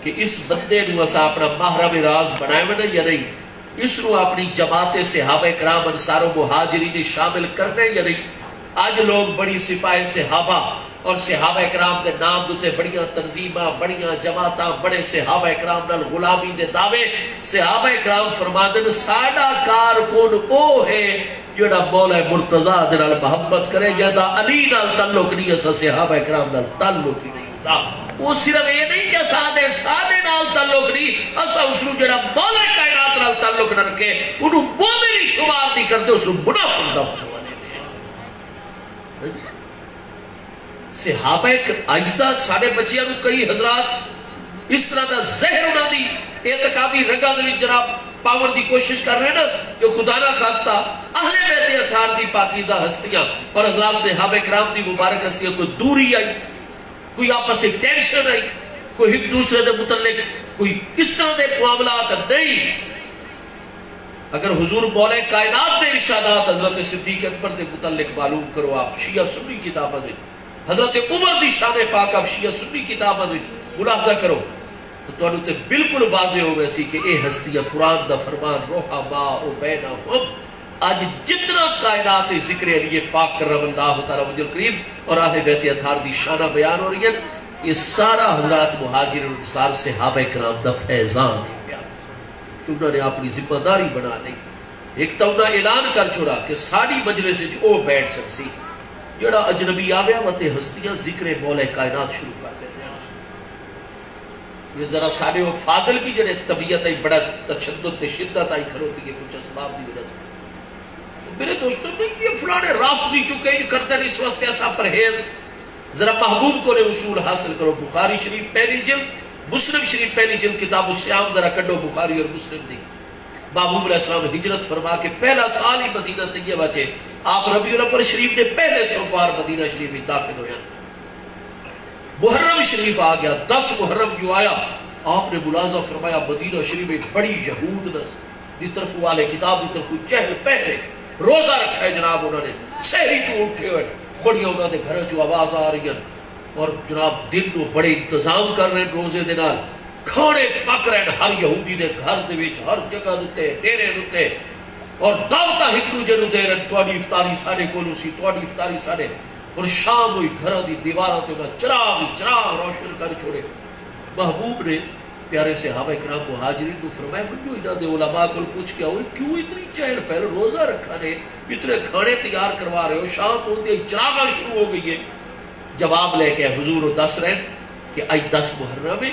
کہ اس بندے نوں اساں اپݨا محرم راز بݨائے ونڄے یا نہیں، اس نوں اپݨی جماعت صحابہ کرام انصار و مہاجرین وچ شامل کرݨے یا نہیں۔ اڄ لوگ بڑی سپاہ صحابہ اور صحابہ کرام دے نام دے اتے بڑیاں تنظیماں، بڑیاں جماعتاں، بڑے صحابہ کرام نال غلامی دے دعوے۔ صحابہ کرام فرماندن، ساݙا کارکن او ہے جیڑھا مولا مرتضی دے نال محبت کرے، جیندا علی نال تعلق نہیں، اساں صحابہ کرام نال تعلق ہی نہیں ہوندا۔ او صرف اے نہیں کہ اساں دے ساݙے نال تعلق نہیں، اساں اس نوں جیڑھا مولا کائنات نال تعلق نہ رکھے، اونوں مومن ہی شمار نہیں کردے، اس نوں منافق دا فتویٰ ݙیندے ہیں۔ صحابہ ک-، اڄ تاں ساݙے بچیاں نوں کئی حضرات اس طرح دا زہر انہاں دی اعتقادی رگاں دے وچ جناب پاوݨ دی کوشش کر رہے نا کہ خدا نہ خواستہ اہل بیت اطہار دی پاکیزہ ہستیاں اور حضرات صحابہ کرام دی مبارک ہستیاں کوئی دوری آئی، کوئی آپس وچ ٹینشن آئی، کوئی ہک دوسرے دے متعلق کوئی اس طرح دے معاملات نہیں۔ اگر حضور مولا کائنات دے ارشادات حضرت صدیق اکبر دے متعلق معلوم کرو، آپ شیعہ سنی کتاباں دے، حضرت عمر دی شان پاک آپ شیعہ سنی کتاباں دے وچ ملاحظہ کرو، تو تانوں تے بالکل واضح ہو ویسی کہ اے ہستیاں قرآن دا فرمان رحماء بینہم، اڄ جتنا کائنات وچ ذکر علی پاک کرم اللہ تعالی وجہ الکریم اور اہل بیت اطہار دی شاناں بیان ہو رہی ہیں، یہ سارا حضرات مہاجرین انصار صحابہ کرام دا فیضان ہے۔ کہ انہاں نے اپݨی ذمہ داری بݨا لئی۔ ہک تاں انہاں اعلان کر چھوڑا کہ ساݙی مجلس وچ او ٻیٹھ سڳسی، جیڑھا اجنبی آوے وت اے ہستیاں ذکر مولا کائنات شروع کر ݙیندیاں۔ یہ ذرا ساݙے او فاضل بھی جیڑھے طبیعت آئی بڑا تشدد تے شدت آئی کھلوتی ہے کچھ اسباب دی وجہ توں۔ میرے دوستو، نہیں یہ فلانے رافضی چکے ان کردن، اس واسطے ایسا پرہیز۔ ذرا محبوب کو نے اصول حاصل کرو، بخاری شریف پہلی جلد، مسلم شریف پہلی جلد، کتاب الصیام ذرا کڈو بخاری اور مسلم دی۔ محبوب علیہ السلام ہجرت فرما کے پہلا سال ہی مدینہ طیبہ چے، آپ ربیع الاول شریف دے پہلے سوموار مدینہ شریف وچ داخل ہوئے۔ محرم شریف آ گیا، دس محرم جو آیا، آپ نے ملاحظہ فرمایا مدینہ شریف وچ بڑی یہود نس دی طرفوں، اہل کتاب دی طرفوں چہل پہل ہے، روزہ رکھا ہے جناب، انہاں نے سحری تو اٹھے ہوئے، بڑیاں انہاں دے گھراں چوں آواز آ رہی ہیں، اور جناب دن نو بڑے انتظام کر رہے ہیں روزے دے نال، کھانے پک رہے ہیں ہر یہودی دے گھر دے وچ، ہر جگہ دے اتے، ڈیرے دے اتے، اور دعوتاں ہک ݙوجھے نوں دے رہے ہیں، تہاݙی افطاری ساݙے کولوں سی، تہاݙی افطاری ساݙے۔ ہݨ شام ہوئی، گھراں دی دیواراں تے انہاں چراغ ہی چراغ روشن کر چھوڑے۔ محبوب نے پیارے صحابہ کرام مہاجرین نوں فرمایا، ونڄو انہاں دے علماء کول پچھ کے آؤ، کیوں اتنی چہل پہل، روزہ رکھا نے، اتنے کھانے تیار کروا رہے ہو، شام ہوندے ہی چراغاں شروع ہو گئی ہے۔ جواب لے کے حضور او دس رہے کہ اڄ دس محرم ہے،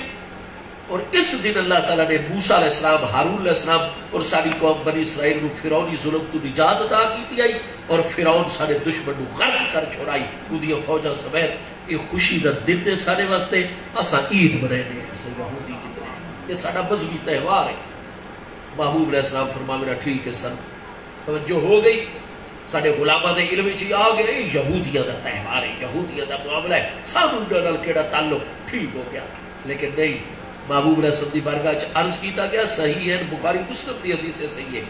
اور اس دن اللہ تعالیٰ نے موسیٰ علیہ السلام، ہارون علیہ السلام اور ساری قوم بنی اسرائیل نوں فرعونی ظلم توں نجات عطا کیتی آئی، اور فرعون سارے دشمن نوں غرق کر چھوڑائی، اوندیاں فوجاں سمیت۔ یہ خوشی دا دن ہے سارے واسطے، اساں عید منائینے ہیں، اساں یہودی عید ہے، یہ سارا مذہبی تہوار ہے۔ محبوب علیہ السلام فرماویرا، ٹھیک ہے سن، توجہ ہو گئی، ساڈے غلاماں دے علم وچ ہی آ گئے، یہودیاں دا تہوار ہے، یہودیاں دا معاملہ ہے، سانوں انہاں نال کیڑا تعلق؟ ٹھیک ہو گیا۔ لیکن نہیں، محبوب علیہ السلام دی بارگاہ وچ عرض کیتا گیا، صحیح ہے، بخاری مسلم دی حدیث ہے، صحیح ہے۔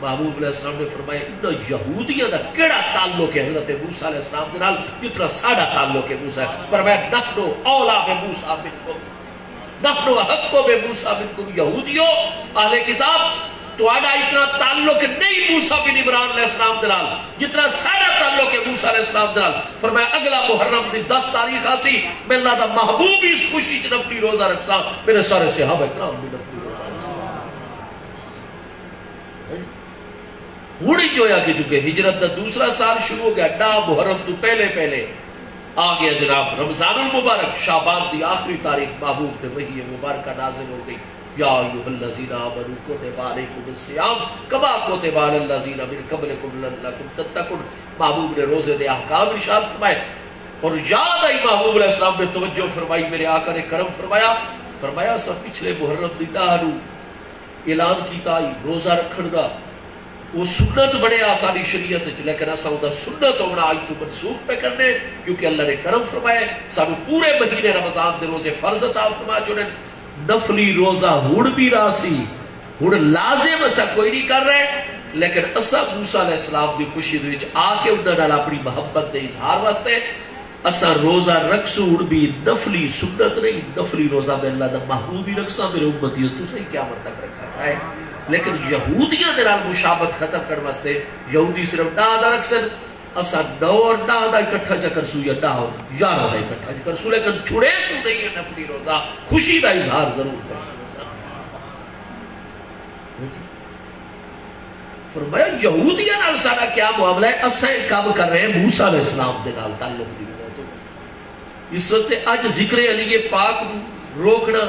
محبوب علیہ السلام نے فرمایا، انہاں یہودیاں دا کیڑا تعلق ہے حضرت موسیٰ علیہ السلام دے نال، جتنا ساڈا تعلق ہے موسیٰ؟ فرمایا، نحن اولیٰ بموسیٰ منکم۔ نحن احق بموسیٰ منکم، یہودیو، اہل کتاب، تہاڈا اتنا تعلق نہیں موسیٰ بن عمران علیہ السلام دے نال جتنا ساڈا تعلق ہے موسیٰ علیہ السلام دے نال۔ فرمایا، اگلا محرم دی دس تاریخ آسی، میرے اللہ دا محبوب اس خوشی چ نفلی روزہ رکھسا، میرے سارے صحابہ کرام بھی نفلی روزہ رکھسا۔ ہݨ انج ہویا کہ چونکہ ہجرت دا دوسرا سال شروع ہو گیا، ݙاہ محرم توں پہلے پہلے آ گیا جناب رمضان المبارک، شعبان دی آخری تاریخ محبوب تے وحی مبارکہ نازل ہو گئی، یا ایھا الذین آمنوا کتب علیکم الصیام کما کتب علی الذین من قبلکم لعلکم تتقون۔ محبوب نے روزے دے احکام ارشاد فرمائے، اور یاد آئی محبوب علیہ السلام نے توجہ فرمائی، میرے آقا نے کرم فرمایا، فرمایا، اساں پچھلے محرم دی ݙاہ نوں اعلان کیتا ہئی روزہ رکھݨ دا، او سنت بݨیا ساݙی شریعت وچ، لیکن اساں اوندا سنت ہووݨا اڄ توں منسوخ پئے کرݨے، کیونکہ اللہ نے کرم فرمایا ہے، سانوں پورے مہینے رمضان دے روزے فرض عطا فرما چھوڑے۔ نفلی روزہ ہݨ بھی رہسی، ہݨ لازم اساں کوئی نہیں کر رہے، لیکن اساں موسیٰ علیہ السلام دی خوشی دے وچ آ کے انہاں نال اپݨی محبت دے اظہار واسطے اساں روزہ رکھسوں، ہݨ بھی نفلی سنت نہیں، نفلی روزہ میں اللہ دا محبوب ہی رکھساں، میرے امتیوں تساں ہی قیامت تک رکھا کھائے۔ لیکن یہودیاں دے نال مشابہت ختم کرݨ واسطے یہودی صرف ݙاہ دا رکھسن، اساں نو اور ݙاہ دا اکٹھا چا کرسوں یا ݙاہ اور یارہ دا اکٹھا چا کرسوں، لیکن چھڑیسوں نہیں ہے نفلی روزہ، خوشی دا اظہار ضرور کرسوں۔ فرمایا، یہودیاں نال ساݙا کیا معاملہ ہے؟ اساں اے کم کر رہے ہیں موسیٰ علیہ السلام دے نال تعلق دی بنا تے۔ اس واسطے اڄ ذکر علی پاک نوں روکݨا،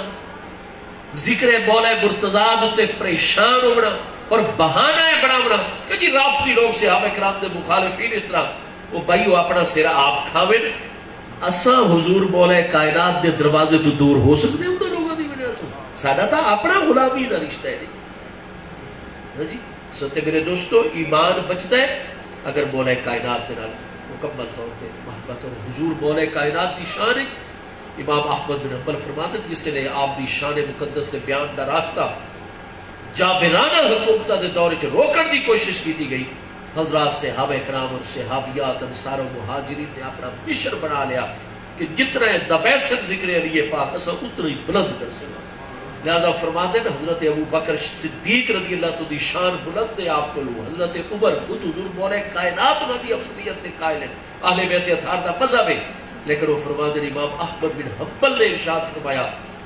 ذکر مولا مرتضیٰ دے اتے پریشان ہووݨا اور بہانہ اے بݨاوݨا کہ جی رافضی لوگ صحابہ کرام دے مخالفین، اس طرح او بھائی او اپݨا سر آپ کھاون، اساں حضور مولا کائنات دے دروازے توں دور ہو سڳدے انہاں لوگاں دی وجہ توں؟ ساݙا تاں اپݨا غلامی دا رشتہ ہے۔ ہاں جی، سو تے میرے دوستو، ایمان بچدا ہے اگر مولا کائنات دے نال مکمل طور تے محبت۔ اور حضور مولا کائنات دی شان ہے۔ امام احمد بن حنبل فرماندے، جس نے آپ دی شان مقدس دے بیان دا راستہ جابرانہ حکومتاں دے دور وچ روکݨ دی کوشش کیتی گئی، حضرات صحابہ کرام اور صحابیات، انصار و مہاجرین نے اپݨا مشن بݨا لیا کہ جتنا اے دبیسن ذکر علی پاک اساں اتنا ہی بلند کرسوں۔ لہذا فرماندے نے حضرت ابو بکر صدیق رضی اللہ عنہ دی شان بلند ہے آپ کولوں، حضرت عمر خود حضور مولا کائنات انہاں دی افضلیت دے قائل ہیں۔ اہل بیت اطہار دا مذہب ہے۔ لیکن وہ فرماندے نے، امام احمد بن حنبل نے ارشاد فرمایا،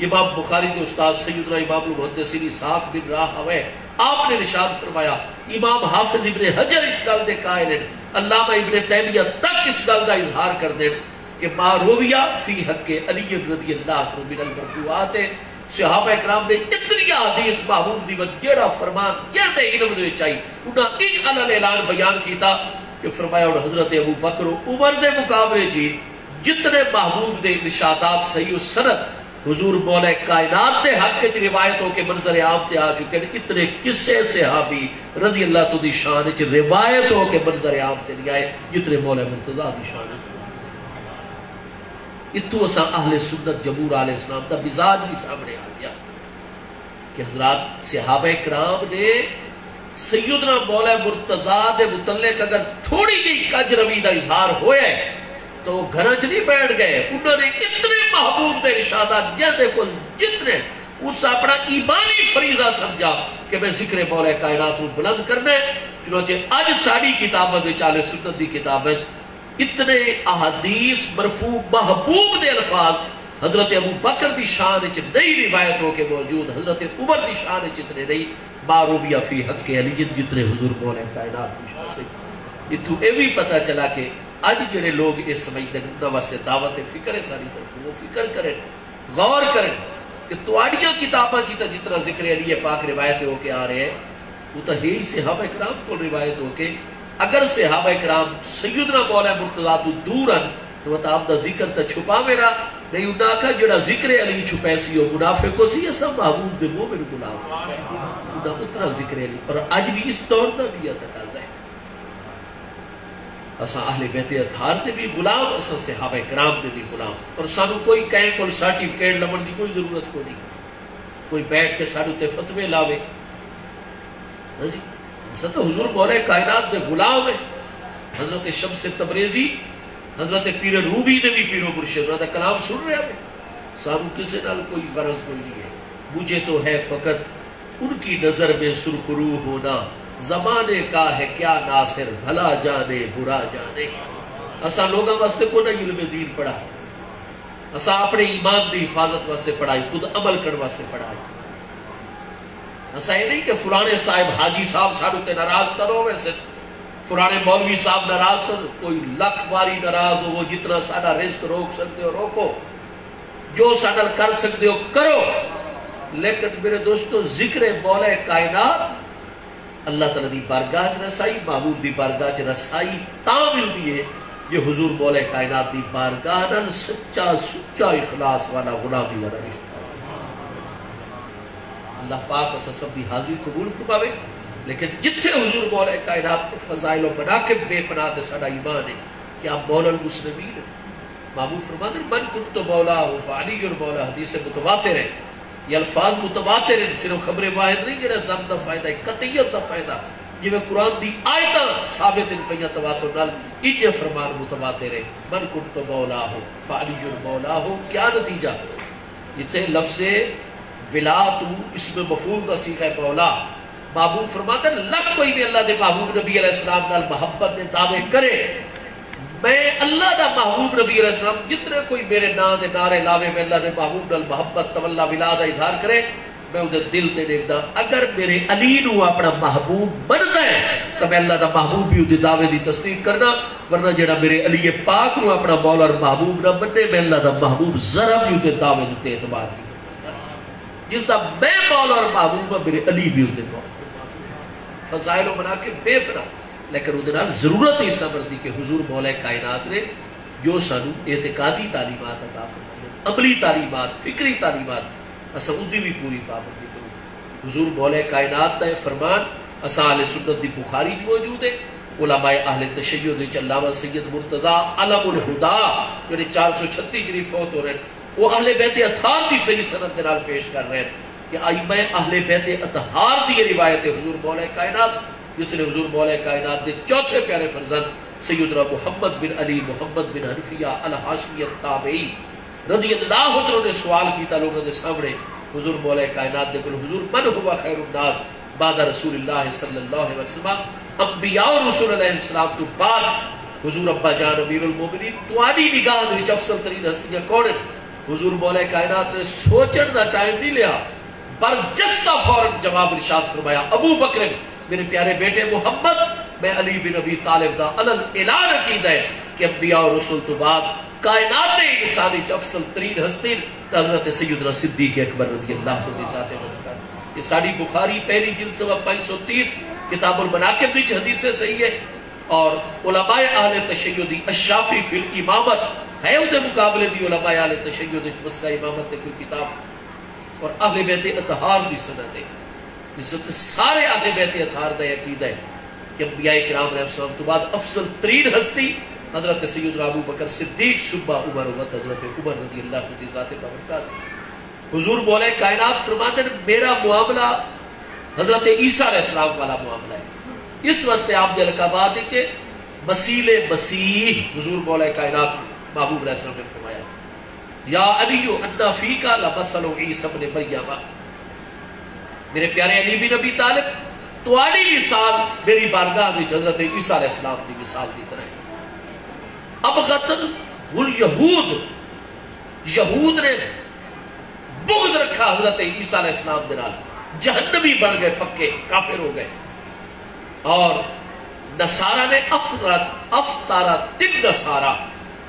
امام بخاری کے استاد سیدنا امام المحدثین اسحاق بن راہویہ، آپ نے ارشاد فرمایا، امام حافظ ابن حجر اس گل دے قائل ہیں، علامہ ابن تیمیہ تک اس گل دا اظہار کردے ہیں کہ ما روی فی حق علی رضی اللہ عنہ من المرفوعات ہے، صحابہ کرام دے اتنی احادیث محبوب دی ود جیڑھا فرمان جیندے علم دے وچ آئی، انہاں انج علی الاعلان بیان کیتا کہ فرمایا، ہن حضرت ابو بکر و عمر دے مقابلے چ جتنے محبوب دے ارشادات صحیح و سند حضور مولا کائنات دے حق وچ روایت ہو کے منظر عام تے آ چکے نے، اتنے کسے صحابی رضی اللہ تعالی دی شان وچ روایت ہو کے منظر عام تے نہیں آئے جتنے مولا مرتضی دی شان وچ۔ اتھوں اساں اہل سنت جمہور اہل اسلام دا مزاج بھی سامنے آ گیا کہ حضرات صحابہ کرام نے سیدنا مولا مرتضی دے متعلق اگر تھوڑی جئی کج روی دا اظہار ہویا ہے تو وہ گھراں چ نہیں بیٹھ گئے۔ انہوں نے اتنے محبوب دے ارشادات جیندے کول جتنے اس اپنا ایمانی فریضہ سمجھا کہ میں ذکر مولا کائنات کو بلند کرنا ہے۔ چنانچہ اج ساری کتابت وچ، اہل سنت دی کتابت، اتنے احادیث مرفوع محبوب دے الفاظ حضرت ابو بکر دی شان وچ نہیں روایت ہو کے موجود، حضرت عمر دی شان وچ اتنے نہیں، ما روی فی حق علی جتنے حضور مولا کائنات دی شان وچ۔ اتھوں اے وی پتہ چلا کہ اج جڑے لوگ اے سمجھدے نے انہاں واسطے دعوت فکر ہے ساری طرفوں، وہ فکر کرن، غور کرن کہ تہاڈیاں کتاباں چ تاں جتنا ذکر علی پاک روایت ہو کے آ رہے ہیں، وہ تاں ہے ہی صحابہ کرام کول روایت ہو کے۔ اگر صحابہ کرام سیدنا مولا مرتضی تو دور ہن تو وہ تاں آپ دا ذکر تاں چھپاوے رہا۔ نہیں، انہاں آکھا جڑا ذکر علی چھپیسی وہ منافق ہو سی، اساں محبوب دے مومن غلام ہاں۔ انہاں اتنا ذکر علی، اور اج بھی اس دور دا بھی یہ تقاضا ہے۔ اساں اہل بیت اطہار دے بھی غلام، اساں صحابہ کرام دے بھی غلام، اور سانو کوئی کہیں کول سرٹیفکیٹ لبن دی کوئی ضرورت کوئی نہیں، کوئی بیٹھ کے ساڈے تے فتوے لاوے۔ ہاں جی، اساں تو حضور مولا کائنات دے غلام ہیں۔ حضرت شمس تبریزی، حضرت پیر رومی دے بھی پیرو مرشد، انہاں دا کلام سن رہے ہیں۔ سانو کسے نال کوئی غرض کوئی نہیں ہے۔ مجھے تو ہے فقط ان کی نظر میں سرخرو ہونا، زمانے کا ہے کیا ناصر، بھلا جانے برا جانے۔ اساں لوگاں واسطے کوئی نہ علم دین پڑھا، اساں اپنے ایمان دی حفاظت واسطے پڑھائی، خود عمل کرن واسطے پڑھائی۔ اساں یہ نہیں کہ فلانے صاحب، حاجی صاحب ساڈے تے ناراض تاں نہ ہووے سن، فلانے مولوی صاحب ناراض تاں، کوئی لکھ واری ناراض ہوو، جتنا ساڈا رزق روک سکدے ہو روکو، جو ساڈے نال کر سکدے ہو کرو، لیکن میرے دوستو، ذکر مولا کائنات اللہ تعالیٰ دی بارگاہ چ رسائی، محبوب دی بارگاہ چ رسائی تاں ملدی ہے جے حضور مولا کائنات دی بارگاہ نال سچا سچا اخلاص والا غلامی والا رشتہ ہو۔ اللہ پاک اساں سب دی حاضری قبول فرماوے۔ لیکن جتھے حضور مولا کائنات کو فضائل و مناقب بے پناہ تے ساڈا ایمان ہے کہ آپ مولا المسلمین ہیں۔ محبوب فرماندے، من کنت مولاه فعلی مولاه، حدیث متواتر ہے۔ یہ الفاظ متواتر ہیں، صرف خبر واحد نہیں، جڑا ظن دا فائدہ ہے، قطعیت دا فائدہ۔ جویں قرآن دی آیتاں ثابت ہیں پئیاں تواتر نال، انجے فرمان متواتر ہے، من کنت مولاه فعلی مولاه۔ کیا نتیجہ؟ اتھے لفظ ولا توں اسم مفعول دا صیغہ ہے مولا۔ محبوب فرماندے، لکھ کوئی بھی اللہ دے محبوب نبی علیہ السلام نال محبت دے دعوے کرے، میں اللہ دا محبوب نبی علیہ السلام، جتنے کوئی میرے ناں دے نعرے لاوے، میں اللہ دے محبوب نال محبت، تولا، ولا دا اظہار کرے، میں اودے دل تے ݙیکھداں۔ اگر میرے علی نوں اپݨا محبوب مندا ہے تاں میں اللہ دا محبوب بھی اودے دعوے دی تصدیق کرنا، ورنہ جیڑھا میرے علی پاک نوں اپݨا مولا اور محبوب نہ منے، میں اللہ دا محبوب ذرا بھی اودے دعوے دے اعتبار نہیں کردا۔ جس دا میں مولا اور محبوب ہاں، میرے علی بھی اودے مولا اور محبوب۔ فضائل و مناقب بے پناہ، لیکن اودے نال ضرورت اس امر دی کہ حضور مولا کائنات نے جو سانوں اعتقادی تعلیمات عطا فرمائے، عملی تعلیمات، فکری تعلیمات، اساں اودی بھی پوری پابندی کروں۔ حضور مولا کائنات دا اے فرمان اساں اہل سنت دی بخاری چ موجود ہے۔ علماء اہل تشیع دے وچ علامہ سید مرتضی علم الہدی، جڑے چار سو چھتی ہجری فوت ہو رہے ہیں، وہ اہل بیت اطہار دی صحیح سند دے نال پیش کر رہے ہیں کہ ائمہ اہل بیت اطہار دی یہ روایت ہے۔ حضور مولا کائنات جس نے حضور مولا کائنات دے چوتھے پیارے فرزند سیدنا محمد بن علی محمد بن حنفیہ الحاشمی الطباعی رضی اللہ عنہ نے سوال کیتا لوگوں دے سامنے، حضور مولا کائنات دے کول، حضور، من هو خیر الناس بعد رسول اللہ صلی اللہ علیہ وسلم؟ انبیاء و رسول علیہ السلام تو بعد حضور ابا جان امیر المومنین، تہاݙی نگاہ دے وچ افضل ترین ہستیاں کون ہن؟ حضور مولا کائنات نے سوچݨ دا ٹائم نہیں لیا، برجستہ فوراً جواب ارشاد فرمایا، ابو بکر، میرے پیارے بیٹے محمد، میں علی بن ابی طالب دا علن اعلان عقیدہ ہے کہ انبیاء و رسل تو بعد کائنات انسانی چ افضل ترین ہستی تے حضرت سیدنا صدیق اکبر رضی اللہ عنہ دی ذات مبارک۔ یہ ساڈی بخاری پہلی جلد صفحہ پنج سو تیس، کتاب المناقب وچ حدیث صحیح ہے۔ اور علماء اہل تشیع دی الشافعی فی الامامت ہے، اودے مقابلے دی علماء اہل تشیع وچ مسئلہ امامت تے کوئی کتاب، اور اہل بیت اطہار دی سند ہے۔ اس وقت سارے اہل بیت اطہار دا عقیدہ ہے کہ انبیاء کرام علیہ السلام تو بعد افضل ترین ہستی حضرت سیدنا ابو بکر صدیق، ثم عمر، وت حضرت عمر رضی اللہ عنہ دی ذات بابرکات۔ حضور مولا کائنات فرماتے ہیں، میرا معاملہ حضرت عیسیٰ علیہ السلام والا معاملہ ہے۔ اس واسطے آپ دے القابات وچ مسیل مسیح، حضور مولا کائنات محبوب علیہ السلام نے فرمایا، یا علی، ان فیک لمثل عیسی ابن مریم۔ میرے پیارے علی بن ابی طالب، تہاڈی مثال میری بارگاہ وچ حضرت عیسیٰ علیہ السلام دی مثال دی طرح ہے۔ ابغضہ الیہود، یہود نے بغض رکھا حضرت عیسیٰ علیہ السلام دے نال، جہنمی بن گئے، پکے کافر ہو گئے۔ اور نصارہ نے افراد، افطرت النصارہ،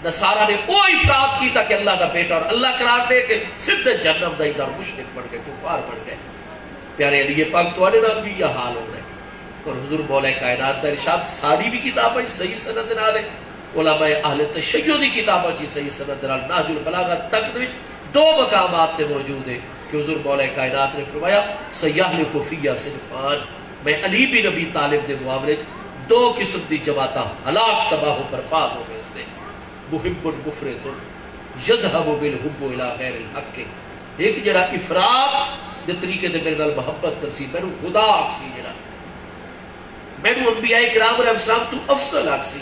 نصارہ نے او افراد کیتا کہ اللہ دا بیٹا اور اللہ قرار دے کے سدھے جہنم دا ایندار، مشرک بن گئے، کفار بن گئے۔ پیارے علی پاک، تہاڈے نال بھی یہ حال ہونا ہے۔ اور حضور مولا کائنات دا ارشاد ساڈی بھی کتاباں وچ صحیح سند نال ہے، علماء اہل تشیع دی کتاباں وچ صحیح سند نال نہج البلاغہ تک دے وچ دو مقامات تے موجود ہے کہ حضور مولا کائنات نے فرمایا، سیہلک فی صنفان، میں علی بن ابی طالب دے معاملے وچ دو قسم دی جماعتاں ہلاک، تباہ و برباد ہو گئے اس نے۔ محب مفرط یذہب بالحب الی غیر الحق، ایک جڑا افراط دے طریقے دے میرے نال محبت کرسی، مینوں خدا آکھسی، جڑا مینوں انبیاء کرام علیہ السلام تو افضل آکھسی۔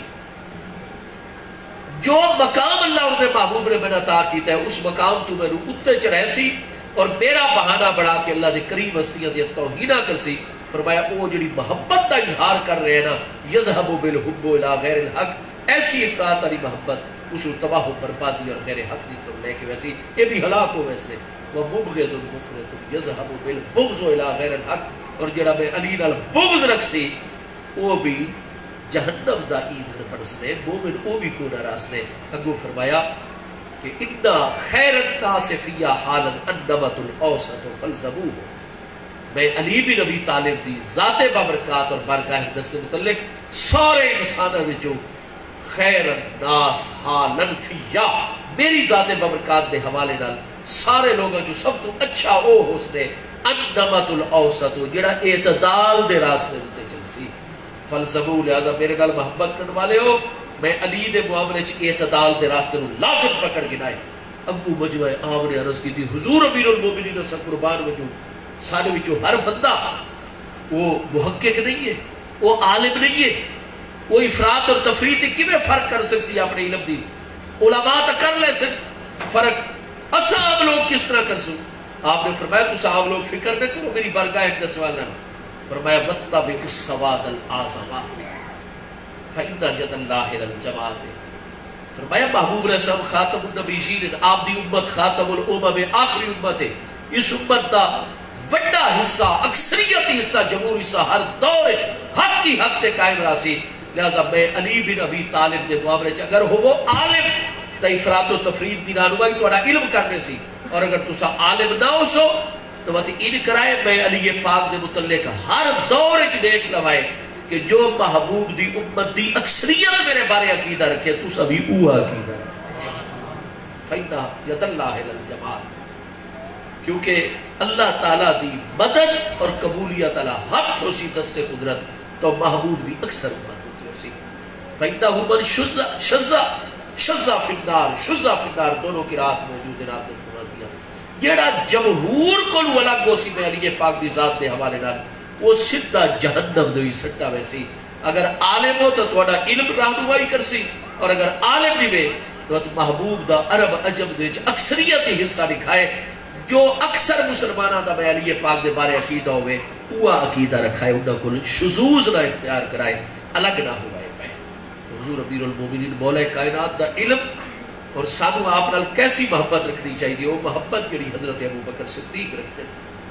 جو مقام اللہ دے محبوب نے مینوں عطا کیتا ہے، اس مقام تو مینوں اتے چڑھائے سی اور میرا بہانہ بنا کے اللہ دے کریم ہستیاں دی توہین کرسی۔ فرمایا، او جڑی محبت دا اظہار کر رہے ہیں نا، یذہب بالحب الی غیر الحق، ایسی افراط والی محبت اس نوں تباہ و بربادی اور غیر حق دی طرف لے کے ویسی، یہ بھی ہلاک ہو ویسے۔ ومبغض مفرط یذہب بالبغض الی غیر الحق، اور جڑا میں علی نال بغض رکھسی، او بھی جہنم دا ایندھن بݨسدے، مومن او بھی کوئی نہ رہسدے۔ اڳوں فرمایا کہ ان خیر الناس فی حالا النمط الاوسط فالزموہ۔ میں علی بن ابی طالب دی ذات بابرکات اور بارگاہ اقدس دے متعلق سارے انساناں وچوں خیر الناس حالا فی، میری ذات بابرکات دے حوالے نال سارے لوگاں چوں سب توں اچھا او ہوسدے النمط الاوسط، جڑا اعتدال دے راستے اتے چلسی۔ فالزموہ، لہذا میرے نال محبت کرن والے ہو، میں علی دے معاملے چ اعتدال دے راستے نوں لازم پکڑ گھنا ہے۔ اڳوں مجمع عام نے عرض کیتی، حضور امیر المومنین اساں قربان وجوں، ساݙے وچوں ہر بندہ او محقق نہیں ہے، او عالم نہیں ہے، او افراط اور تفریط تے کیویں فرق کر سکسی اپݨے علم دی؟ علماء تاں کر لیسن فرق، اساں عام لوگ کس طرح کرسوں؟ آپ نے فرمایا، تساں عام لوگ فکر نہ کرو، میری بارگاہ اقدس نال۔ فرمایا، واتبعوا السواد الاعظم فإن يد الله على الجماعة۔ فرمایا، محبوب علیہ السلام خاتم النبیین ہیں، آپ دی امت خاتم الامم ہے، آخری امت ہے۔ اس امت دا وݙا حصہ، اکثریتی حصہ، جمہوری حصہ ہر دور وچ حق ہی حق تے قائم رہسی۔ لہذا میں علی بن ابی طالب دے معاملے وچ اگر ہووو عالم تاں افراط و تفریط دی رہنمائی تہاݙا علم کر ݙیسی، اور اگر تساں عالم نہ ہوسو تو وت ان کرائے، میں علی پاک دے متعلق ہر دور وچ ݙیکھ لوائے کہ جو محبوب دی امت دی اکثریت میرے بارے عقیدہ رکھے، تساں بھی اوہا عقیدہ رکھو۔ فإن يد الله على الجماعة، کیونکہ اللہ تعالیٰ دی مدد اور قبولیت والا ہتھ ہوسی، دست قدرت، تو محبوب دی اکثر امت ہوتی ہوسی۔ فإنه من شذ، شذ، شذ في النار، شذ في النار، دونوں قرات موجود ہیں، آپ نے فرما دیا۔ جیڑا جمہور کولوں الگ ہوسی میں علی پاک دی ذات دے حوالے نال، وہ سدھا جہنم دے وچ سٹا ویسی۔ اگر عالم ہو تو تہاڈا علم رہنمائی کرسی، اور اگر عالم نہیں وے تو وت محبوب دا عرب عجم دے وچ اکثریت ہی حصہ ݙکھائے۔ جو اکثر مسلماناں دا میں علی پاک دے بارے عقیدہ ہووے، اوہا عقیدہ رکھائے، انہاں کول شذوذ نہ اختیار کرائے، الگ نہ ہووائے پئے۔ حضور امیر المومنین مولا کائنات دا علم اور سانوں آپ نال کیسی محبت رکھݨی چاہیدی ہے، او محبت جڑی حضرت ابو بکر صدیق رکھدے،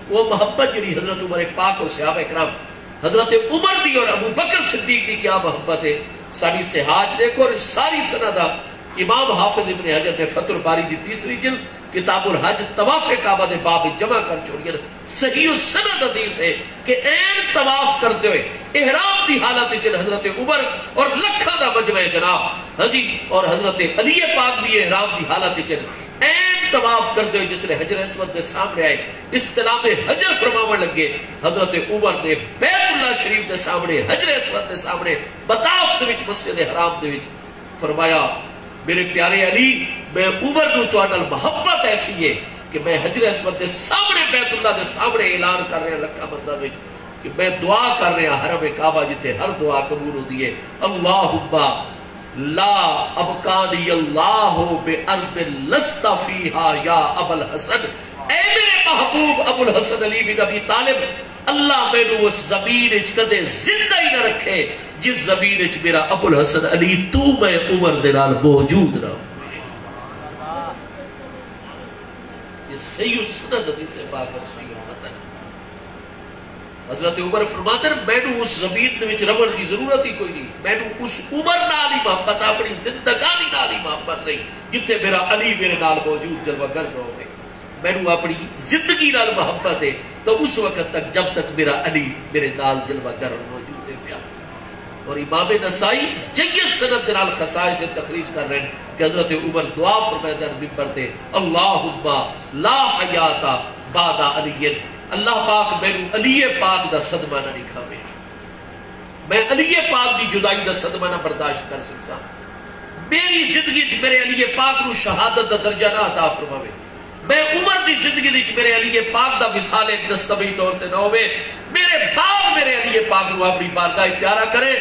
او محبت جڑی حضرت عمر پاک اور صحابہ کرام، حضرت عمر دی اور ابو بکر صدیق دی کیا محبت ہے۔ ساݙی سیاہ چ ݙیکھو اور ساری سند دا امام حافظ ابن حجر نے فتح الباری دی تیسری جلد کتاب الحج طواف کعبہ دے باب وچ جمع کر چھوڑیاں۔ صحیح السند حدیث ہے کہ عین طواف کردے ہوئے احرام دی حالت وچ حضرت عمر اور لکھاں دا مجمع جناب، ہاں جی، اور حضرت علی پاک بھی احرام دی حالت وچ عین طواف کردے ہوئے جس لے حجر اسود دے سامنے آئے، استلام حجر فرماون لگے، حضرت عمر نے بیت اللہ شریف دے سامنے، حجر اسود دے سامنے، مطاف دے وچ، مسجد حرام دے وچ فرمایا، میرے پیارے علی، میں عمر نوں تہاݙے نال محبت ایسی ہے کہ میں حجر اسود دے سامنے، بیت اللہ دے سامنے اعلان کر رہا لکھاں بنداں وچ کہ میں دعا کر رہا حرم کعبہ جتھے ہر دعا قبول ہوندی ہے، اللہم لا ابقانی اللہ بارض لست فیہا یا ابا الحسن، اے میرے محبوب ابو الحسن علی بن ابی طالب، اللہ مینوں اس زمین اچ کدے زندہ ہی نہ رکھے جس زمین اچ میرا ابو الحسن علی توں میں عمر دے نال موجود نہ ہوئے۔ یہ صحیح السنن حدیث پاک اور صحیح المتن۔ حضرت عمر فرماتے ہیں، مینوں اس زمین دے وچ رہن دی ضرورت ہی کوئی نہیں، مینوں اس عمر نال ہی محبت، اپنی زندگانی نال ہی محبت نہیں جتھے میرا علی میرے نال موجود جلوہ گر نہ ہوئے۔ مینوں اپݨی زندگی نال محبت ہے تاں اس وقت تک جب تک میرا علی میرے نال جلوہ گر اور موجود ہے پیا۔ اور امام نسائی جیّد سند دے نال خصائص تخریج کر رہے ہیں کہ حضرت عمر دعا فرمائے دے ممبر تے، اللہم لا حیات بعد علی، اللہ پاک مینوں علی پاک دا صدمہ نہ ݙکھاویں۔ میں علی پاک دی جدائی دا صدمہ نہ برداشت کر سکساں۔ میری زندگی وچ میرے علی پاک نوں شہادت دا درجہ نہ عطا فرماوے۔ میں عمر دی زندگی وچ میرے علی پاک دا وصال ایک دستبی طور تے نہ ہووے۔ میرے بعد میرے علی پاک نوں اپݨی بارگاہ پیارا کرے۔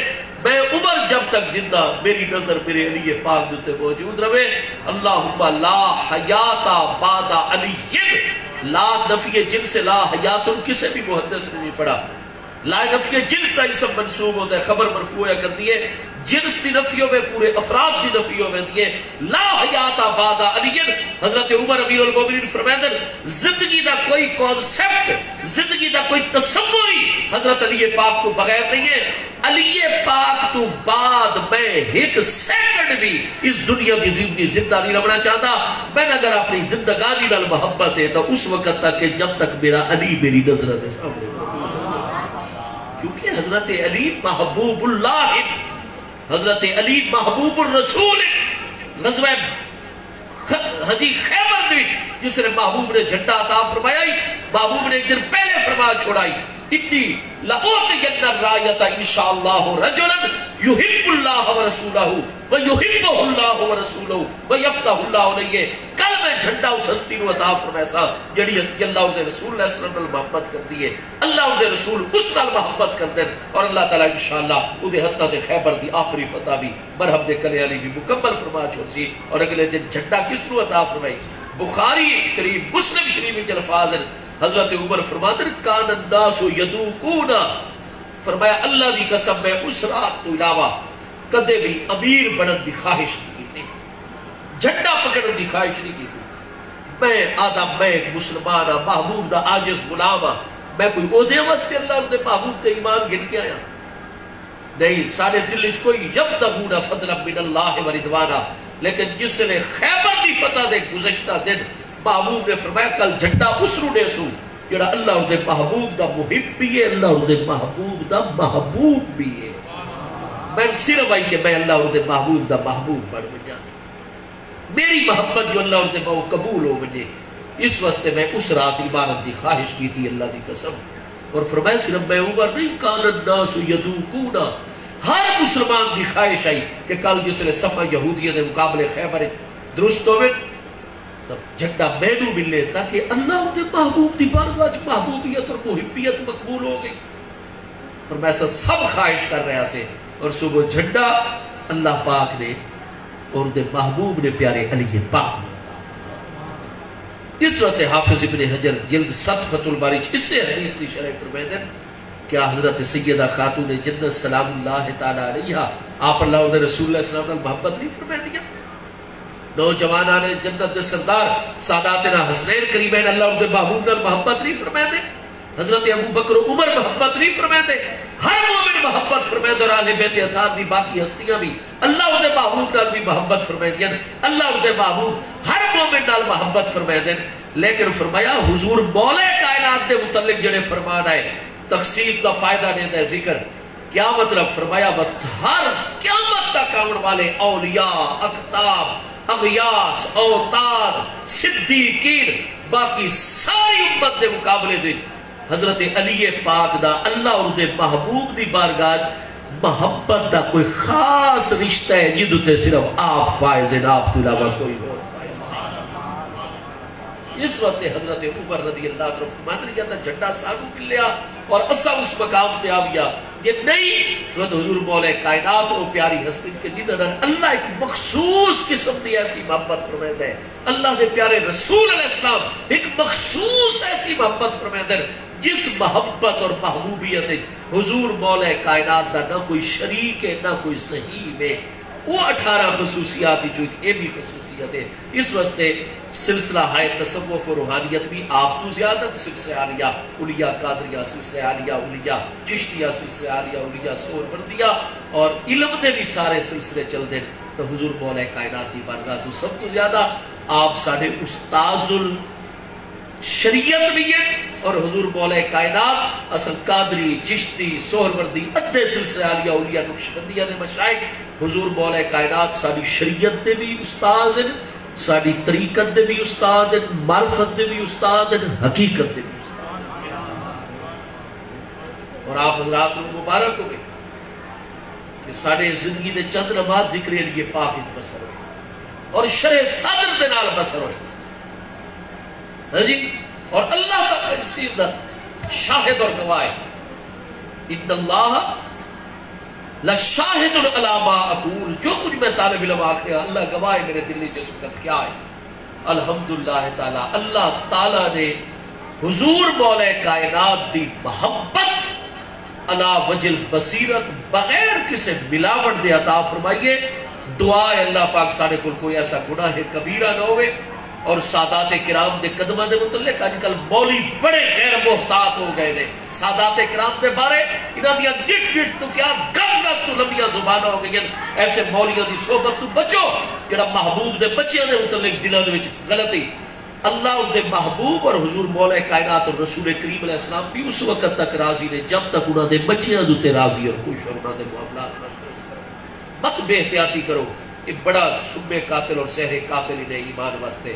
میں عمر جب تک زندہ، میری نظر میرے علی پاک دے اُتے موجود رہے۔ اللہم لا حیات بعد علی۔ لا نفی جنس لا حیات کسے بھی محدث نے نہیں پڑھا۔ لا نفی جنس دا اسم منصوب ہوندا ہے، خبر مرفوع ہویا کردی ہے۔ جنس دی نفی ہووے، پورے افراد دی نفی ہو ویندی ہے۔ لا حیات بعد علی، حضرت عمر امیر المومنین فرمیندن، زندگی دا کوئی کانسیپٹ، زندگی دا کوئی تصور ہی حضرت علی پاک توں بغیر نہیں ہے۔ علی پاک توں بعد میں ہک سیکنڈ بھی اس دنیا دی زندگی زندہ نہیں رہنا چاہتا۔ میں اگر اپنی زندگانی نال محبت ہے تو اس وقت تک ہے جب تک میرا علی میری نظر دے سامنے موجود ہے۔ کیونکہ حضرت علی محبوب اللہ ہے، حضرت علی محبوب الرسول ہے۔ غزوہ خ-، ہجی خیبر دے وچ جس نے محبوب نے جھنڈا عطا فرمایا ہی، محبوب نے ایک دن پہلے فرما چھوڑا ہی، انی لأعطین الرایۃ ان شاء اللہ رجلا یحب اللہ ورسولہ ویحبہ اللہ ورسولہ ویفتح اللہ علیہ۔ کل میں جھنڈا اس ہستی نوں عطا فرمائساں جڑی ہستی اللہ اور دے رسول علیہ السلام نال محبت کردی ہے، اللہ اور دے رسول اس نال محبت کردن اور اللہ تعالیٰ ان شاء اللہ اودے ہتھاں تے خیبر دی آخری فتح بھی مرحب دے کلے آلی بھی مکمل فرما چھوڑسی۔ اور اگلے دن جھنڈا کس نوں عطا فرمائی؟ بخاری شریف، مسلم شریف وچ الفاظ ہیں، حضرت عمر فرماندے، کان الناس یذوقون، فرمایا، اللہ دی قسم، میں اس رات تو علاوہ کدے بھی امیر بنن دی خواہش نہیں کیتی، جھنڈا پکڑن دی خواہش نہیں کیتی۔ میں آدھا، میں ایک مسلمان ہاں، محبوب دا عاجز غلام ہاں، میں کوئی عہدے واسطے اللہ دے محبوب تے ایمان گھن کے آیا؟ نہیں، ساݙے دل وچ کوئی یبتغون فضلا من اللہ و رضوانا، لیکن جس نے خیبر دی فتح دے گزشتہ دن محبوب نے فرمایا، کل جھنڈا اس نوں ݙیسوں جڑا اللہ اور دے محبوب دا محب بھی ہے، اللہ اور دے محبوب دا محبوب بھی ہے۔ میں صرف آئی کہ میں اللہ اور دے محبوب دا محبوب بن ونجاں۔ میری محبت جو اللہ اور دے ماؤ قبول ہو ونجے، اس واسطے میں اس رات عبادت دی خواہش کی تھی، اللہ دی قسم۔ اور فرمایا، صرف میں عمر نہیں، کان الناس یذوقون، ہر مسلمان دی خواہش آئی کہ کل جس لے صفا یہودیہ دے مقابلے خیبر درست ہوئے، تب جھنڈا مینوں ملے، تاکہ اللہ اور دے محبوب دی بارگاہ وچ محبوبیت اور محبیت مقبول ہو گئی۔ فرمایا، اساں سب خواہش کر رہے ہاسے، اور صبح جھنڈا اللہ پاک نے اور دے محبوب نے پیارے علی پاک نے عطا فرمایا۔ اس وقت حافظ ابن حجر جلد ست فتح الباری چ اسے حدیث دی شرح فرمائے دن کہ حضرت سیدہ خاتون جنت سلام اللہ تعالیٰ علیہا، آپ اللہ اور دے رسول علیہ السلام نال محبت نہیں فرمائے دیا؟ نوجوانان جنت دے سردار ساداتنا حسنین کریمین اللہ اور دے محبوب نال محبت نہیں فرمائے دے؟ حضرت ابو بکر و عمر محبت نہیں فرمیندے؟ ہر مومن محبت فرمیندے اور اہل بیت اطہار دی باقی ہستیاں وی اللہ اتے محبوب نال وی محبت فرمیندیاں۔ اللہ اتے محبوب ہر مومن نال محبت فرمیندے۔ لیکن فرمایا حضور مولا کائنات دے متعلق جڑے فرمان آئے، تخصیص دا فائدہ ݙیندا ہے ذکر۔ کیا مطلب؟ فرمایا وت ہر قیامت تک آون والے اولیاء، اقطاب، اغیاث، اوتاد، صدیقین، باقی ساری امت دے مقابلے دے وچ حضرت علی پاک دا اللہ اور دے محبوب دی بارگاہ وچ محبت دا کوئی خاص رشتہ ہے جدوں تے صرف آپ فائز ہیں، آپ تو علاوہ کوئی اور فائز نہیں۔ اس وقت حضرت عمر رضی اللہ عنہ فرماتے ہیں، یا تاں جھنڈا سانوں ملیا اور اساں اس مقام تے آ ویا، جے نہیں تو حضور مولا کائنات او پیاری ہستی کہ جنہاں نال اللہ ایک مخصوص قسم دی ایسی محبت فرمائے دے۔ اللہ دے پیارے رسول علیہ السلام ایک مخصوص ایسی محبت فرمیندے، جس محبت اور محبوبیت وچ حضور مولا کائنات دا نہ کوئی شریک ہے، نہ کوئی سہیم ہے۔ وہ اٹھارہ خصوصیات وچوں ایک اے بھی خصوصیت ہے۔ اس واسطے سلسلہ ہائے تصوف و روحانیت بھی آپ تو زیادہ سلسلہ عالیہ اولیاء قادریہ، سلسلہ عالیہ اولیاء چشتیہ، سلسلہ عالیہ اولیاء سہروردیہ اور علم دے بھی سارے سلسلے چل دے۔ تو حضور مولا کائنات دی بارگاہ تو سب تو زیادہ آپ ساڈے استاذ الشریعت بھی ہیں، اور حضور مولا کائنات اساں قادری، چشتی، سہروردی، ادھے سلسلے عالیہ اولیاء نقشبندیہ دے مشائخ۔ حضور مولا کائنات ساڈی شریعت دے بھی استاذ ہیں، ساڈی طریقت دے بھی استاد ہیں، معرفت دے بھی استاد ہیں، حقیقت دے بھی استاد ہیں۔ اور آپ حضرات نوں مبارک ہوئے کہ ساݙے زندگی دے چند لمحات ذکر علی پاک وچ بسر ہوئے اور شرح صدر دے نال بسر ہوئے۔ ہاں جی، اور اللہ تعالیٰ اس چیز دا شاہد اور گواہ ہے۔ ان اللہ لشاہد علی ما اقول، جو کچھ میں طالب علم آکھ رہا، اللہ گواہ ہے میرے دل وچ اس وقت کیا ہے۔ الحمدللہ تعالیٰ، اللہ تعالیٰ نے حضور مولا کائنات دی محبت علی وجہ البصیرت بغیر کسے ملاوٹ دے عطا فرمائیے۔ دعا ہے اللہ پاک ساڈے کول کوئی ایسا گناہ کبیرہ نہ ہوئے۔ اور سادات کرام دے قدماں دے متعلق اج کل مولوی بڑے غیر محتاط ہو گئے نے۔ سادات کرام دے بارے انہاں دیاں ڈٹھ ڈٹھ تو کیا گز گز تو لمبیاں زباناں ہو گئیاں۔ ایسے مولیاں دی صحبت تو بچو، جڑا محبوب دے بچیاں دے متعلق دلاں دے وچ غلطی۔ اللہ دے محبوب اور حضور مولا کائنات اور رسول کریم علیہ السلام بھی اس وقت تک راضی نے جب تک انہاں دے بچیاں دے اُتے راضی اور خوش اور انہاں دے معاملات نال درست کرو۔ مت بے احتیاطی کرو، یہ بڑا سم قاتل اور زہر قاتل انہیں ایمان واسطے۔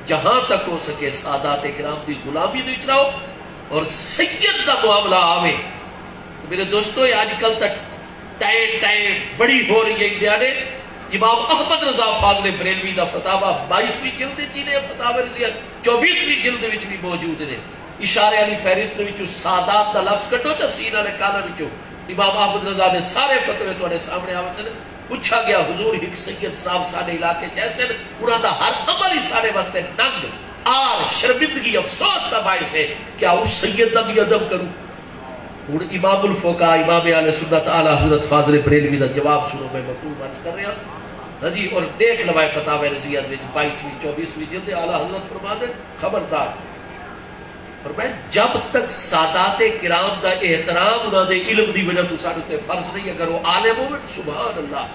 جہاں تک ہو سکے سادات کرام دی غلامی دے وچ رہو، اور سید دا معاملہ آوے تو میرے دوستو، یہ اج کل تک ٹائیں ٹائیں بڑی ہو رہی ہے انڈیا نے۔ امام احمد رضا فاضل بریلوی دا فتاویٰ بائیسویں جلد وچ ہی نے، فتاویٰ رضیہ چوبیسویں جلد وچ بھی موجود نے۔ اشارے والی فہرست دے وچوں سادات دا لفظ کڈو تے سین والے کالم وچوں امام احمد رضا دے سارے فتوے تہاڈے سامنے آوسن۔ پچھا گیا، حضور ہک سید صاحب ساڈے علاقے چ ایسن، انہاں دا ہر عمل ہی ساڈے واسطے ننگ، عار، شرمندگی، افسوس دا باعث ہے، کیا اس سید دا بھی ادب کروں؟ ہن امام الفقہاء، امام اہل سنت اعلیٰ حضرت فاضل بریلوی دا جواب سنو، میں مفہوم عرض کر رہا ہاں جی۔ اور ݙیکھ لوائے فتاویٰ رضیہ دے وچ بائیسویں، چوبیسویں جلد، اعلیٰ حضرت فرما دے، خبردار، فرمایا، جب تک سادات کرام دا احترام انہاں دے علم دی وجہ تو ساڈے تے فرض نہیں، اگر وہ عالم ہوون، سبحان اللہ،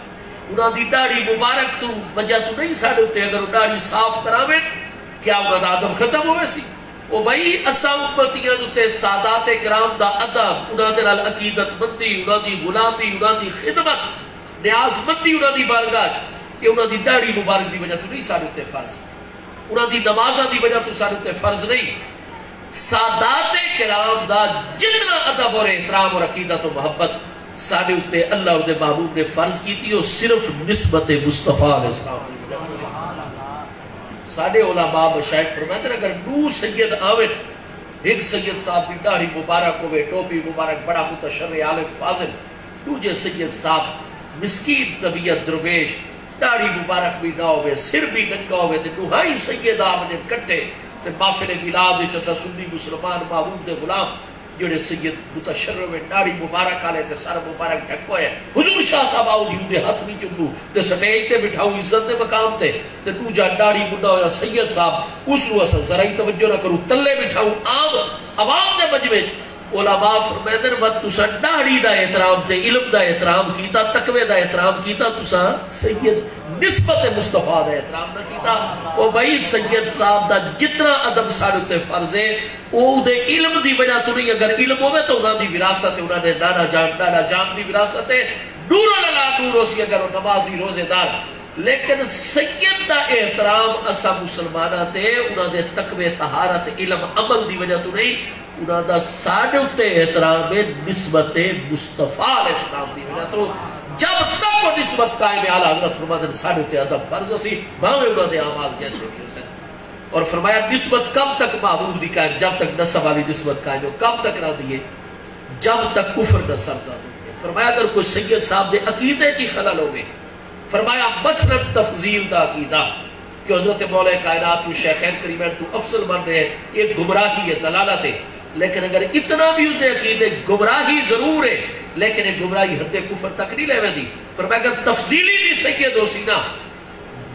انہاں دی ݙاڑھی مبارک تو وجہ تو نہیں ساڈے تے، اگر وہ ݙاڑھی صاف کراون، کیا انہاں دا ادب ختم ہووے سی؟ او بھائی، اساں امتیاں دے اُتے سادات کرام دا ادب، انہاں دے نال عقیدت مندی، انہاں دی غلامی، انہاں دی خدمت، نیاز مندی انہاں دی بارگاہ، یہ انہاں دی ݙاڑھی مبارک دی وجہ تو نہیں ساڈے تے فرض۔ انہاں دی نمازاں دی وجہ تو ساڈے تے فرض نہیں۔ سادات کرام دا جتنا ادب اور احترام اور عقیدت و محبت ساڈے اُتے اللہ اور دے محبوب نے فرض کیتی، وہ صرف نسبت مصطفیٰ علیہ السلام دی وجہ تو۔ ساڈے علماء مشائخ فرماتے ہیں، اگر ݙو سید آون، ہک سید صاحب دی ݙاڑھی مبارک ہوے، ٹوپی مبارک، بڑا متشرع عالم فاضل، ݙوجھے سید صاحب مسکین طبیعت درویش، ݙاڑھی مبارک بھی نہ ہووے، سر بھی ننگا ہووے، تے ݙوہائیں سید آ ونڄن کٹھے تے محفل میلاد وچ اساں سنی مسلمان محبوب دے غلام، جیڑھے سید متشرع ہوئے، ݙاڑھی مبارک آلے تے سر مبارک ڈھکو ہوئے، حضور شاہ صاحب آؤ جی اوندے ہتھ وی چموں تے سٹیج تے بٹھاؤں عزت دے مقام تے، تے ݙوجھا ݙاڑھی منڈھا ہویا سید صاحب، اس نوں اساں ذرا ہی توجہ نہ کروں، تلے بٹھاؤں عام عوام دے مجمع وچ۔ علماء فرمیندن، وت تساں ݙاڑھی دا احترام تے علم دا احترام کیتا، تقوی دا احترام کیتا، تساں سید نسبت مصطفیٰ دا احترام نہ کیتا۔ او بھائی، سید صاحب دا جتنا ادب ساݙے اتے فرض ہے، او اودے علم دی وجہ توں نہیں۔ اگر علم ہووے تاں انہاں دی وراثت ہے، انہاں دے نانا جان، ݙاݙا جان دی وراثت ہے، نور علی نور ہوسی۔ اگر او نمازی، روزے دار، لیکن سید دا احترام اساں مسلماناں تے انہاں دے تقوی، طہارت، علم، عمل دی وجہ توں نہیں، انہاں دا ساݙے اتے احترام ہے نسبت مصطفیٰ علیہ السلام دی وجہ توں۔ جب تک او نسبت قائم ہے، اعلیٰ حضرت فرماندن، ساݙے اتے ادب فرض ہوسی، بھاویں انہاں دے اعمال جیسے بھی ہوسن۔ اور فرمایا، نسبت کب تک محبوب دی قائم؟ جب تک نسب والی نسبت قائم ہے۔ کب تک رہندی ہے؟ جب تک کفر دا سر درد ہوندے۔ فرمایا، اگر کوئی سید صاحب دے عقیدے چ خلل ہووے، فرمایا، مثلاً تفضیل دا عقیدہ، جو حضرت مولا کائنات کوں شیخین کریمین توں افضل من رہے، یہ گمراہی ہے، ضلالت ہے۔ لیکن اگر اتنا بھی اتے عقیدے، گمراہی ضرور ہے، لیکن یہ گمراہی حد کفر تک نہیں لے ویندی۔ فرمایا، اگر تفضیلی بھی سید ہوسی نا،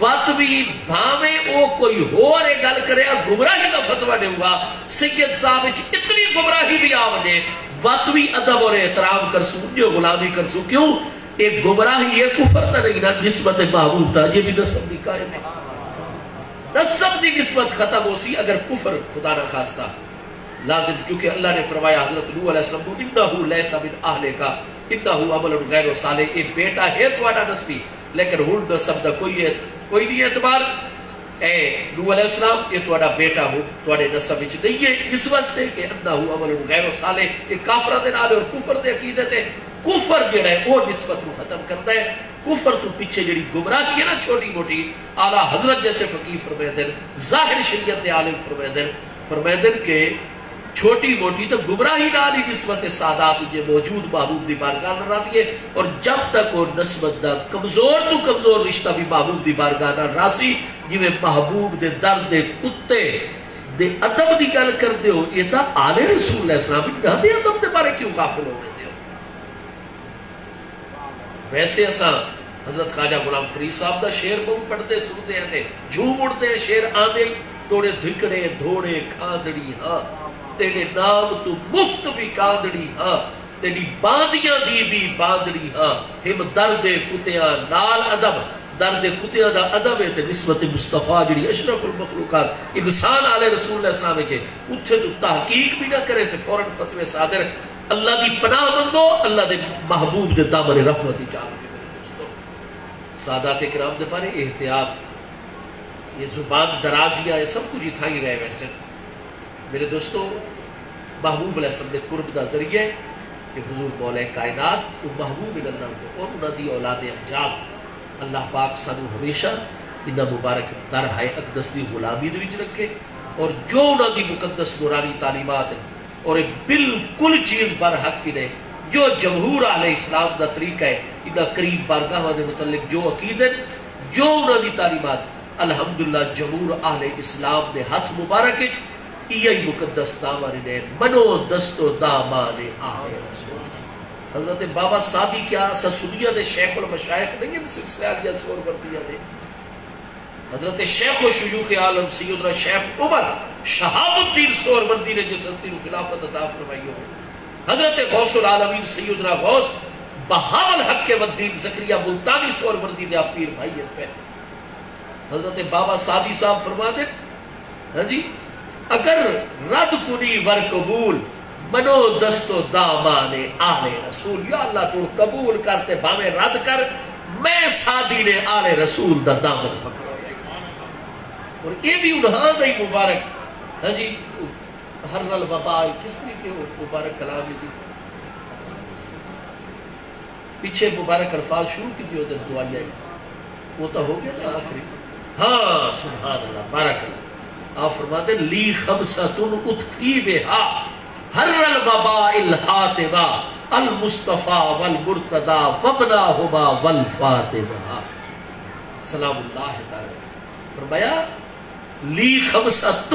وت وی بھانویں او کوئی ہور اے ڳل کرے، گمراہی دا فتویٰ ݙیوگا، سید صاحب اچ اتنی گمراہی وی آ ونڄے، وت وی ادب اور احترام کرسوں، اونجو غلامی کرسوں۔ کیوں؟ اے گمراہی اے، کفر تاں نہیں نا، نسبت محبوب تاں اڄے وی نسب دی قائم ہے۔ نسب دی نسبت ختم ہوسی اگر کفر، خدا نہ خواستہ، لازم، کیونکہ اللہ نے فرمایا، حضرت نوح علیہ السلام کوں، "انہ لیس من اہلک، انہ عمل غیر صالح"، اے بیٹا ہے تہاݙا نسبی، لیکن ہݨ نسب دا کوئی اعت-، کوئی نہیں اعتبار۔ اے نوح علیہ السلام، اے تہاݙا بیٹا ہݨ تہاݙے نسب وچ نہیں ہے، اس واسطے کہ انہ عمل غیر صالح، اے کافراں دے نال اور کفر دے عقیدے تے، کفر جیڑھا ہے، او نسبت نوں ختم کردا ہے۔ کفر توں پچھے جیڑھی گمراہی ہے نا چھوٹی موٹی، اعلیٰ حضرت جیسے فقیہ فرمیندن، ظاہر شریعت دے عالم فرمیندن، فرمیندن کہ چھوٹی موٹی تاں گمراہی نال ہی نسبت سادات اچ موجود محبوب دی بارگاہ نال رہندی ہے، اور جب تک او نسبت دا کمزور توں کمزور رشتہ بھی محبوب دی بارگاہ نال رہسی، جیویں محبوب دے در دے کتے دے ادب دی ڳل کردے ہو، اے تاں آل رسول علیہ السلام انہاں دے ادب دے بارے کیوں غافل ہو ویندے ہو؟ ویسے اساں حضرت خواجہ غلام فرید صاحب دا شعر ٻہوں پڑھدے سݨدے ہیں تے جھوم اڑدے ہیں، شعر آندے ہی، "توڑے دھکڑے دھوڑے کھاندڑی ہاں، تیݙے نام توں مفت وکاندڑی ہاں، تیݙی باندیاں دی بھی باندڑی ہاں، ہم در دے کتیاں نال ادب۔" در دے کتیاں دا ادب ہے تے نسبت مصطفیٰ جیڑھی اشرف المخلوقات انسان آل رسول علیہ السلام وچ ہے، اتھے توں تحقیق بھی نہ کرے تے فوراً فتوی صادر۔ اللہ دی پناہ منگو، اللہ دے محبوب دے دامن رحمت وچ آ ونڄو، میرے دوستو۔ سادات کرام دے بارے احتیاط، یہ زبان درازیاں، یہ سب کچھ اتھاں ہی رہ ویسے۔ میرے دوستو، محبوب علیہ السلام دے قرب دا ذریعہ ہے کہ حضور مولا کائنات، وہ محبوب اللہ تے اور انہاں دی اولاد امجاد، اللہ پاک سانوں ہمیشہ انہاں مبارک در ہائے اقدس دی غلامی دے وچ رکھے، اور جو انہاں دی مقدس نورانی تعلیمات ہیں، اور اے بالکل چیز برحق ہی نے۔ جو جمہور اہل اسلام دا طریقہ ہے، انہاں کریم بارگاہاں دے متعلق جو عقیدے، جو انہاں دی تعلیمات، الحمدللہ جمہور اہل اسلام دے ہتھ مبارک اچ ایہا ہی مقدس دامن نے، منو دست و دامان اہل رسول۔ حضرت بابا سعدی کیا اساں سنیاں دے شیخ المشائخ نہیں ہیں سلسلہ عالیہ سہروردیہ دے؟ حضرت شیخ و شیوخ عالم سیدنا شیخ عمر شہاب الدین سہروردی نے جس ہستی نوں خلافت عطا فرمائی ہوئے، حضرت غوث العالمین سیدنا غوث بہاول حق والدین زکریا ملتانی سہروردی دے آپ پیر بھائی ہیں پہ۔ حضرت بابا سعدی صاحب فرما دے، ہاں جی، اگر رد کنی ور قبول، منو دست و دامان آل رسول، یا اللہ تو قبول کر تے بھاویں رد کر، میں سعدی نے آل رسول دا دامن پکڑا۔ اور یہ بھی انہاں دا ہی مبارک، ہاں جی، ہر رل وبا، کس طریقے ہو مبارک کلام دی۔ پچھے مبارک الفاظ شروع کی دیو دے دعائیاں، وہ تو ہو گیا نا آخری۔ ہاں، سبحان اللہ، بارک اللہ۔ آپ فرماتے، "لی خمسۃ اطفی بہا حر الوباء الحاطمہ، المصطفیٰ والمرتضیٰ وابناہما والفاطمہ۔" سلام اللہ تعالی۔ فرمایا، "لی خمسۃ"،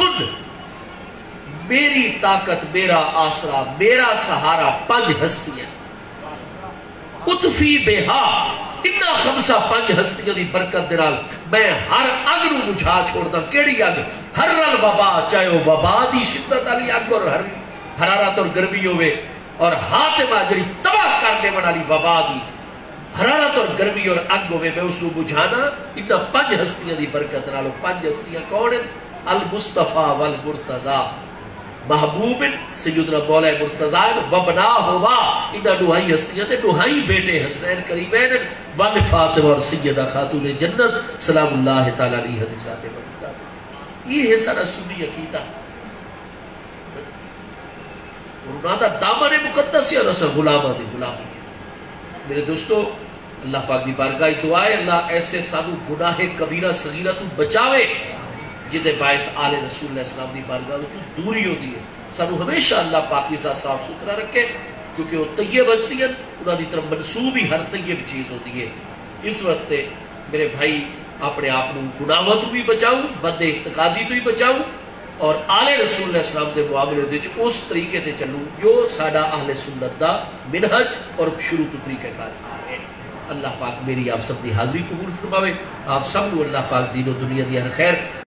میری طاقت، میرا آسرا، میرا سہارا پنج ہستیاں۔ "اطفی بہا"، انہاں خمسہ پنج ہستیاں دی برکت دے نال میں ہر اگ نوں بجھا چھوڑداں۔ کیڑھی اگ؟ حر الوباء، چاہے او وبا دی شدت والی اگ اور ہر حرارت اور گرمی ہووے، اور حاطمہ جڑی تباہ کر ݙیوݨ والی وبا دی حرارت اور گرمی اور اگ ہووے، میں اس نوں بجھانا۔ انہاں پنج ہستیاں دی برکت نال۔ او پنج ہستیاں کون ہن؟ المصطفیٰ والمرتضیٰ، محبوب ہن، سیدنا مولا مرتضیٰ ہن، وابناہما، انہاں ݙوہائیں ہستیاں دے ݙوہائیں بیٹے حسنین کریمین ہن، والفاطمہ، اور سیدہ خاتون جنت سلام اللہ تعالیٰ علیہا دی ذات مقدس۔ یہ ہے سارا سنی عقیدہ۔ اور انہاں دا دامن مقدس ہے اور اساں غلاماں دی غلامی ہے۔ میرے دوستو، اللہ پاک دی بارگاہ وچ دعا ہے، اللہ ایسے سانوں گناہ کبیرہ صغیرہ توں بچاوے، جدے باعث آل رسول علیہ السلام دی بارگاہ وچوں دوری ہوندی ہے۔ سانوں ہمیشہ اللہ پاکیزہ صاف ستھرا رکھے، کیونکہ وہ طیب ہستی ہیں، انہاں دی طرف منسوب ہی ہر طیب چیز ہوندی ہے۔ اس واسطے میرے بھائی، اپنے آپ نوں گناہاں توں بھی بچاؤ، بد اعتقادی توں بھی بچاؤ، اور آل رسول علیہ السلام دے معاملے وچ اس طریقے تے چلوں جو ساڈا اہل سنت دا منہج اور شروع تو طریقہ کار آ رہے۔ اللہ پاک میری آپ سب دی حاضری قبول فرماوے۔ آپ سب نوں اللہ پاک دین و دنیا دی ہر خیر